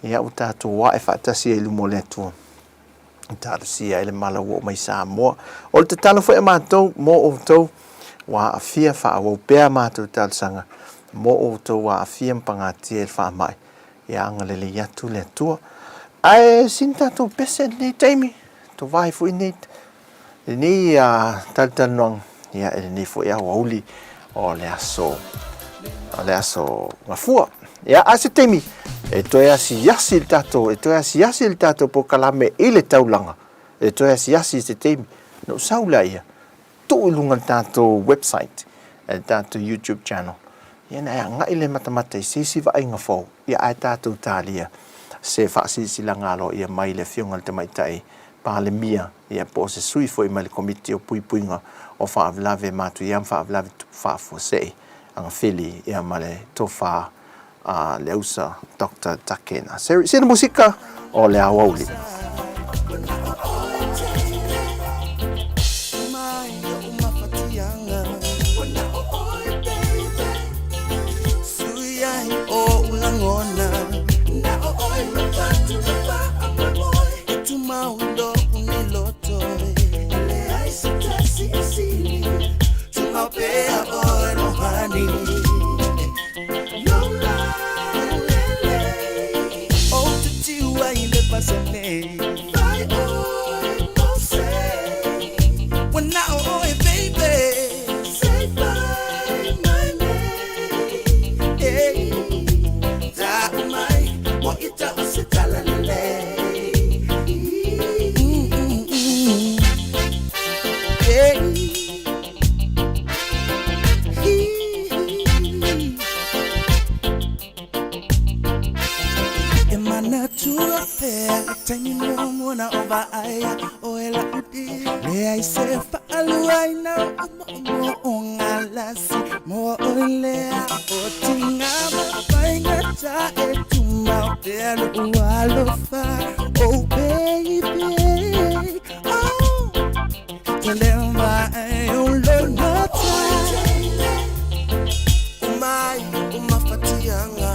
ia ua tatou ae faatasi ai i luma o le Atua e talosia ai le mala ua oo mai Samoa. O le tatalo foi a matou mo outou ua aafia, faaauau pea a matou talosaga mo outou ua aafia ma pagatia i le faamai, ia agalelei atu le Atua. Ae sina tatou pese i lenei taimi, tovai foi nei lenei talatalanoaga, ia i lenei foi aoauli o le aso o le aso Gafua. Ia, a se taimi e toe asiasi le tatou, e toe asiasi le tatou polokalame i le taulaga, e toe asiasi i se taimi, ona ou sau lea, tuu i luga o le tatou website, le tatou YouTube channel, ia ona e agai lea e matamata i se isi vaaiga fou, ia ae tatou talia se faasilasilaga aloaia mai le Afioga i le Tamaitai. Palemia, ia, po o se sui foi mai le Komiti o Puipuiga o Faalavelave Matuia ma Faalavelave Tupu Faafuasei, Agafili, ia, ma le Tofa a Leausa Doctor Takena. Sina musika o le aoauli. E manatua pea le taimi muamua na ou vaaia oe la'u Leai se faaluaina o moomooga lasi mo oe lea O tiga ma faigata e tumau pea lo'u alofa Oh baby oh Te leva e o lonota Mai o mafatiaga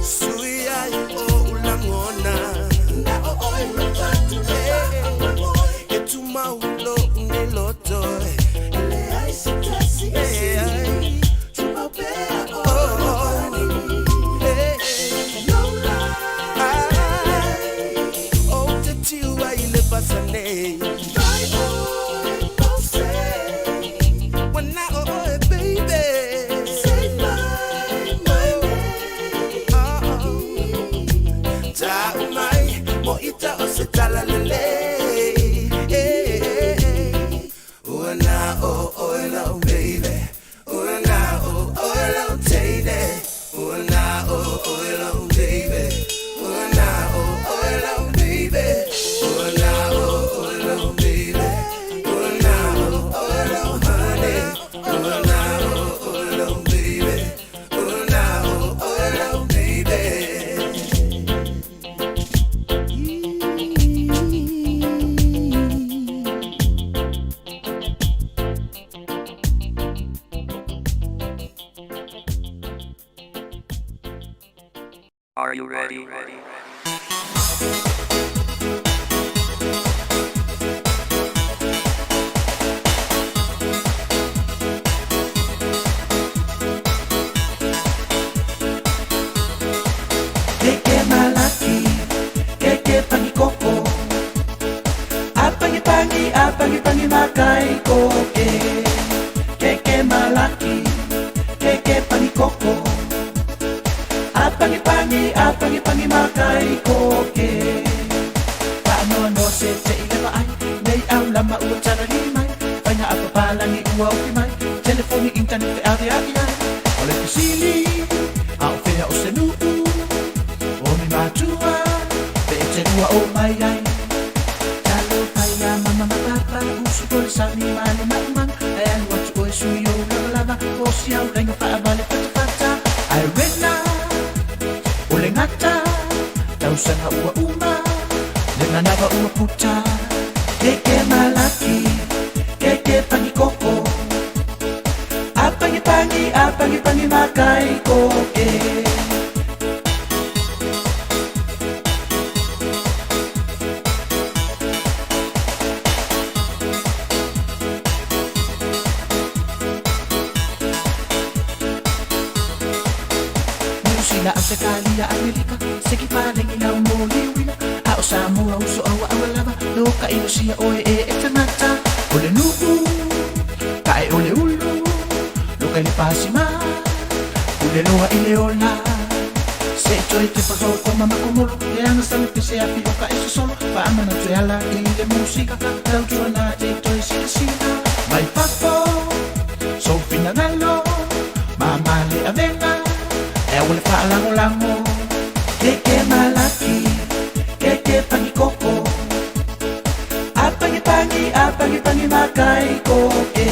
Sui ai o ulagona E tumau lo'u nei loto Ou te tiu ai le pasa nei Are you ready? Keke malaki, keke pangikoko Apangi pangi, apangi pangi makai koke Keke malaki, keke pangikoko Apangi pangi, apangi pangi makai koke Paano no se te i lewa ai Nei au lama ua tara li mai Whainga a papalangi ua uki mai Telefoni internet fe ave ai ai O le fisili, a o fea o se nuu O mi matua, pe e te rua o mai ai Talo paia mama ma papa Usu kore sami male maumanga E alu atu oe sui o lava lava O si au lainga whaavale fata fata Ai rena, o le ngata Tausaga ua uma, le manava ua puta Keke malaki, keke pangikoko Apangi pangi, apangi pangi makai koke Niu Sila, Ausetalia, Amerika Seki palengi lau mo liwila A o Samoa uso aua aua lava Lo ka ilo sia oe e e tangata O le nuu, ka e o le ulu Lo ka le pasima, ule loa i le ola Se toe te whakau ko mama ko molo E anga sa le pese afi o ka e sosolo Whaamana toe ala i le musika Ka tautua te toe sila sila Mai fafo, so finangalo Mama le avenga E o le whaalangolango Keke malaki, makai koke.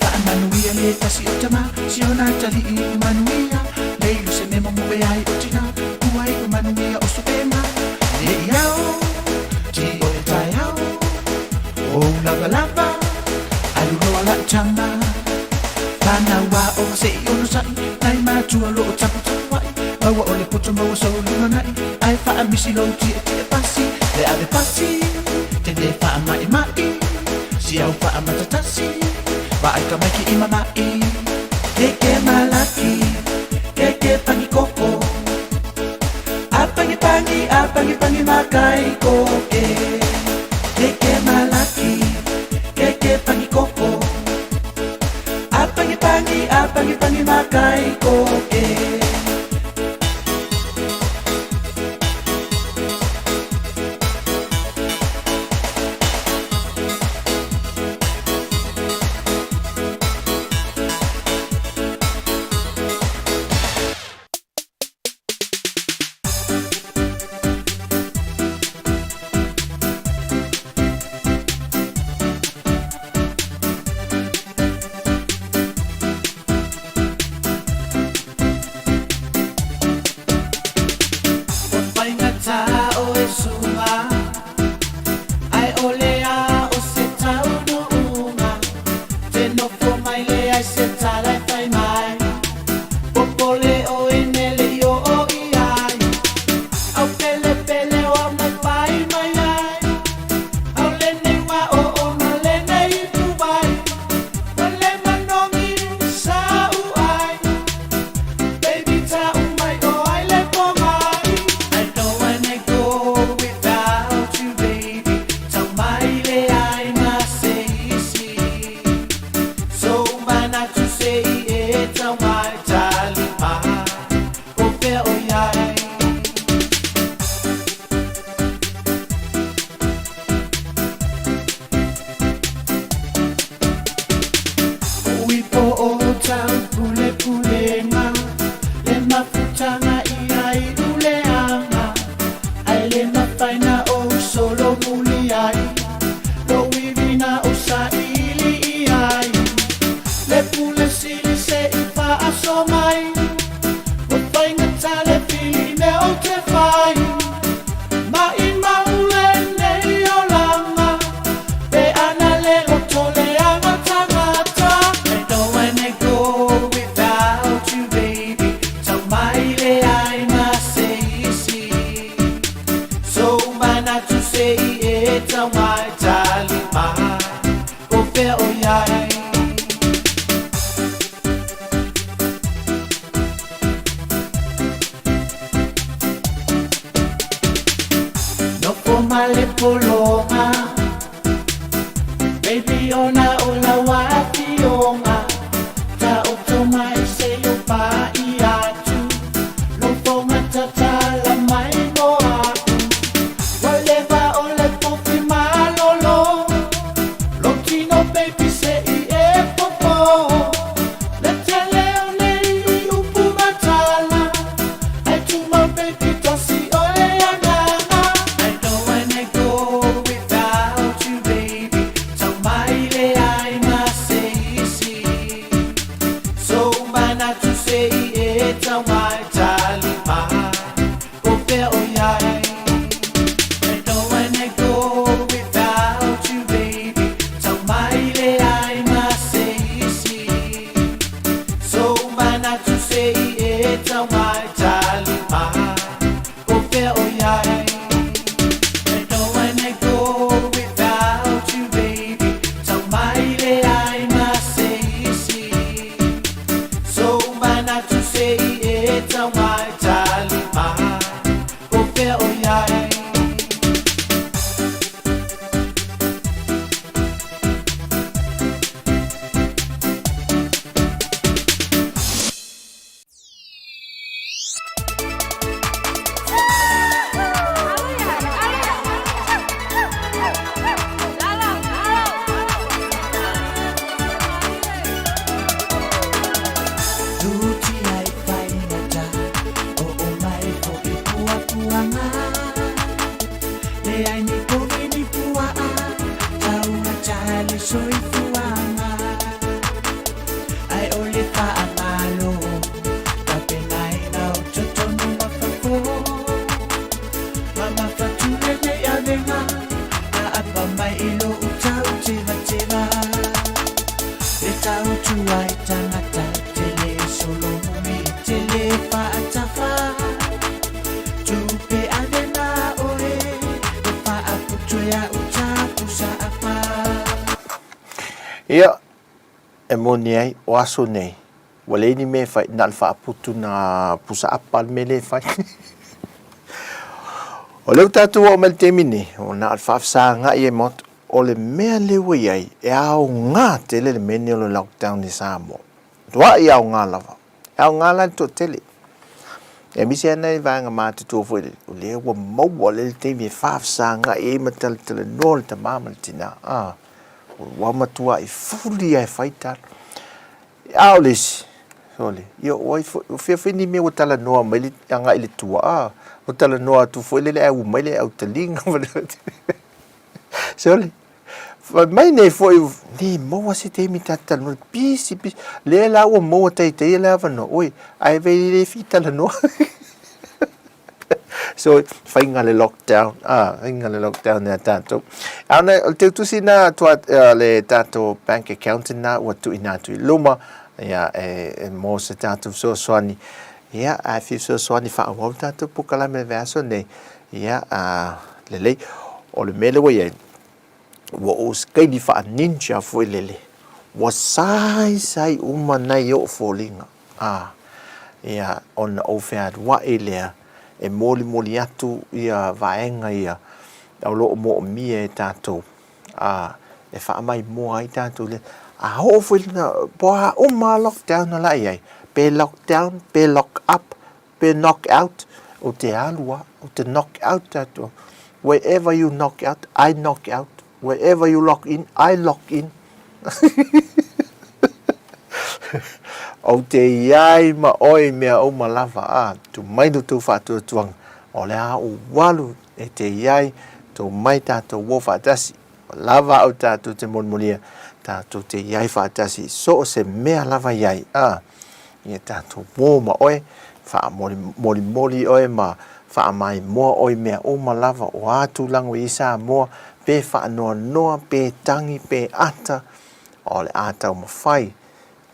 Faamanuia le tasi o tama, si ona atalii i manuia. Nei luse me momoe ai o tina, ua iu manuia o supema. Nei ao, ti o le taeao, o lava lava, alu loa lau tama. Whanau a o se i ono sa'i, nai matua lo o tapu tapu ai. Maua o le poto maua sau lumanai, ai whaamisi lou tia tia pasi. Le ave pasi, tene whaamai mai, si au whaamatatasi, wa ai ka maiki i mamai. Keke malaki, keke pangi koko, a pangi pangi, a pangi pangi makai koke. Keke malaki, keke pangi koko, a pangi pangi, a pangi pangi makai koke. Faigata o e suga, ai o le a o se taunuuga. Te nofo mai le ai se tala e fai mai, popole o e nele i o o i ai. Au pele pele o au mai pai mai ai, au lenei wa o o ma lenei ipu vai. Wa le manogi sa u ai, baby ta u mai o ai le po mai. I don't wanna go without you, baby. Tau mai le ai ma se isi. So manatu se i e tau mai tali mai. O fea o iai. Ui po o tau pule pulenga, le mafutanga i ai uleanga. Ai le mafaina o solo muli ai, lo wivina o sa ili i ai. Le pule sili se i whaaso mai, o whainga tale fili mea o te whai. Ma i maule nei o langa, pe ana le loto le anga tangata. I don't wanna go without you, baby. Tau mai le ai ma se isi. So manatu se i e tau mai tali mai. O fea o iai. Nofo ma le pologa, baby ona o lau afioga. Ta oto mai se o pa i atu, lo fonga tatala mai mo aku. Ua leva o le pofi malolo, lo tino baby se i e popo. Le tele o nei upu matala, ai tumau baby tasi o le agaga. I don't wanna go without you, baby. Tau mai le ai le soifuaga Ae o le faamalo Tapenaina o totonu ma fafo Mamafatu lenei avega Aapa mai i lou tautevateva Le tautua i tagata Tele solomumi tele faatafa Tupe ave ma oe E faaputu e au tapusa apa. Ia, e moni ai, o aso nei, ua leai ni mea e fai, na o le faaputu nā pusa apa le mea lea e fai. O lea ua tatou oo mai i le taimi nei, o na o le faafesagai ai ma atu, o le mea lea ua i ai, e aoga tele le mea lenei o le lockdown i Samoa. Matua aoga lava. E aoga la le toatele. Aemaise lava nai vaega matutua foi lele, o lea ua maua lea le taimi e faafesagai ai ma talatalanoa le tama ma le tina. Ah, ua matuai fuli lava e fai tala. A o le isi, sole, ia o ai foi, o fea foi ni mea ua talanoa mai le agai i le tua, ah, ua talanoa atu foi lele ae ua mai le autaliga ma le Sole, Fai mai nei foi, le maua se taimi ta te talanoa, pisi, pisi. Lea la ua maua taitaia le avanoa, oi, ae vei le fia talanoa. So, faiga le lockdown, ah, faiga le lockdown ia tatou. A ona, o le teutusi na tua, le tatou bank account na ua tuuina atu i luma, ia, e, e mo se tatou fesoasoani. Ia, ae fia fesoasoani faaauau le tatou polokalame i le vaiaso nei. Ia, a, lelei. O le mea lea ua i ai, ua ou sikaili faa-ninja foi lele, ua saisai uma nai ou foliga, a, ia, ona ou fealuai lea e molimoli atu ia vaega ia o lo o moomia e tatou, a, e faamaimoa ai tatou i le, a oo foi lena, po o a uma lava lockdown o le a i ai, pe lockdown, pe lock up, Pe knock out, ou te alu a, ou te knock out atu au. Wherever you knock out, I knock out. Wherever you lock in, I lock in. Ou te iai ma oe i mea uma lava, a, tu mai lo tou faatuatuaga, o le a ou alu e te iai, tou mai tatou o faatasi. Ua lava au tatou te molimoli ia, tatou te iai faatasi, so o se mea lava iai, a. Ia tatou mō ma oe, faamolimoli oe ma faamaimoa oe i mea uma lava o a tulaga ua i ai Samoa, pe faanoanoa, pe tangi, pe ata, o le a taumafai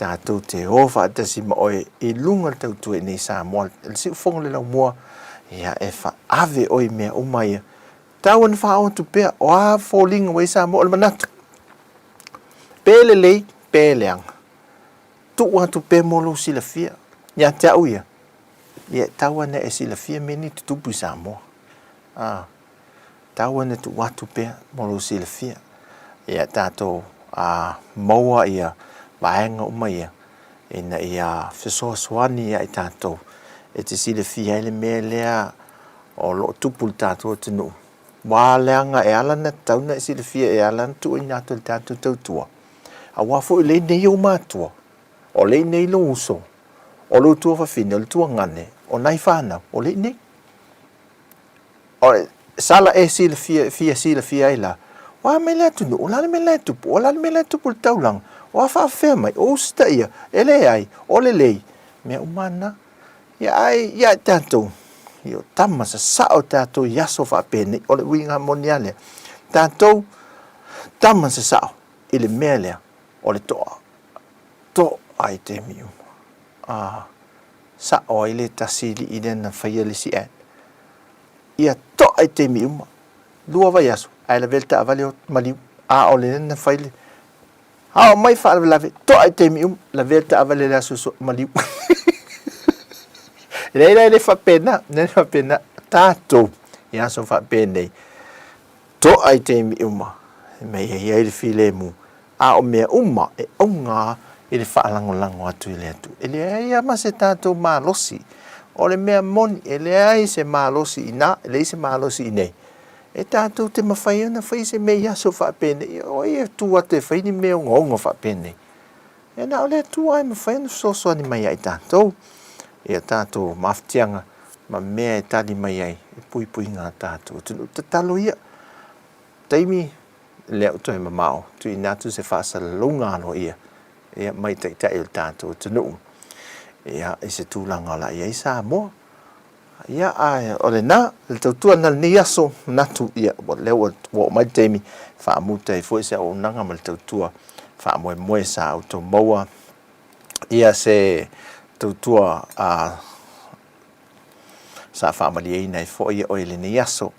tatou te o faatasi ma oe i luga o le tautua i nei Samoa. Le siufogo le laumua, ia e faaave oe i mea uma ia. Tau ona faaoo atu pea, o a foliga ua i ai Samoa, o le manatu, pe lelei, pe leaga. Tuu atu pea mo lou silafia. Ia te au ia, ia e tau ana e silafia mea nei tutupu i Samoa. A, tau ana tuu atu pea mo lou silafia. Ia tatou a, maua ia vaega uma ia, ina ia fesoasoani ia i tatou e te silafia ai le mea lea o lo o tupu i le tatou atunuu. Ua leaga e ala ona tatau ona e silafia e ala ona tuuina atu e le tatou tautua. Aua foi o lea nei ou matua, o lea nei lou uso, o lou tuafafine, o le tuagane, o nai fanau, o lea nei. O sala e silafia, fia silafia ai la, o a mai le atunuu, o le a le mea la e tupu, o le a le mea la e tupu i le taulaga, o a faafefea mai, o usitaia, e leai, o lelei, mea uma lava na. Ia ai, ia tatou, ia o tama sasao tatou i aso faapenei, o le uiga moni lava lea, tatou tama sasao i le mea lea o le toa, toa i taimi uma. A, sao ai le tasi alii lea na faia le isi ad. Ia toa i taimi uma, lua vaiaso, ae lavea le taavale o maliu, a o le na fai le, A oo mai faalavelave, toa i taimi uma, lavea le taavale i le aso soo, maliu. E leai la e le faapena, e le faapena. Tatou i aso faapenei, toa i taimi uma, me i ai le filemu, a o mea uma e auga i le faalagolago atu i le Atua. E leai lava ma se tatou malosi. O le mea moni, e leai se malosi i ina, e leai se malosi i inei. E tatou te mafai ona fai se mea i aso faapenei, o ai e tu atu e fai ni mea ogaoga faapenei? E na o le Atua e mafai ona fesoasoani mai ia i tatou, i a tatou mafatiaga ma mea e tali mai ai i puipuiga a tatou atunuu. Tatalo ia, taimi, le o toe mamao, tuuina atu se faasalalauga aloaia, ia, mai Taitai o le tatou atunuu, ia, i se tulaga o le a i ai Samoa. Ia, ae o lena, le tautua lena i lenei aso, manatu, ia, o lea ua oo mai le taimi, faamuta ai foi se auaunaga ma le tautua faamoemoe sa outou maua, ia se tautua a sa faamalieina ai foi oe i lenei aso.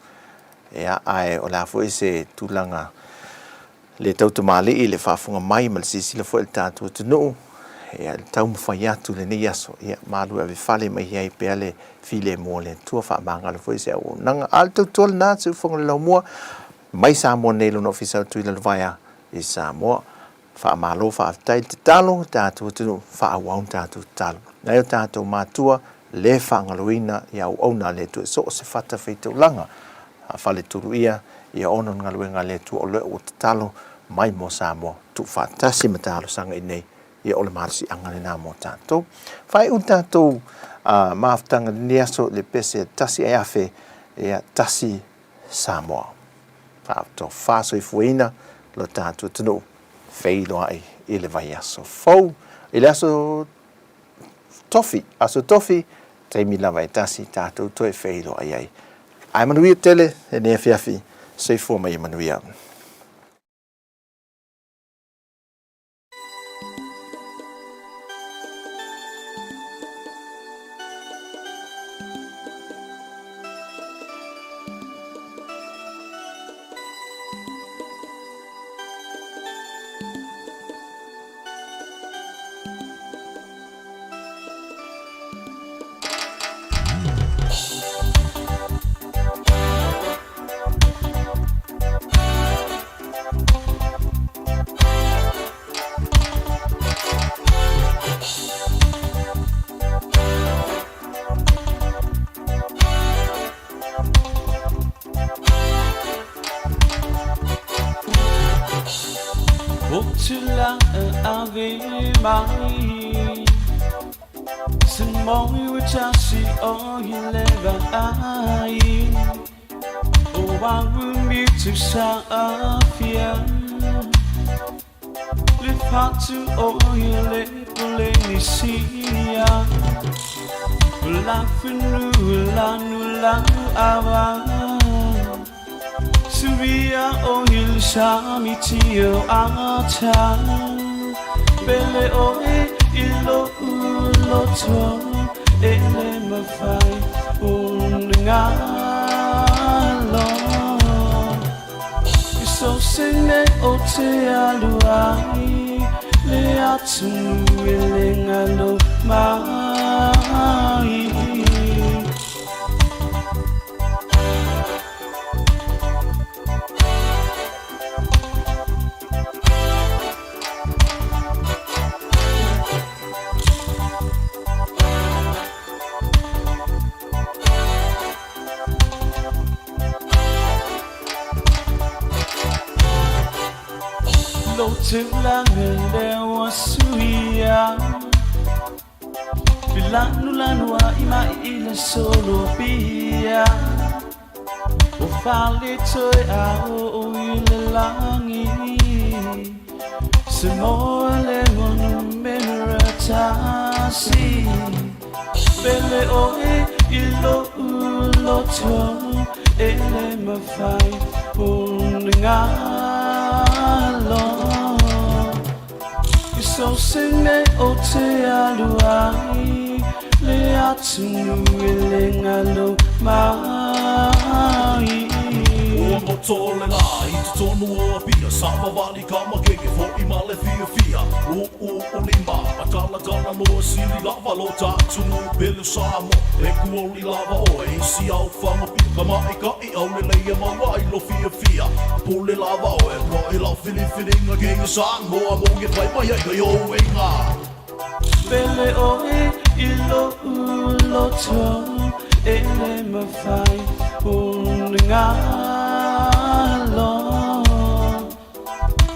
Ia, ae o le a foi se tulaga le tautamalii i le faafofoga mai ma le silasila foi a le tatou atunuu, ia, le taumafai atu i lenei aso, ia, malu e ave fale ma i ai pea le filemu o le Atua, faamagalo foi se auaunaga. A o le tautua lena, Siufofoga o le Laumua, mai Samoa nei lona Ofisa o Tuilalovaea i Samoa. Faamalo faafetai le tatalo tatou atunuu, faaauau na tatou tatalo. Nai o tatou matua, le faagaloina i auauna a le Atua i so o se fata faitaulaga. A faletolu ia, ia ono le galuega a le Atua o lea ua tatalo mai mo Samoa, tuufaatasi ma talosaga i nei, ia o le malosiaga lena mo tatou. Faaiu le tatou mafutaga i lenei aso i le pese tasi ae afe, ia tasi Samoa. Faatofa soifuaina lo tatou atunuu, feiloai i le vaiaso fou, i le aso tofi, aso tofi, taimi lava e tasi tatou toe feiloai ai. Ae manuia tele lenei afiafi, soifua ma ia manuia. Ou te la ave mai Se moi ua tasi o i le vaai O au mitu sa afia Le fatu o i le Polenisia La funu la nu la awa Suria o il sami tio ata Pele oe i lo uloto E le mawhai o ngalo I so sene o te alu ai Le atunu e le ngalo mai. Lo tulaga lea ua suia Filanulanu ai mai i le solopia O fale toe ao i le lagi Se moa le numera tasi Pele oe i lo'u loto E le mafai ona galo I so se mea ou te alu ai Le atunuu e le galo mai. Ua oto le lā i totonu o Apia, Savavali ka makeke, foʻi ma le fiafia, Ūʻū lima, a talatala loa sili lava lo ta atunuu pele Samoa, e kuauli lava oe i si au fagopiko, ka maʻikaʻi aulelei e maua ai lo fiafia, Pule lava oe no i lau filifiliga keia Samoa mo ge pai mai ai ka ioega. Pele oe i lo'u loto E le mafai ona galo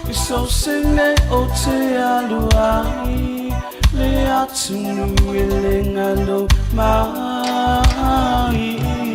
I so se mea ou te alu ai Le atunuu e le galo mai.